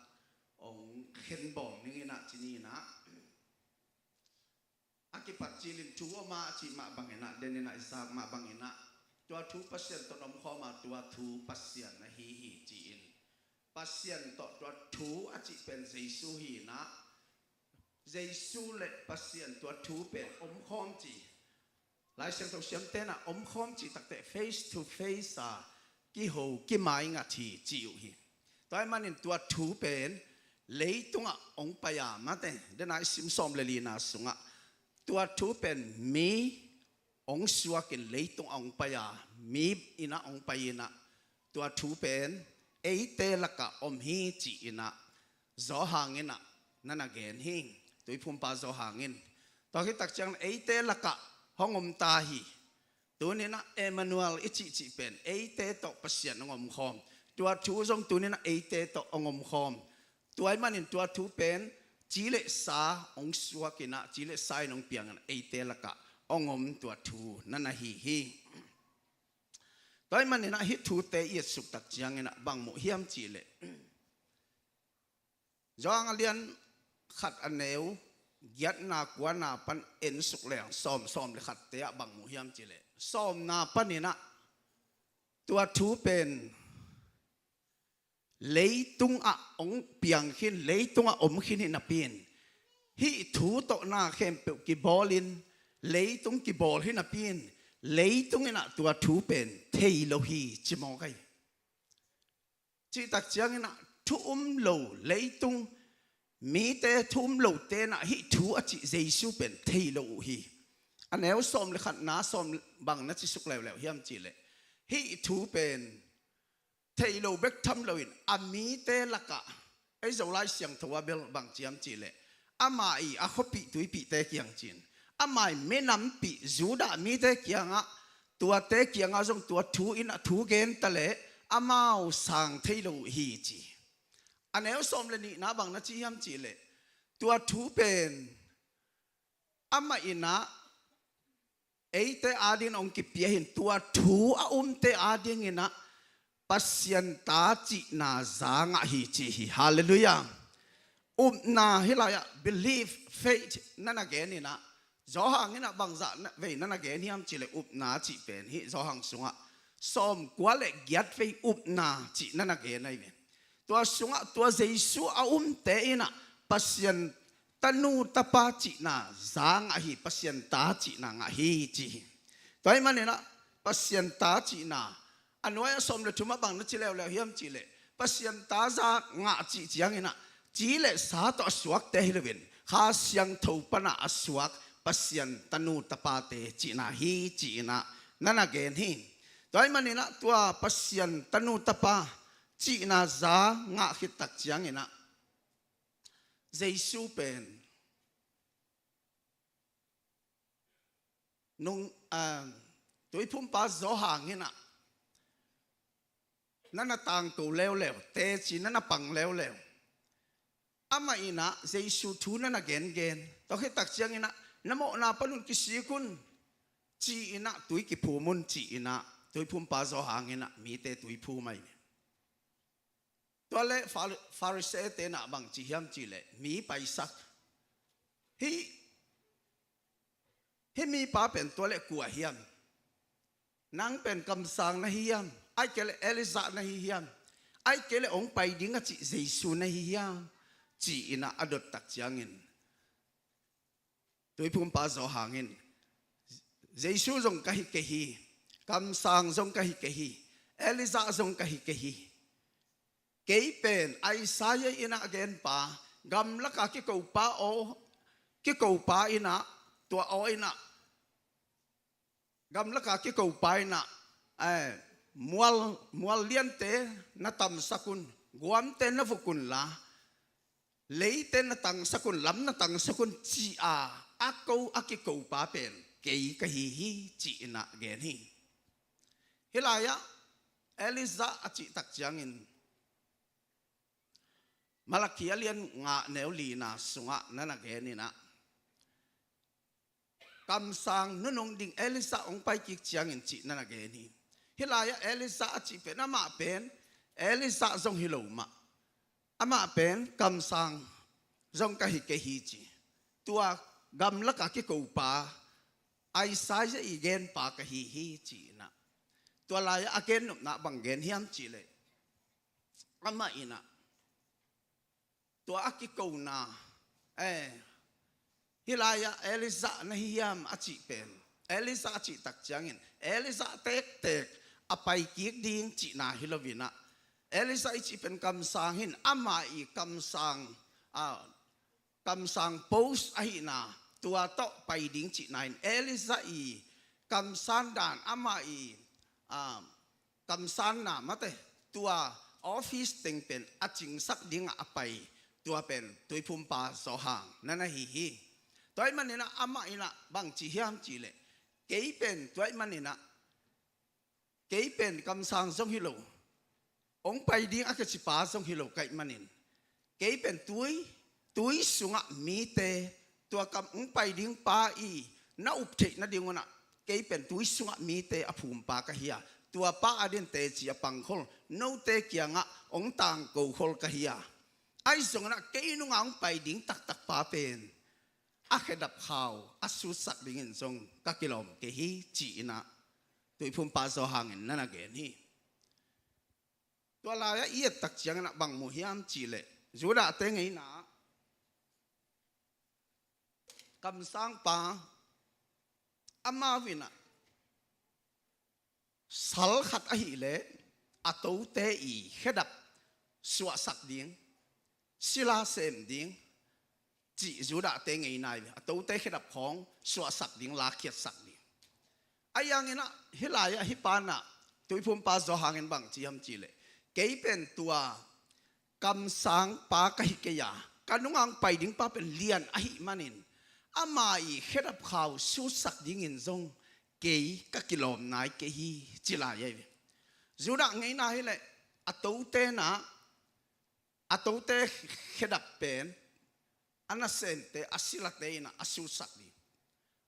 ong khenbawl ning in a ci ni ina. A kipat cilin thu om a, a cih mah bangin a, denin a i zak mah bangin a, tua thu Pasian tawh na om khawm a, tua thu Pasian ahi hi ci-in. Pasian tawh tua thu a cih pen Jesu hi ina, Jesu le Pasian tua thu pen om khawm ci. Lai Siangtho siamte in a om khawm cih takteh face to face a kiho kimai ngat hi ci uh hi. Tua ahih manin tua thu pen leitungah ong pai a, mate, denin a i sim sawm le lina sungah tua thu pen mi ong suakin leitungah ong pai a, mi in a ong pai in a, tua thu pen eite lakah om hi ci-in a Johan in a na na gen hi. Tuiphumpa Johan in, tua khit tak ciang eite lakah hong om ta hi. Tuni in a Emmanuel i cihcih pen eite tawh Pasian hong om khawm. Tua thu zong tuni in a eite tawh hong om khawm. Tua ahih manin tua thu pen ci le sa hong suak in a, ci le sa in hong piang in a, eite lakah hong om tua thu na na hi hi. Tua ahih manin a hih thute i et suk tak ciangin a bang muh hiam cih leh, Johan a lian khat a neu giatna kuana pan en suk leng sawm, sawm le khatte ah bang mu hiam cih leh, sawmna panin ah tua thu pen leitung ah hong piang khin, leitung ah om khin hi napi in, hih thu tawh na khempeuh kibawlin, leitung kibawl hi napi in, leitung in ah tua thu pen thei lo hi ci mawk ahi. Cih tak ciangin ah thu um lo leitung, mite thu um lote in ah hih thu a cih Jesu pen thei lo uh hi. A neu sawm le khatna sawm bang na ci suk leuleu hiam cih leh, hih thu pen thei lo bek tham loin a mite lakah, ei Zolai Siangtho ah bel bang ci hiam cih leh, ama i a khuapih tuipihte kiang ci-in, ama i minampih Judah mite kiangah, tuate kiangah zong tua thu in ah thu gen ta leh amau sang thei lo uh hi ci. A neu sawm le nihna bang na ci hiam cih leh, tua thu pen amah in ah eite adingin hong kipia hi-in, tua thu a umte adingin ah Pasian ta cihna za ngah hi ci hi. Halleluiah. Upna, hih lai-ah belief, faith na na gen in ah, Johan in ah bangzah na, vei na na gen hiam cih leh, upna cih pen hih Johan sungah sawmkua le giat vei upna cih na na gen ahi ve. Tua sungah tua Jesu a umte in ah Pasian tanu tapa cihna za ngah hi, Pasian ta cihna ngah hi ci hi. Tua ahih manin ah Pasian ta cihna, a nuai-ah sawm le thumah bang na ci leuleu hiam cih leh, Pasian ta za ngah cih ciangin ah ci le sa tawh a suakte hi loin, Kha Siangtho pan ah a suak Pasian tanu tapate cihna hi ci-in ah na na gen hi. Tua ahih manin ah tua Pasian tanu tapa cihna za ngah khit tak ciangin ah Jesu pen nung, ah, Tuiphumpa Johan in ah na na tangko leuleu, teci na na pang leuleu, amah in ah Jesu thu na na gengen, tua khit tak ciangin ah na mawhna pan un kisik un ci-in ah tui kiphum un ci-in ah Tuiphumpa Johan in ah mite tui phum ahi. Tua leh Phar-, Pharisee-te in ah bang ci hiam cih leh, mi paisak, hih, hih mipa pen tua leh kua hiam? Nang pen kamsang na hi hiam? Ahih kei leh Elijah na hi hiam? Ahih kei leh hong pai ding a cih Jesu na hi hiam? Ci-in ah a dot tak ciangin Tuiphumpa Johan in, Jesu zong ka hi kei hi, kamsang zong ka hi kei hi, Elijah zong ka hi kei hi. Kei pen Isaiah in ah a genpa, gamlaka kikopa aw, kikopa in ah, tua aw in ah, gamlaka kikopa in ah, eh, mual, mual liante na tamsak un, guamte na vuk un la, leite na tangsak un, lam na tangsak un ci-a a ko, a kikopa pen kei ka hi hi ci-in ah gen hi. Hih lai-ah Elijah a cih tak ciangin Malakhi a lian nga neu lina sungah na na gen in ah, kamsang nunung ding Elijah hong pai kik ciangin cih na na gen hi. Hih lai-ah Elijah a cih pen, amah pen Elijah zong hi lo mah, amah pen kamsang zong ka hi kei hi ci, tua gamlaka kikopa Isaiah i genpa ka hi hi ci-in ah. Tua lai-ah a gennopna bang gen hiam cih leh, amah in ah tua a kikona, eh, hih lai-ah Elijah na hi hiam a cih pen, Elijah a cih tak ciangin Elijah tektek a pai kik ding cihna hi loin ah, Elijah i cih pen kamsang hi-in, amah i kamsang, ah, kamsang post ahihna, tua tawh pai ding cihna hi-in, Elijah i kamsan dan, amah i, ah, kamsanna mate, tua office teng pen a cingsak dingah a pai, tua pen Tuiphumpa Johan na na hi hi. Tua ahih manin ah amah in ah bang ci hiam cih leh, kei pen tua ahih manin ah, kei pen kamsang zong hi lo, hong pai ding a kicipa zong hi lo ka hih manin, kei pen tui, tui sungah mite, tua kam hong pai ding pa i na up theih nading un ah, kei pen tui sungah mite a phumpa ka hi a, tua pa adingin teci a pangkhol, note kiangah hong tangkokhol ka hi a, Ahi zongin ah kei nunga hong pai ding taktak pa pen a khedap khau a sutsak dingin zong ka kilawm kei hi, ci-in ah Tuiphumpa Zawhang in na na gen hi. Tua lai-ah i et tak ciangin ah bang mu hiam cih leh, Judah-te ngeina ah kamsangpa, amau in ah sal khat ahih leh a tote i khedap suahsak ding, sila sem ding, cih Judah-te ngeina hi ve. A tote khedap khawng suahsak ding, lakhiatsak ding. Ahi hangin ah hih lai-ah hih pa in ah Tuiphumpa Zawhang in bang ci hiam cih leh, kei pen tua kamsangpa ka hi kei a, ka nunga hong pai ding pa pen lian ahih manin ama i khedap khau sutsak dingin zong kei ka kilawm nai kei hi, ci lai ahi ve. Judah ngeina hi leh a tote in ah, a tote khedap pen a nasemte, a silate in ah a sutsak ding.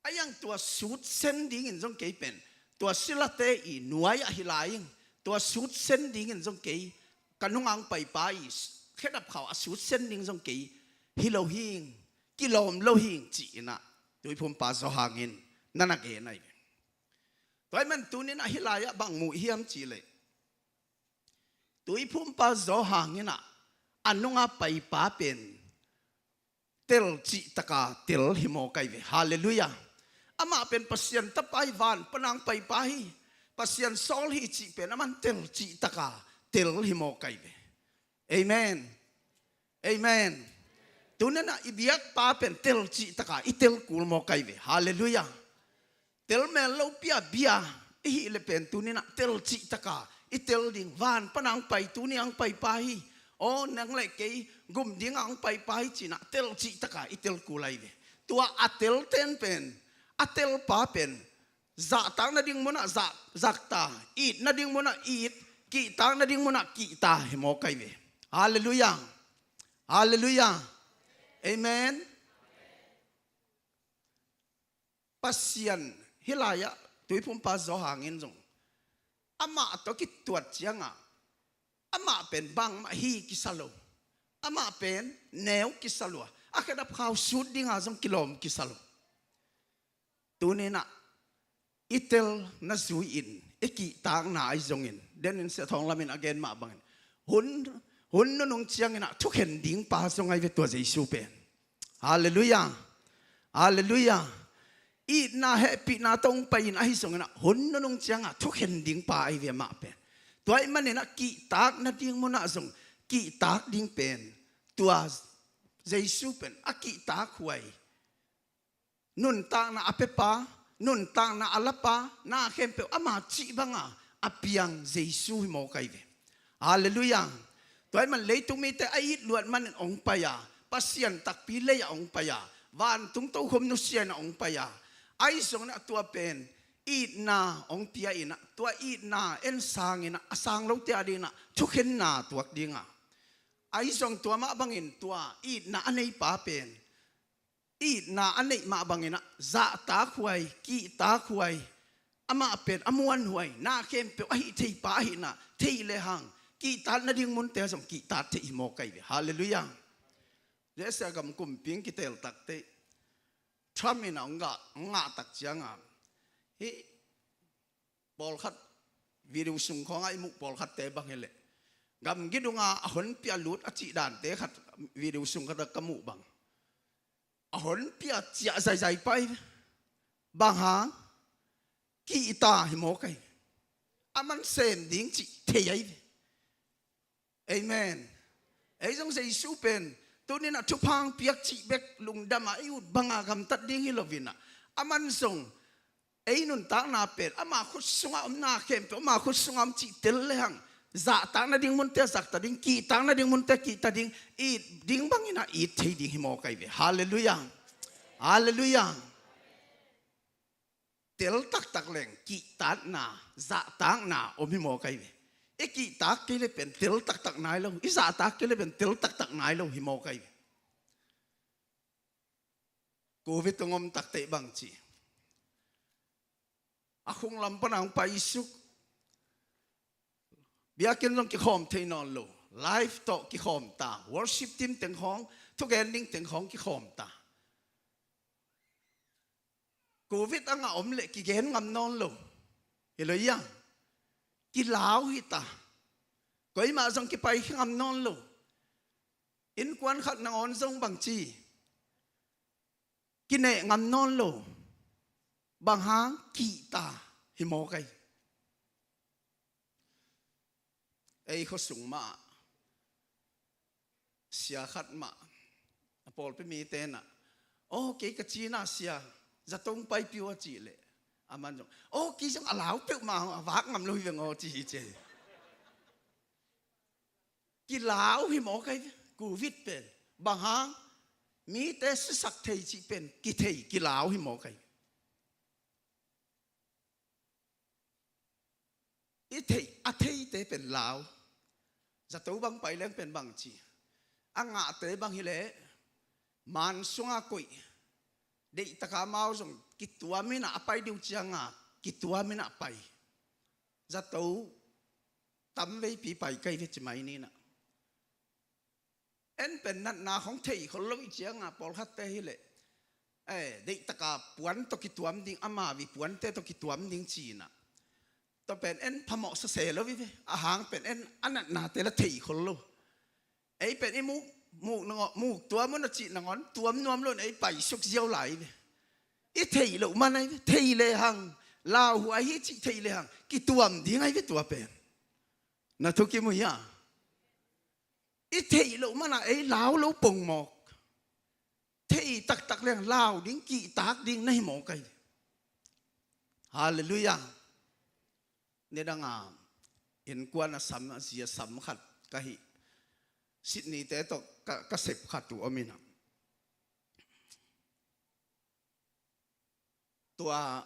Ahi hang tua sutsen dingin zong kei pen tua silate i nuai ah hi lai ing, tua sutsen dingin zong kei, ka nunga hong paipa i khedap khau a sutsen ding zong kei hi lo hing, kilawm lo hing, ci-in ah Tuiphumpa Zawhang in na na gen ahi ve. Tua ahih man tuni-in ah hih lai-ah bang mu hiam cih leh, Tuiphumpa Zawhang in ah a nunga paipa pen tel cihtak a tel hi mawk ahi ve. Halleluiah. Amah pen Pasian Tapa hi, van pana hong paipa hi, Pasian sawl hi cih pen aman tel cihtak a tel hi mawk ahi ve. Amen. Amen. Tuni-in ah i biakpa pen tel cihtak a i tel kul mawk ahi ve. Halleluiah. Tel mel lopi a bia i hih leh pen tuni-in ah tel cihtak a i tel ding, van pana hong pai, tuni hong paipa hi. Aw, nang le kei gum dinga hong paipa hi, ci-in ah tel cihtak a i tel kul ahi ve. Tua a telten pen, a telpa pen zahtak nading munah zah, zahta, it nading munah it, kihtak nading munah kihta hi mawk ahi ve. Halleluiah. Halleluiah. Amen. Pasian, hih lai-ah Tuiphumpa Zawhang in zong amah tawh kituat ciangah amah pen bangmah hi kisa lo, amah pen neu kisa lua, a khedap khau sut dinga zong kilawm kisa lo. Tuni-in ah i telna zui-in i kihtakna ahi zongin, denin Sia Thawng Lam in a gen mah bangin, hun, hun nunung ciangin ah thukhen ding pa zong ahi ve tua Jesu pen. Halleluiah. Halleluiah. Itna hehpihna tawh hong pai-in ahi zongin ah hun nunung ciangah thukhen ding pa ahi ve amah pen. Tua ahih manin ah kihtak nading munah zong kihtak ding pen tua Jesu pen a kihtak huai, nuntakna a pepa, nuntakna a lapa, na khempeuh ama cih banga a piang Jesu hi mawk ahi ve. Halleluiah. Tua ahih man leitung mite a it luat manin hong pai a, Pasian takpi lei-ah hong pai a, vantung tokhom nusia-in ah hong pai a, ahi zongin ah tua pen itna hong pia-in ah, tua itna en sangin ah a sang lote a dingin ah thukhenna tuak dinga, ahi zong tua mah bangin tua itna a neipa pen itna a neih mah bangin ah zahtak huai, kihtak huai, amah pen a muanhuai, na khempeuh a hih theipa ahihna thei lehang kihtak nading munte zong kihtak thei hi mawk ahi ve. Halleluiah. U S A gam kumpi hong kitel takteh Trump in ah hong ngah, hong ngah tak cianga, hih pawlkhat video sung khawngah i muh pawlkhatte bang hileh, gamgi dunga a honpi a lut a cih dante khat video sung khatah ka muh bang, a honpi a ciah zaizai pai. Bang hang? Kihta hi mawk ahi. Aman sem ding cih thei ahi ve. Amen. Ei zong Jesu pen tuni-in ah thupha hong piak cih bek lungdam a i ut banga gamtat ding hi loin ah, aman zong ei nuntakna pen ama khut sungah om, na khempeuh ama khut sungah om cih tel lehang zahtak nading munte zahta ding, kihtak nading munte kihta ding, it ding bangin ah it thei ding hi mawk ahi ve. Halleluiah. Halleluiah. Tel taktak leng kihtakna, zahtakna om hi mawk ahi ve. I kihtak kei le pen tel taktak nai lo, i zahtak kei le pen tel taktak nai lo hi mawk ahi ve. Covid hong om takteh bang ci, a khung lam pana hong paisuk, biakinn zong kikhawm thei nawn lo. Live tawh kikhawm ta, worship team teng khawng, thugen ding teng khawng kikhawm ta. Covid a ngah om leh kigen ngam nawn lo. Hi lo ia, kilau hi ta. Koimah zong kipai khe ngam nawn lo. Innkuan khat nangawn zong bangci, kineh ngam nawn lo. Bang hang? Kihta hi mawk ai. Ei khuasung mah sia khat mah, a pawlpi mite na, "Aw, kei ka cina sia, zato hong paipih uh," a cih leh, aman zong, "Aw, kei zong a lau peuhmah hong a vak ngam lo hi veng aw," ci hi ci. Kilau hi mawk ai ve, Covid pen. Bang hang? Mite sisak thei cih pen kithei, kilau hi mawk ai. I theih, a theite pen lau. Zato bang pai leng pen bangci, a ngahte bang hileh, man sunga koih, deihtaka amau zong kituam inah, a pai ding uh cianga kituam inah pai. Zato tamveipi pai kei ve ci mai ninah. En pen natna khong thei khol lo i cianga pawlkhatte hileh, eh, deihtaka puan tawh kituam ding, ama vi puante tawh kituam ding cinah. Tua pen en phamawh sase lo i ve. A hang pen en a natnate la thei khol lo. Ei pen i muk, muk nangawn, muk tuam un a cih nangawn tuam nuam lo in ei paisuk ziau lai i ve. I theih loh man ai ve. Thei lehang, lauhuai hi cih thei lehang kituam ding ai ve tua pen. Na thukim uh hia? I theih loh mana ei lau lo pongmawk. Theih taktak leng lau ding, kihtak ding na hi mawk ai. Halleluiah. Nidanga innkuan a sam, a zi a sam khat ka hih, Sydney-te tawh ka, ka sep khat uh om inah. Tua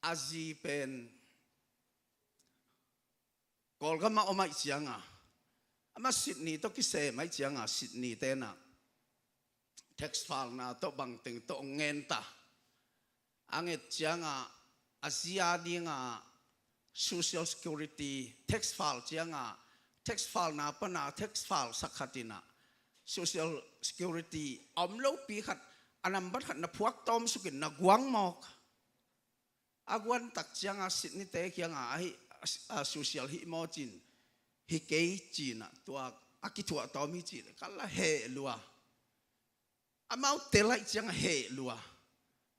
a zi pen Kawlgam ah om ahih cianga, amah Sydney tawh kisem ahih cianga, Sydney-te na tax file-na tawh bangteng tawh hong ngenta. A nget cianga a zi a dinga Social Security tax file cianga, tax file-na pana tax file sak khat inah, Social Security a om lopi khat, a nambat khat na phuak tawm sukin na guang mawk. A guan tak cianga Sydney-te kianga ahi, a, a social hih maw cin, hi kei cinah tua a kithuah tawm hi cih leh ka la heh lua. Amau tel ahih cianga heh lua.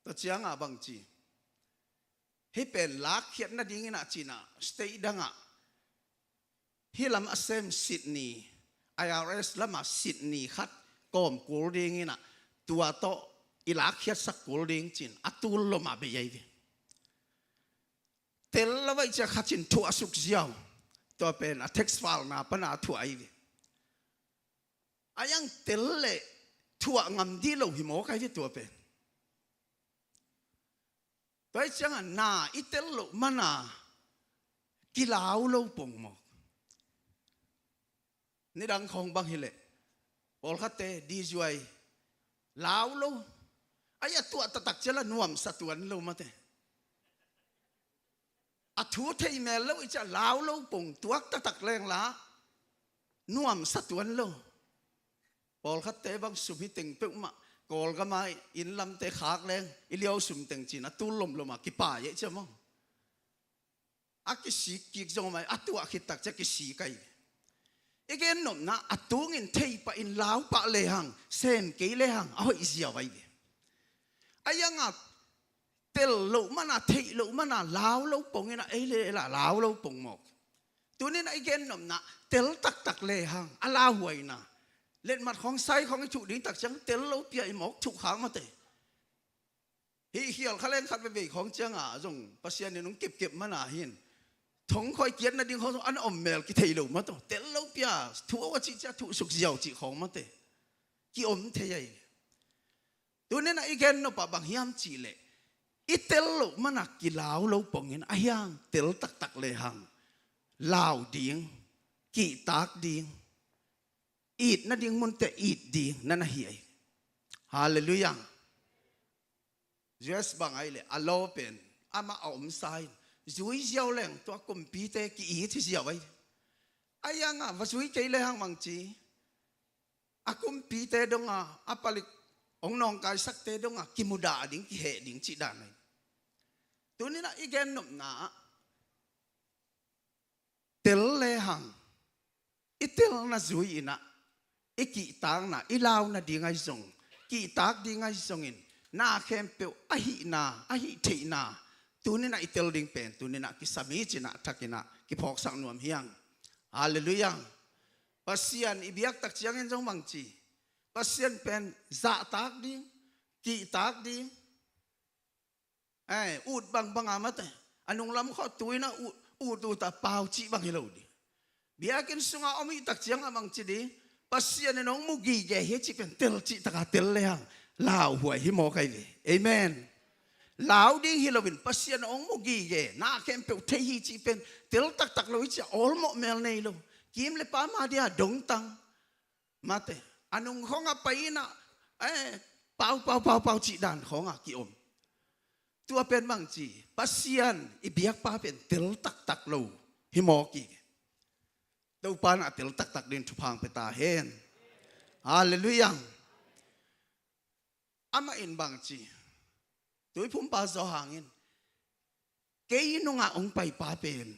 Tua cianga bangci, hih pen lakkhiat nading inah cinah state dangah, hih lam a sem Sydney, I R S lama Sydney khat kawm kul ding inah, tua tawh i lakkhiatsak kul ding cin a tul loma bei ai ve. Tel lo ahih ciah khat cin thuah suk ziau. Tua pen a tax file-na pana a thuah ai ve. A iang tel leh thuah ngam dih lo hi mawk ai ve tua pen. Tua ahih cianga na i tel loh mana kilau lo pongmawk. Nidang khawng bang hileh, pawlkhatte D J I lau lo. Ai a tuah taktak ciah la nuamsa tuan lo mate. A thu thei mel lo i ciah lau lo pong tuak taktak leng la nuamsa tuan lo. Pawlkhatte bang sum hi teng peuhmah Kawlgama inn lamte khak leng i liau sum teng cin a tul lomloma kipai ahih ciah maw. A kisik kik zong om ai, a tuah khit tak ciah kisik ai ve. I gennopna a tungin thei pahin lau pah lehang, sem kei lehang a hoih ziau ai ve. A ianga tel loh mana, theih loh mana lau lo pong inah ei le ei la lau lo pong mawk. Tuninah i gennopna tel taktak lehang a lauhuaina, letmat khawng sai khawng i thuh ding tak ciang tel lo pia i mawk thuh khak mate. Hih khial kha leng khat veivei khawng cianga zong Pasian in hong kepkep mana hin thongkhawi kiat nading khawng zong an om mel kithei lo mataw. Tel lo pia thu a cih ciah thuh suk ziau cih khawng mate. Ki om thei ai. Tuninah i gennopah bang hiam cihleh, i tel loh mana kilau lo pongin a hiang tel taktak lehang lau ding, kihtak ding, it nading munte it ding na na hi ai. Halleluiah. U S bang ai leh a law pen amah a omsa in zui ziau leng tua kumpite ki-it hi ziau ai. Ahi hangah va zui kei lehang bangci, a kumpite dongah, a palik hong nawngkaisakte dongah kimudah ding, kiheh ding cih dan ahi. Tuninah i gennopna ah tel lehang, i telna zui-inah i kihtakna, i launa ding ahi zong, kihtak ding ahi zongin, na khempeuh a hihna, a hih theihna, tuninah i tel ding pen tuninah kisam hi cinah thakinah kiphawksak nuam hi hang. Halleluiah. Pasian i biaktak ciangin zong bangci, Pasian pen zahtak ding, kihtak ding, eh, ut bangbanga mate, a nunglam khawh tuinah ut, ut uta pau cih bang hi lo ding. Biakinn sunga om i tak ciangah bangci ding, Pasian in hong mu gige hi cih pen tel cihtaka tel lehang lauhuai hi mawk ahi ve. Amen. Lau ding hi loin Pasian hong mu gige, na khempeuh thei hi cih pen tel taktak lo hi ciah awlmawh mel nei lo. Kim le pama dia dongtang mate, a nung khawngah pai-inah, eh, pau pau pau pau cih dan khawngah kiom. Tua pen bangci, Pasian i biakpa pen tel taktak lo hi mawk hi. Topa nah tel taktak ding thupha hong pia ta hen. Halleluiah. Amah in bangci, Tuiphumpa Zawhang in, kei nungah hong paipa pen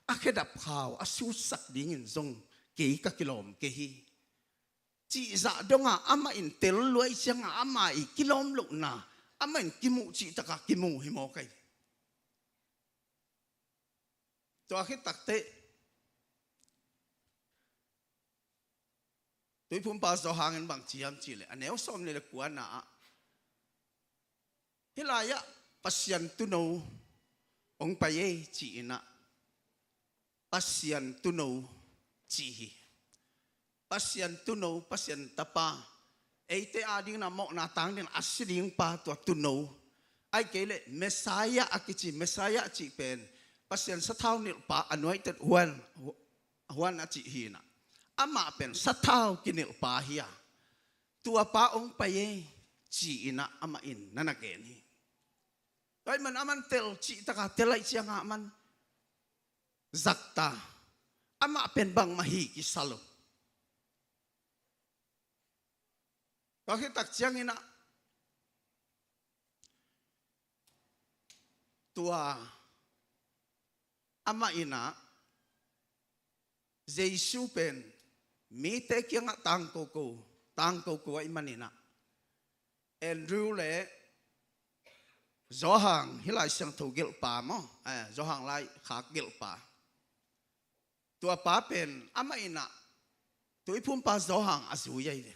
a khedap khau a sutsak dingin zong kei ka kilawm kei hi, cihzah dongah amah in tel luai ciangah amah i kilawm lohna, amah in kimuh cihtaka kimu hi mawk ahi. Tua khit takteh Tuiphumpa Zawhang in bangci hiam cihleh, a neu sawmnih le kuana ah, hih lai-ah Pasian tuuno hong pai ei ci-inah, Pasian tuuno ci hi. Pasian tuuno, Pasian tapa, eite adingin a mawhna tang dingin a si ding pa, tua tuuno. Ahih kei leh Messiah a kici, Messiah cih pen Pasian sathau nilhpa, anointed one, one a cih hi-inah, amah pen sathau kinilhpa hi a, tua pa hong pai ei ci-inah amah in na na gen hi. Tua ahih man aman tel cihtaka tel ahih ciangah aman zakta, amah pen bangmah hi kisa lo. Tua khit tak cianginah tua amah inah Jesu pen mite kiangah tangkoko, tangkoko ahih maninah Andrew le Zawhang, hih Lai Siangtho gelhpa maw, eh, Zawhang laikhak gelhpa, tua pa pen amah inah Tuiphumpa Zawhang a zui ahi ve.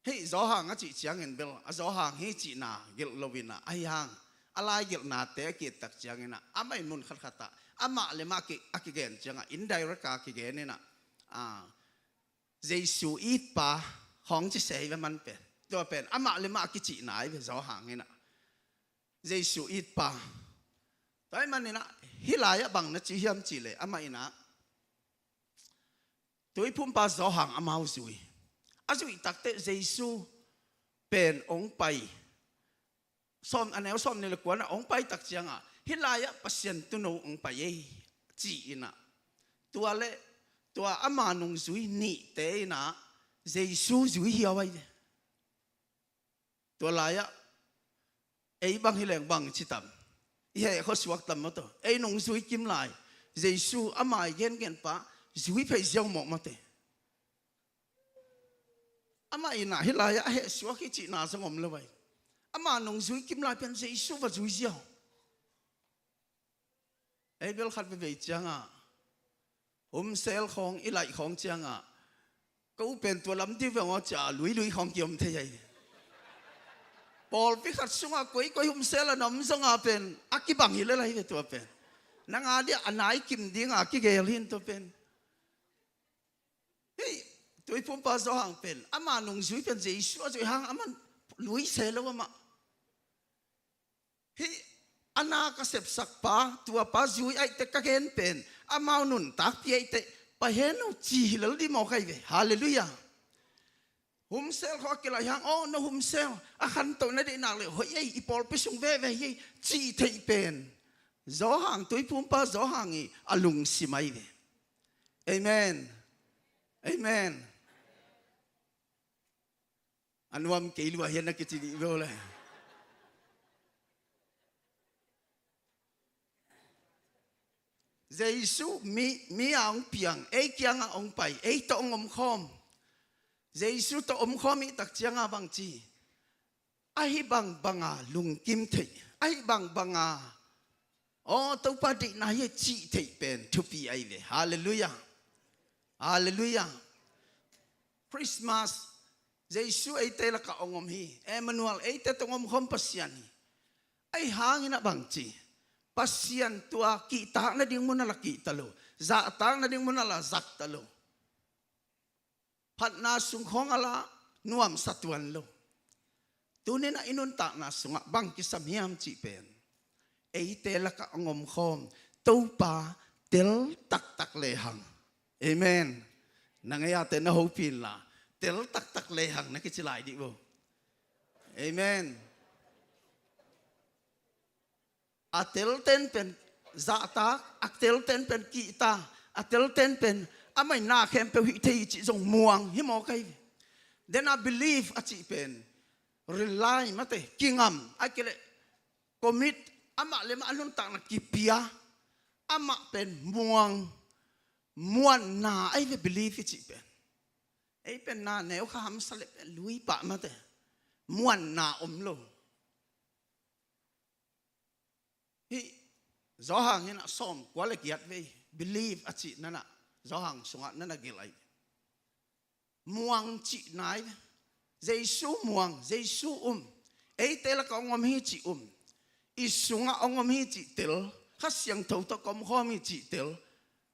Hih Zawhang a cih ciangin bel a Zawhang hi cihna gelh loinah, ahi hang a lai gelhnate a ki-et tak cianginah amah in mun khatkhatah amah le mah a kigen ciangah indirect a kigen inah, ah, Jesu itpa hong ci se hi ve, man pen, tua pen amah le mah a kicihna hi ve, Zawhang inah Jesu itpa. Tua ahih maninah hih lai-ah bang na ci hiam cihleh amah inah Tuiphumpa Zawhang amau zui. A zuih takteh Jesu pen hong pai. Sawm, a neu sawmnih le kuanah hong pai tak ciangah hih lai-ah Pasian tuuno hong pai ei ci-inah, tua le tua ama nungzui nihte inah Jesu zui hiau ahi ve. Tua lai-ah ei bang hi leng bang ci tam? I heh khua suak tam maw tawh? Ei nungzui kim lai Jesu ama i gengenpa zui phei ziau mawk mawte. Amah inah hih lai-ah a heh suak hi cihna zong om lo ahi. Ama nungzui kim lai pen Jesu va zui ziau. Ei bel khat veivei ciangah humsel khawng i laih khawng ciangah, ko pen tua lam dih veng aw cia luilui khawng kiom thei ahi. Pawlpi khat sungah koikoi humsel a na om zongah pen a kibang hi lel ahi ve tua pen. Nang a diah a nai kim dinga kigel hin tua pen. Hei, Tuiphumpa Zawhang pen ama nungzui pen Jesu a zuih hang aman lui se lo amah. Hih a na ka sepsakpa, tuapa zui aihte ka gen pen amau nuntakpi aihte pai hen uh ci hi lel dih mawk ahi ve. Halleluiah. Humsel khawh a kilaih hang, aw, na humsel a khantoh na deihnak le hoih ei, i pawlpi sung veve hi ei cih theih pen Johan, tuiphumpa Johan i a lungsim ahi ve. Amen. Amen. A nuam kei lua hian a kici dih beu le. Jesu mi, mi a hong piang, ei kiangah hong pai, ei tawh hong omkhawm. Jesu tawh omkhawm i tak ciangah bangci, ahi bangbanga lungkim theih, ahi bangbanga aw Topa deihna hi cih theih pen thupi ahi ve. Halleluiah. Halleluiah. Christmas, Jesu eite lakah hong om hi. Emmanuel, eite tawh hong omkhawm Pasian hi. Ahi hangin a bangci, Pasian tua kihtak nading munah la kihta lo, zahtak nading munah la zakta lo. Phatna sung khawngah la nuamsa tuan lo. Tuninah i nuntakna sungah bang kisam hiam cih pen, eite lakah hong omkhawm Topa tel taktak lehang. Amen. Na ngei-ate na hopih inla, tel taktak lehang na kici lai dih bo. Amen. A telten pen zahtak, a telten pen kihta, a telten pen amah in na khempeuh hih thei hi cih zong muang hi mawk ahi ve. Then a believe a cih pen rely mate, kingam, a kei leh commit, amah le amah a nuntakna kipia, amah pen muang, muanna ahi ve believe i cih pen. Ei pen na neu kha hamsa le pen lui pah mate, muanna om lo. Hih Johan in a sawmkua le giat vei believe a cih nanah, Johan sungah nanah gelh ahi. Muang cihna ahi. Jesu muang, Jesu um. Eite lakah hong om hi cih um. I sungah hong om hi cih tel. Kha Siangtho tawh ka omkhawm hi cih tel.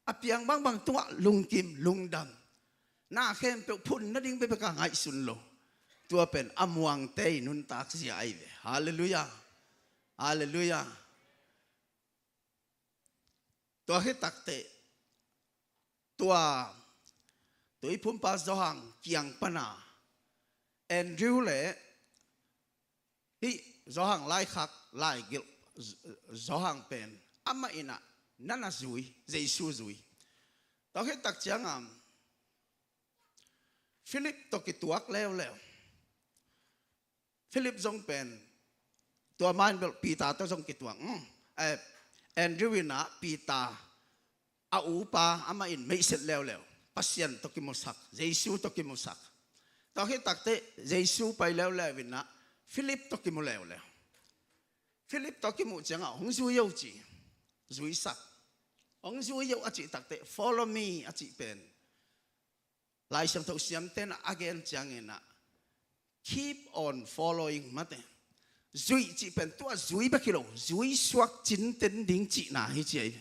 A piang bangbang tungah lungkim, lungdam. Na khempeuh phun nading bekbek a ngaihsun lo. Tua pen a muangte i nuntak zia ahi ve. Halleluiah. Halleluiah. Tua khit takteh, tua tuiphumpa Johan kiang pana Andrew le hih Johan laikhak, laigelh Johan pen amah inah nanah zui, Jesu zui. Tua khit tak ciangah Philip tawh kituak leuleu. Philip zong pen tua ma in bel Peter tawh zong kituak. Hmm. Eh, Andrew inah Peter a upa amah in meihset leuleu, Pasian tawh kimusak, Jesu tawh kimusak. Tua khit takteh Jesu pai leuleu inah Philip tawh kimu leuleu. Philip tawh kimuh ciangah hong zui o ci, zuisak. Hong zui o a cih takteh follow me a cih pen Lai Siangtho siamten a gen cianginah keep on following mate. Zuih cih pen tua zui bek hi lo, zui suak cinten ding cihna hi ci ahi.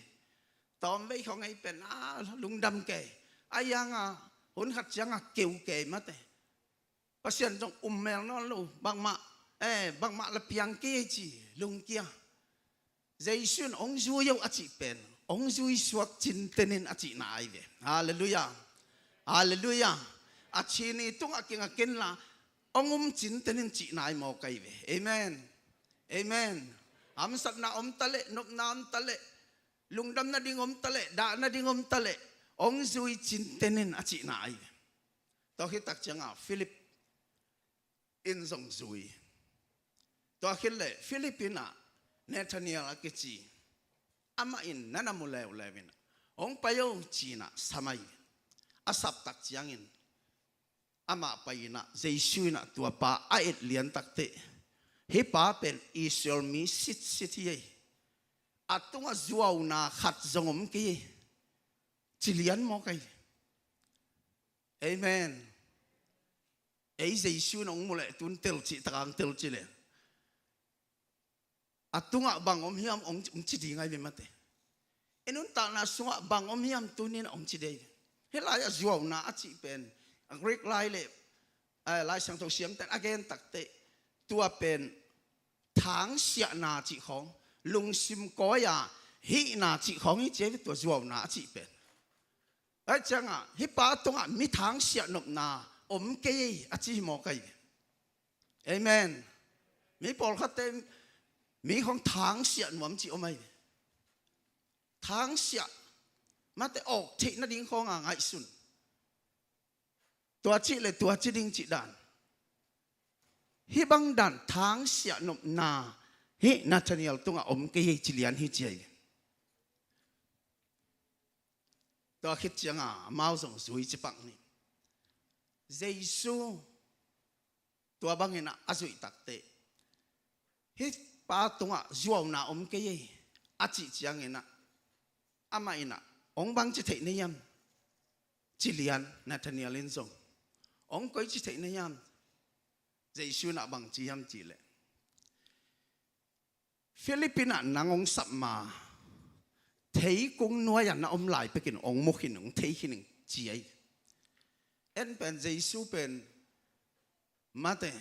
Tawmvei khawng ei pen a lungdam kei, a ianga hun khat cianga keu kei mate. Pasian zong um mel nawn lo, bangmah, eh, bangmah la piang kei ci, lungkia. Jesu in hong zui o a cih pen hong zui suak cintenin a cihna ahi ve. Halleluiah. Halleluiah. A cini tungah kinga kenla hong um cintenin cihna ahi mawk ahi ve. Amen. Amen. Hamsatna om taleh, nopna om taleh, lungdam nading om taleh, dah nading om taleh, hong zui cintenin a cihna ahi ve. Tua khit tak ciangah Philip in zong zui. Tua khit leh Philip inah Nathanael a kici, amah in nanah mu leuleu inah hong pai o cinah sam ahi. A sap tak ciangin amah pai inah Jesu inah tua pa a et lian takteh, hih pa pen Israel mi sitsit hi ei, a tungah zuauna khat zong om kei ei, ci lian mawk ahi. Amen. Ei Jesu in hong mu leh tun tel cih takah hong tel ci leh a tungah bang om hiam hong, hong ci ding ahi ve mate. I nuntakna sungah bang om hiam tunin hong ci ding ahi ve. Hih lai-ah zuauna a cih pen a Greek lai le, eh, Lai Siangtho siamten a gen takteh tua pen thangsiahna cih khawng, lungsim kawi-a hihna cih khawng hi ci ahi ve tua zuauna a cih pen. Ahi ciangah hih pa tungah mi thangsiah nopna om kei ei a ci hi mawk ahi ve. Amen. Mi pawlkhatte mi khawng thangsiah nuam cih om ahi ve. thangsiah mate awk theih nading khawnga ngaihsun. Tua cih le tua ci ding cih dan, hih bang dan thangsiah nopna hih Nathaniel tungah om kei hi, ci lian hi ci hi. Tua khit cianga amau zong zui ci pak ni. Jesu tua bangin ah a zuih takteh, hih pa tungah zuauna om kei hi, a cih ciangin ah amah in ah, hong bang ci theih na hiam? Ci lian Nathaniel in zong. Hong koi ci theih na hiam? Jesu in ah bang ci hiam cih leh, Philip in ah nang hong sap ma, theikung nuai-ah na om lai pekin hong mu khin, hong thei khin ing, ci hi. En pen Jesu pen mate,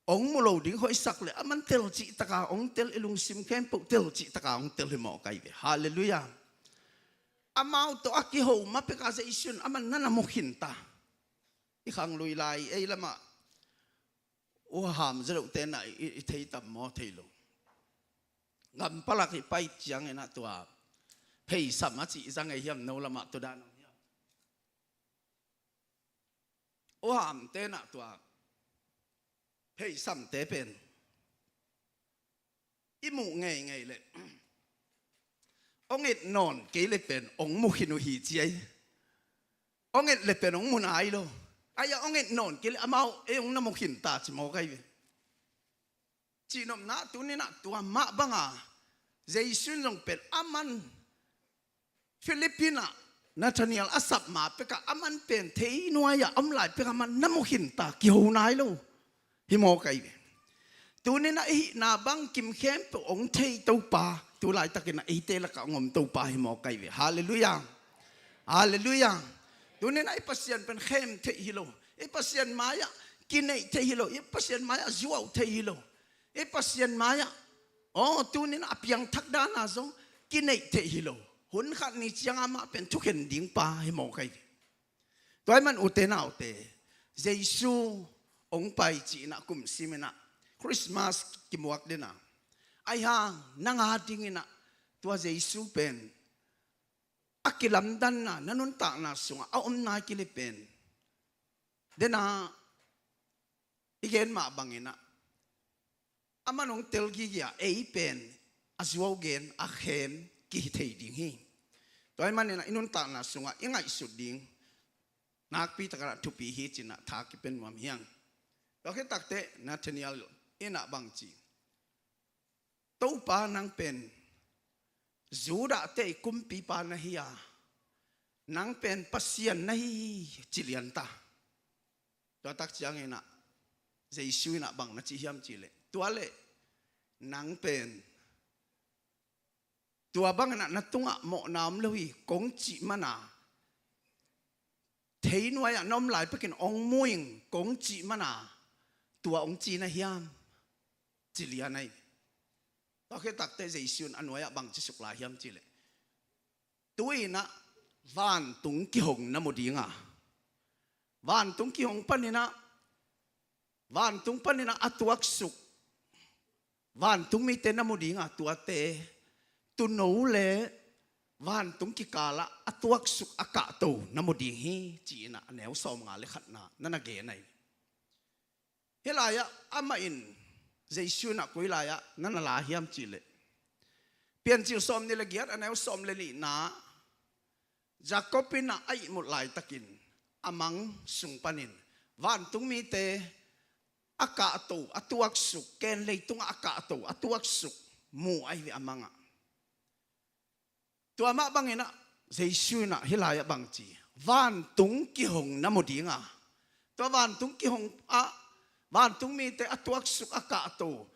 hong mu lo ding hoihsak le aman tel cih taka hong tel, i lungsim khempeuh tel cih taka hong tel hi mawk ahi ve. Halleluiah. Amau tawh a kiho ma peka Jesu in aman na na mu khin ta. I khanglui lai ei lamah U Ham Zaleuhte na i, i thei tam maw? Thei lo. Gampalak i pai ciangin ah tua pheisam a cih zang ei hiam, no lamah tua dan om hiam? U Hamte na tua pheisamte pen i muh ngeingei leh, hong et nawn kei le pen hong mu khin uh hi ci ahi. Hong et le pen hong mu nai lo. Ahi a, hong et nawn kei le amau ei hong na mu khin ta ci mawk ahi ve. Cihnopna tuninah tua mah banga Jesu in zong pen aman Philip in ah Nathaniel a sap ma pekah aman pen thei nuai-ah om lai pekah aman na mu khin ta, kiho nai lo. Hi mawk ahi ve. Tuninah i hihna bangkim khempeuh hong thei Topa, tu laitakinah eite lakah hong om Topa hi mawk ahi ve. Halleluiah. Halleluiah. Tuninah i Pasian pen khem theih hi lo. I Pasian mai-ah kineih theih hi lo. I Pasian mai-ah zuau theih hi lo. I Pasian mai-ah, aw, tuninah a piangthak dana zong kineih theih hi lo. Hun khat ni cianga mah pen thukhen ding pa hi mawk ahi ve. Tua ahih man ute naute, Jesu hong pai cihinah kum siminah Christmas kimuak dena, ahi hang nang a dinginah tua Jesu pen a kilamdanna na nuntakna sungah a om nai kei le pen, dena i gen mah banginah aman hong tel gige a, ei pen a zuau gen, a khem kihi thei ding hi. Tua ahih maninah i nuntakna sungah i ngaihsut ding nakpi takinah thupi hi cinah tha kipen nuam hi hang. Tua khit takteh Nathaniel inah bang ci, Topa, nang pen Judahte i kumpipa na hi a, nang pen Pasian na hi hi, ci lian ta. Tua tak cianginah Jesu inah bang na ci hiam cih leh, tua leh nang pen tua banginah na tungah mawhna om lo hi kong cih mana, thei nuai-ah na om lai pekin hong mu ing kong cih mana, tua hong ci na hiam, ci lian ahi. Tua khit takteh Jesu in a nuai-ah bang ci suk lai hiam cih leh, tu-inah vantung kihong na mu dinga, vantung kihong paninah, vantung paninah a tuaksuk vantung mite na mu dinga, tuate tuuno le vantung kikalah a tuaksuk a kahto na mu ding hi, ci-inah a neu sawmnga le khatna na na gen ahi. Hih lai-ah amah in, Jesu inah koi lai-ah na na la hiam cih leh, Piancil sawmnih le giat a neu sawm le nihna, Jacob inah a ihmut laitakin a mang sung panin vantung mite a kahto, a tuaksuk, ken leitungah a kahto, a tuaksuk mu ahi ve a mangah. Tua mah banginah Jesu inah hih lai-ah bang ci, vantung kihong na mu dinga, tua vantung kihong ah vantung mite a tuaksuk a kahto,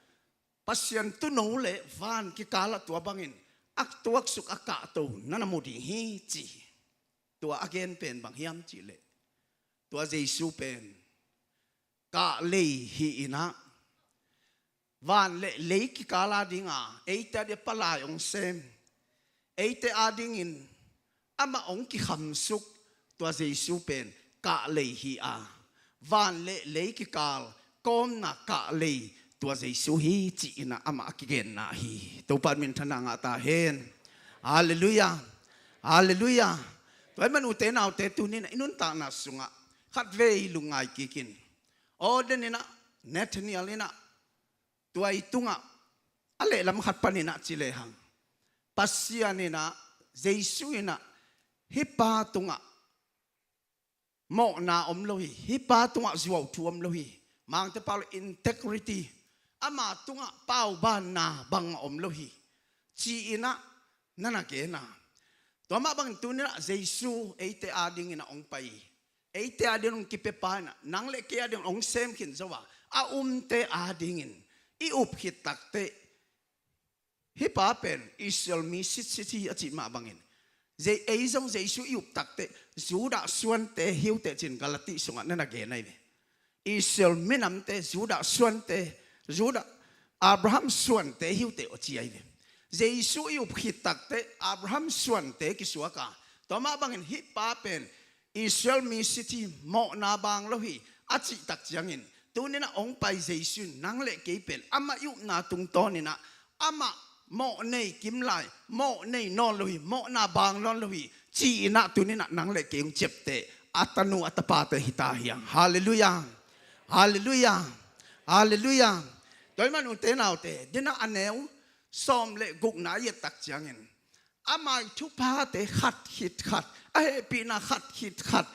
Pasian tuuno le van kikalah tua bangin a tuaksuk a kahto na na mu ding hi, ci. Tua a gen pen bang hiam cih leh, tua Jesu pen kahlei hi-inah, van le lei kikal a dinga eite a dia palai hong sem, eite a dingin amah hong kikhamsuk tua Jesu pen kahlei hi a, van le lei kikal kawmna kahlei tua Jesu hi, ci-inah amah a kigenna hi. Topa in minthanna ngah ta hen. Halleluiah. Halleluiah. Tua ahih man ute naute, tuni-in ah i nuntakna sungah khatvei lungngai kikin. Aw, den in ah Nathaniel in ah tua i tungah a lehlam khat panin ah ci lehang, Pasian in ah, Jesu in ah hih pa tungah mawhna om lo hi, hih pa tungah zuauthu om lo hi, Mangte pau leh integrity, ama tungah paubanna bang a om lo hi, ci-in ah na na gen a. Tua mah bangin tuni-in ah Jesu eite adingin ah hong pai, eite adingin hong kipia pa in ah, nang leh kei adingin hong sem khin zo a, a umte adingin i up khit takteh, hih pa pen Israel mi sitsit hi a cih mah bangin, Je-, ei zong Jesu i up takteh Judah suante hi uh teh, ci-in Galati sungah na na gen ahi ve. Israel minamte, Judah suante, Judah, Abraham suante hi uh teh, aw, ci ahi ve. Jesu i up khit takteh Abraham suante kisuak a. Tua mah bangin hih pa pen Israel mi sitsit hi, mawhna bang lo hi a cih tak ciangin, tuni-in ah hong pai Jesu in nang leh kei pen amah i upna tungtawnin ah, amah mawh nei kim lai, mawh nei nawn lo hi, mawhna bang nawn lo hi, ci-in ah tuni-in ah nang leh kei hong ciapteh, a tanu a tapate hi ta hi hang. Halleluiah. Halleluiah. Halleluiah. Tua ahih man ute naute, den in ah a neu sawm leh gukna i et tak ciangin, ama i thuphate khat khit khat, a hehpihna khat khit khat,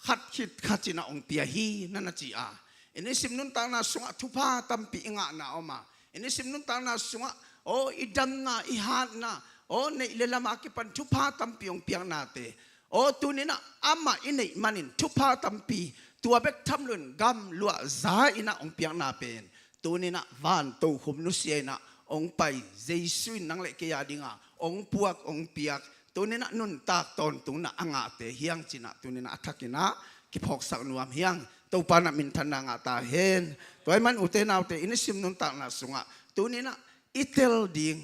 khat khit khat in ah hong pia hi, na na ci a. I nisim nuntakna sungah thupha tampi i ngahna om a, i nisim nuntakna sungah, aw, i damna, i hatna, aw, neih leh lam a kipan thupha tampi hong piaknate, aw, tuni-in ah amah i neih manin thupha tampi, tua bek tham loin gamluah za-in ah hong piakna pen, tuni-in ah van tokhom nusia-in ah hong pai Jesu in nang leh kei adingin hong puak, hong piak, tuni-in ah nuntak tawntungna a ngahte hi hang, ci-in ah tuni-in ah a thakin ah kiphawksak nuam hi hang. Topa in ah minthanna ngah ta hen. Tua ahih man ute naute, i nisim nuntakna sungah tuni-in ah i tel ding,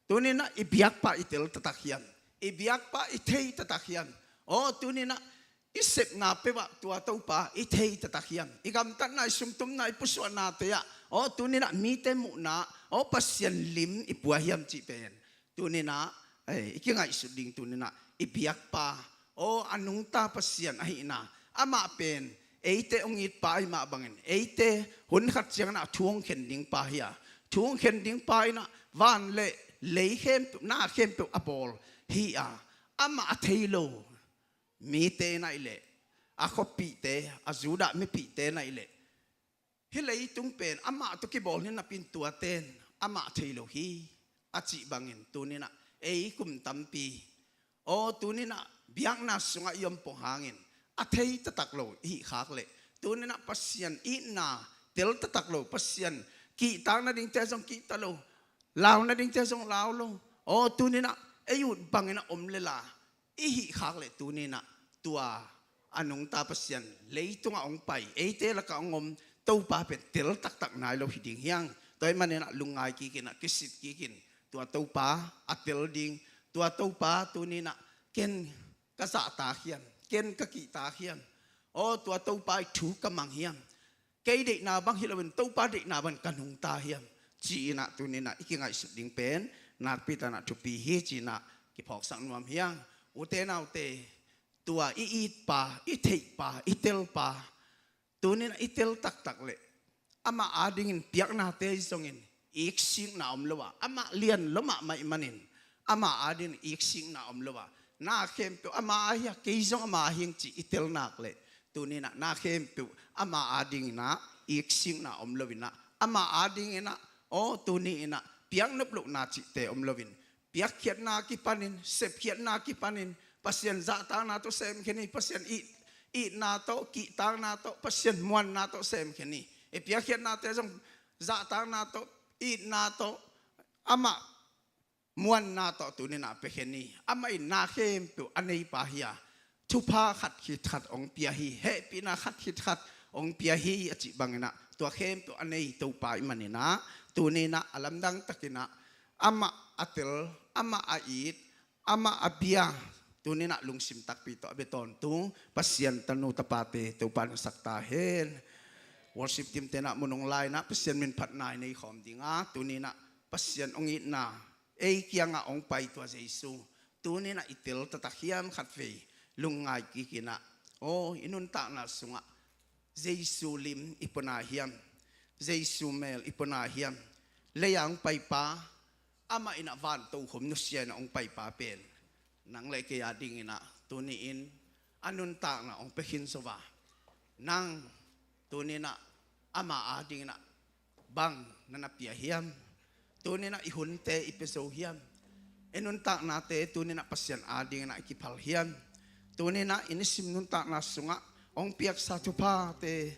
tuni-in ah i biakpa i tel taktak hiam? I biakpa i thei taktak hiam? Aw, tuni-in ah i sepna peuh ah tua Topa i thei taktak hiam? I gamtatna, i sumtumna, i pusuahnate ah, aw, tuni-in ah mite muhna, aw, Pasian lim i pua hiam cih pen, tuni-in ah, eh, i kingaihsut ding, tuni-in ah i biakpa, aw, a nungta Pasian ahihna, amah pen eite hong it pa ahih mah bangin, eite hun khat ciangin ah thu hong khen ding pa hi a, thu hong khen ding pa in ah van leh lei khempeuh, na khempeuh a bawl hi a, amah a thei lo mite in ahih leh, a khuapihte, a Judah mipihte in ahih leh, hih leitung pen amah tawh kibawl hi napi-in tuate in amah thei lo hi a cih bangin, tuni-in ah ei kum tampi, aw, tuni-in ah biakna sungah i om pong hangin a thei taktak lo i hih khak leh, tuni-in ah Pasian itna tel taktak lo, Pasian kihtak nadingte zong kihta lo, lau nadingte zong lau lo, aw, tuni-in ah ei ut bangin ah om lel a i hih khak leh, tuni-in ah tua a nungta Pasian, leitungah hong pai, eite lakah hong om Topa pen tel taktak nai lo hi ding hi hang. Tua ahih manin ah lungngai kikin ah, kisit kikin, tua Topa a tel ding, tua Topa, tuni-in ah ken ka zahtak hiam, ken ka kihtak hiam, aw, tua Topa i thu ka mang hiam, kei deihna bang hi loin Topa deihna bang ka nungta hiam, ci-in ah tuni-in ah i kingaihsut ding pen nakpi takin ah thupi hi, ci-in ah kiphawksak nuam hi hang. Ute naute, tua i it pa, i theih pa, i tel pa, tuni-in ah i tel taktak leh, amah adingin piaknate zongin iksikna om lo a, amah lian lo mahmah ahih manin, amah adingin iksikna om lo a, na khempeuh ama a hi a, kei zong ama a hi ing cih i tel nak leh, tuni-in ah na khempeuh ama adingin ah iksikna om loin ah, ama adingin ah, aw, tuni-in ah piaknop lohna cihte om loin, piakkhiatna kipanin, sepkhiatna kipanin, Pasian zahtakna tawh semkhen hi, Pasian it, itna tawh, kihtakna tawh, Pasian muanna tawh semkhen hi. I piakkhiatnate zong zahtakna tawh, itna tawh, amah muanna tawh tuni-in ah piakkhiat hi. Amah in na khempeuh a neipa hi a, thupha khat khit khat hong pia hi, hehpihna khat khit khat hong pia hi a cih bangin ah, tua khempeuh a nei Topa ahih manin ah, tuni-in ah a lamdang takin ah amah a tel, amah a it, amah a bia, tuni-in ah lungsim takpi tawh a bia tawntung Pasian tanu tapate Topa in hong sak ta hen. Worship team-te in ah mun hong la-in ah Pasian min phatna i nei khawm ding a, tuni-in ah Pasian hong itna, ei kiangah hong pai tua Jesu, Tuni-in ah i tel taktak hiam, khatvei lungngai kik in ah, aw, i nuntakna sungah Jesu lim i pua na hiam, Jesu mel i pua na hiam. Lei-a hong paipa, amah in ah van tokhom nusia in ah hong paipa pen nang le kei adingin ah tuni-in a nuntakna hong pia khin zo a, nang tuni-in ah ama adingin ah bang na na pia hiam? Tuni-in ah i hunte i pia zo hiam? I nuntaknate tuni-in ah Pasian adingin ah i kiphal hiam? Tuni-in ah i nisim nuntakna sungah hong piaksa thuphate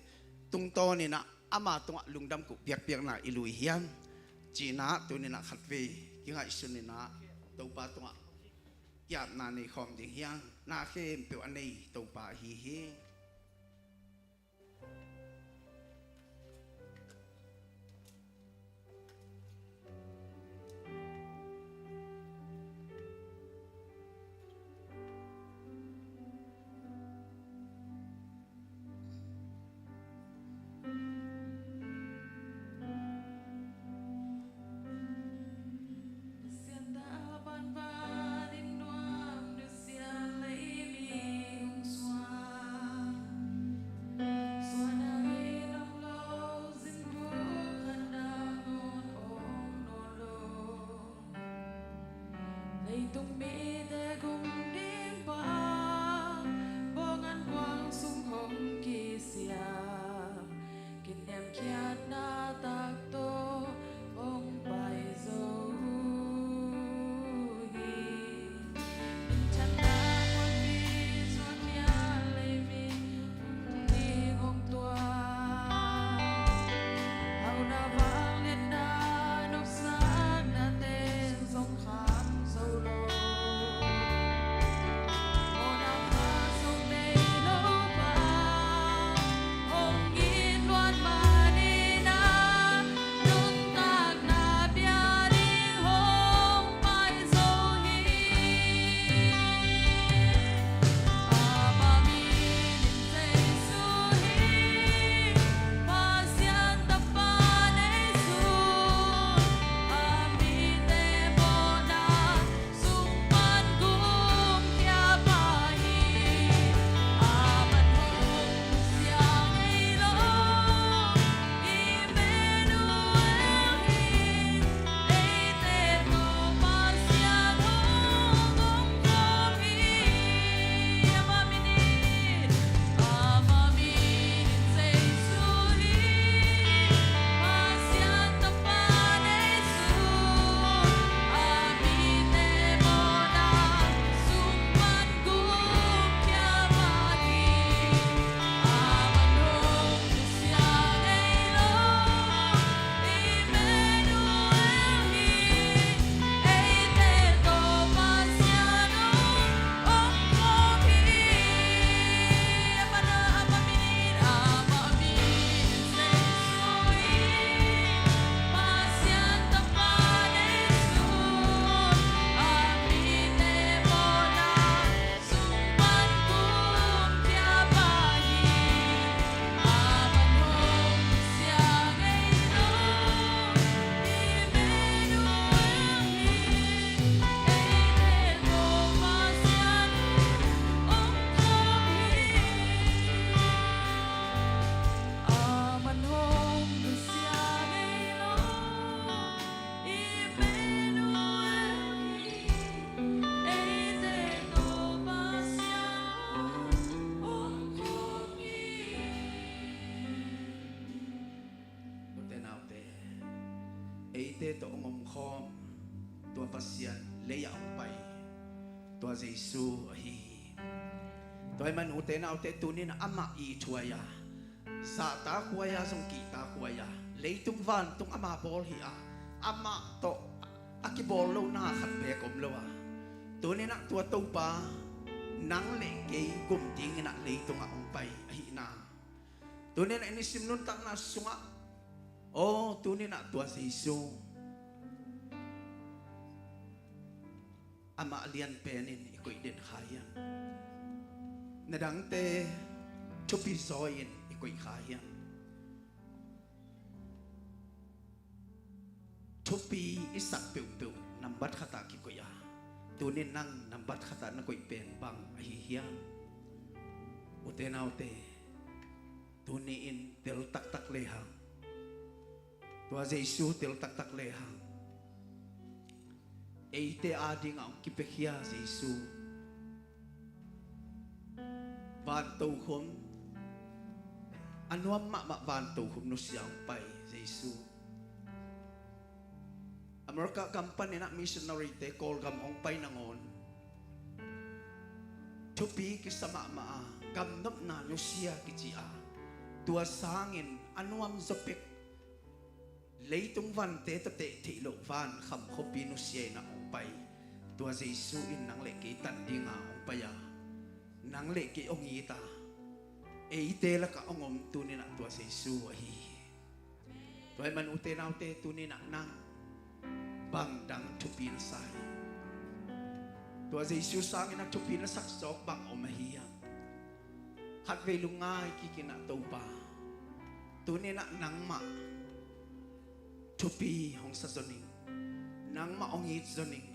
tungtawnin ah ama tungah lungdam kuh piakpiakna i lui hiam? Ci-in ah tuni-in ah khatvei kingaihsun in ah Topa tungah ki-apna nei khawm ding hi hang. Na khempeuh a nei Topa ahi hi. Leitung mite gum ding pa, bawng an kuang sung hong kisia, kiniamkhiatna tak tawh hong pai zo hi. Minthanna muanpi zuak hial lei mi ding hong tua. Hauhna vangliatna nopsakna ten zong kham zo lo. Mawhna pha zong nei lo pa hong it luat manin ah nuntakna pia ding hong pai zo hi. Amah min in Jesu hi. Pasian Tapa Jesu, a mite mawhna sung pan gumkhia pa hi. Amah hong nusia ngei lo, Emmanuel hi. Eite tawh Pasian hong om khawm hi. Amah min in, amah min in Jesu hi. Pasian Tapa Jesu, a mite mawhna sung pan gumkhia pa hi. Amah hong nusia ngei lo, Emmanuel hi. Eite tawh Pasian hong om khawm hi. Amah, amah min in, amah min in Jesu hi. Pasian Tapa Jesu, a mite mawhna sung pan gumkhia pa hi. Amah hong nusia ngei lo, Emmanuel hi. Eite tawh Pasian hong om khawm hi. Amah hong nusia ngei lo, Emmanuel hi. Eite tawh Pasian hong om khawm hi. Ute naute, eite tawh hong om khawm tua Pasian, lei-ah hong pai tua Jesu ahi hi. Tua ahih man ute naute, tuni-in amah ithuai a, zahtakhuai a, zong kihtakhuai a, leitung vantung ama bawl hi a, amah tawh a kibawl lohna khat beek om lo a, tuni-in ah tua Topa nang le kei gum dingin ah leitungah hong pai ahihna, tuni-in ah i nisim nuntakna sungah, aw, tuni-in ah tua Jesu amah lian penin i koih den kha hiam? Na dangte thupi zaw-in i koih kha hiam? Thupi i sak peuhpeuh nambat khatah kikoih a, Tuni nang nambat khatah na koih pen bang ahi hiam? Ute naute, tuni-in tel taktak lehang, tua Jesu tel taktak lehang, eite adingah hong kipiakhia Jesu, vantokhom, a nuam mahmah vantokhom nusia hong pai Jesu. America gam paninah missionary-te Kawlgam hong pai nangawn thupi kisa mahmah a, gamnopna nusia kici a, tua sangin a nuam zawpek, leitung vante tawh teh theih loh van kham khuapi nusia inah hong pai. Tua Jesu in nang le kei tan dinga hong pai a, nang le kei hong it a, eite lakah hong om tuninah tua Jesu ahi hi. Tua ahih man ute naute, tuninah nang bang dang thupi na sa hiam? Tua Jesu sangin a thupi na sak zawk bang om ahi hiam? Khatvei lungngai kikinah, Topa, tuninah nangmah thupi hong sa zaw ning, nangmah hong it zaw ning,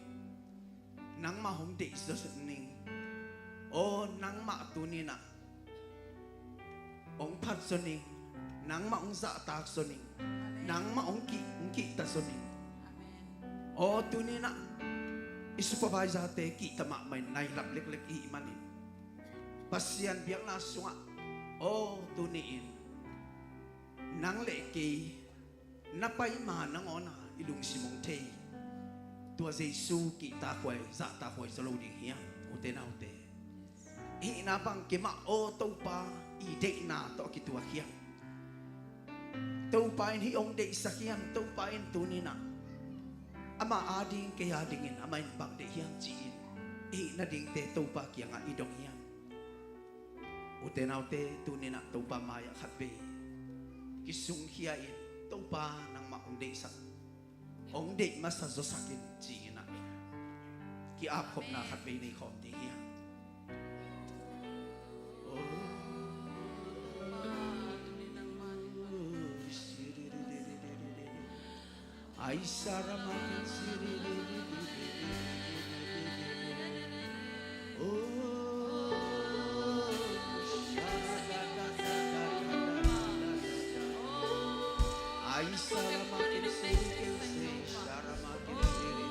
nangmah hong deih zaw ning. Aw, nangmah tuninah hong phat zaw ning, nangmah hong zahtak zaw ning, nangmah hong kih, hong kihta zaw ning. Aw, tuninah i supervisor-te kihta mahmah in nailap leklek i hih manin Pasian biakna sungah, aw, tuni-in nang le kei na pai ma nangawn a i lungsim hong thei tua Jesu kihtakhuai, zahtakhuai zaw lo ding hiam? Ute naute, hihna bang kimah, aw Topa, i deihna tawh a kituak hiam? Topa in hih hong deihsak hiam? Topa in tuninah ama ading, kei adingin amah in bang deih hiam ci-in i hih nadingte Topa kiangah i dong hiam? Ute naute, tuninah Topa mai-ah khatvei kisungkhia in, Topa, nangmah hong deihsak, hong deih masa zawsak in ci-inah ki-apkhopna khatvei nei khawm ding hiam? Ai saramakin siri. Oh, ai saramakin siri, saramakin siri.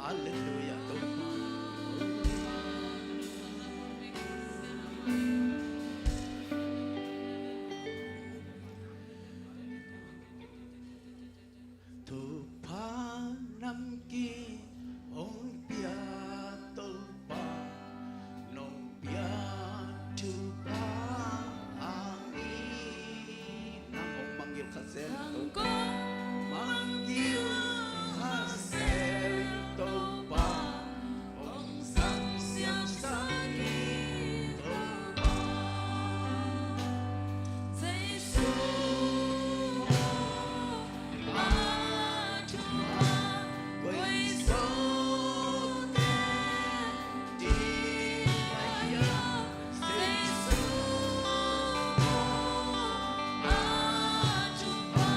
Halleluia, Topa. Thupha namkim hong pia Topa, nong pia thupha ahi. Nang hong mangngilh kha zel Topa, mangngilh kha zel Topa, hong zang siangsak hi Topa. Jesu, a thupha koih zawte ding a hiam? Jesu, a thupha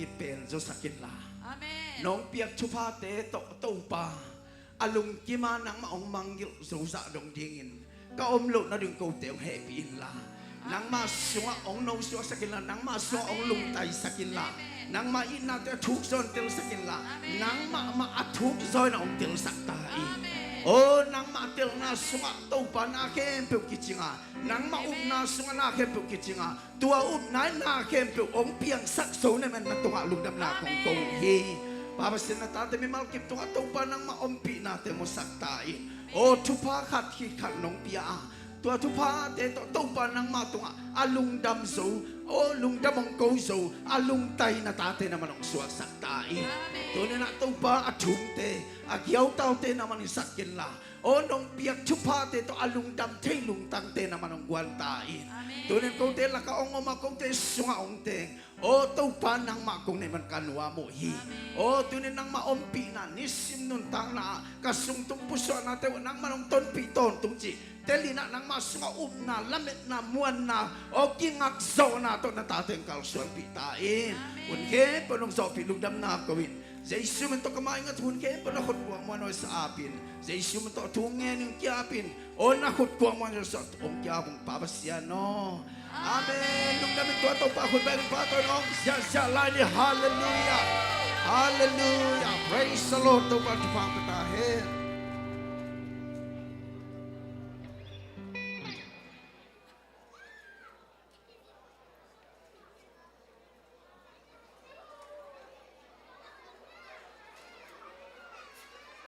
pen zawsak inla. Amen. Nong piak thuphate tawh Topa, a lungkima nangmah hong mangngilh zozah dong dingin ka om loh nading kote hong hehpih inla. Nangmah sungah hong nosuahsak inla, nangmah sungah hong lungtaisak inla. Nangmah itnate a thukzaw in telsak inla. Nangmah mah a thukzaw in a hong telsak ta in. O nangmah telna sungah Topa na khempeuh kicinga, nangmah upna sungah na khempeuh kicinga, tua upna in na khempeuh hong piangsak zo na man na tungah lungdamna kong ko hi. Pa Pasian, na tate mimal kip tungah Topa nangmah ompihnate musak ta in. O thupha khat khit khat nong pia a, tua thuphate tawh Topa nangmah tungah a lungdam zo, o lungdam hong ko zo, a lungtai na tate na man hong suaksak ta in. Tuninah Topa a thumte, a giautaute na man hisak inla. O nong piak thuphate tawh a lungdam thei lungtangte na man hong guan ta in. Tunin kote lakah hong om a, kote sungah hong teng, o Topa nangmah kong neih man ka nuam uh hi. O tunin nangmah ompihna nisim nuntakna ah ka sungtung pusuahnate uh nangmah hong tonpih tawntung cih telinah nangmah sungah upna, lametna, muanna, o kingakzawhna tawh na tate hong kalsuanpih ta in. Hun khempeuh nong zawhpih lungdamna ko in. Jesu min tawh ka maingat hun khempeuh na khutkuang muan aw sa apin. Jesu min tawh thu ngen in kiapin. O na khutkuang muan aw sa hong kiap ung Pa Pasian aw. Amen. Lungdam in tua Topa khut bek in pa tawh nong siasia lai ni. Halleluia. Halleluia. Praise the Lord. Topa thupha pia ta.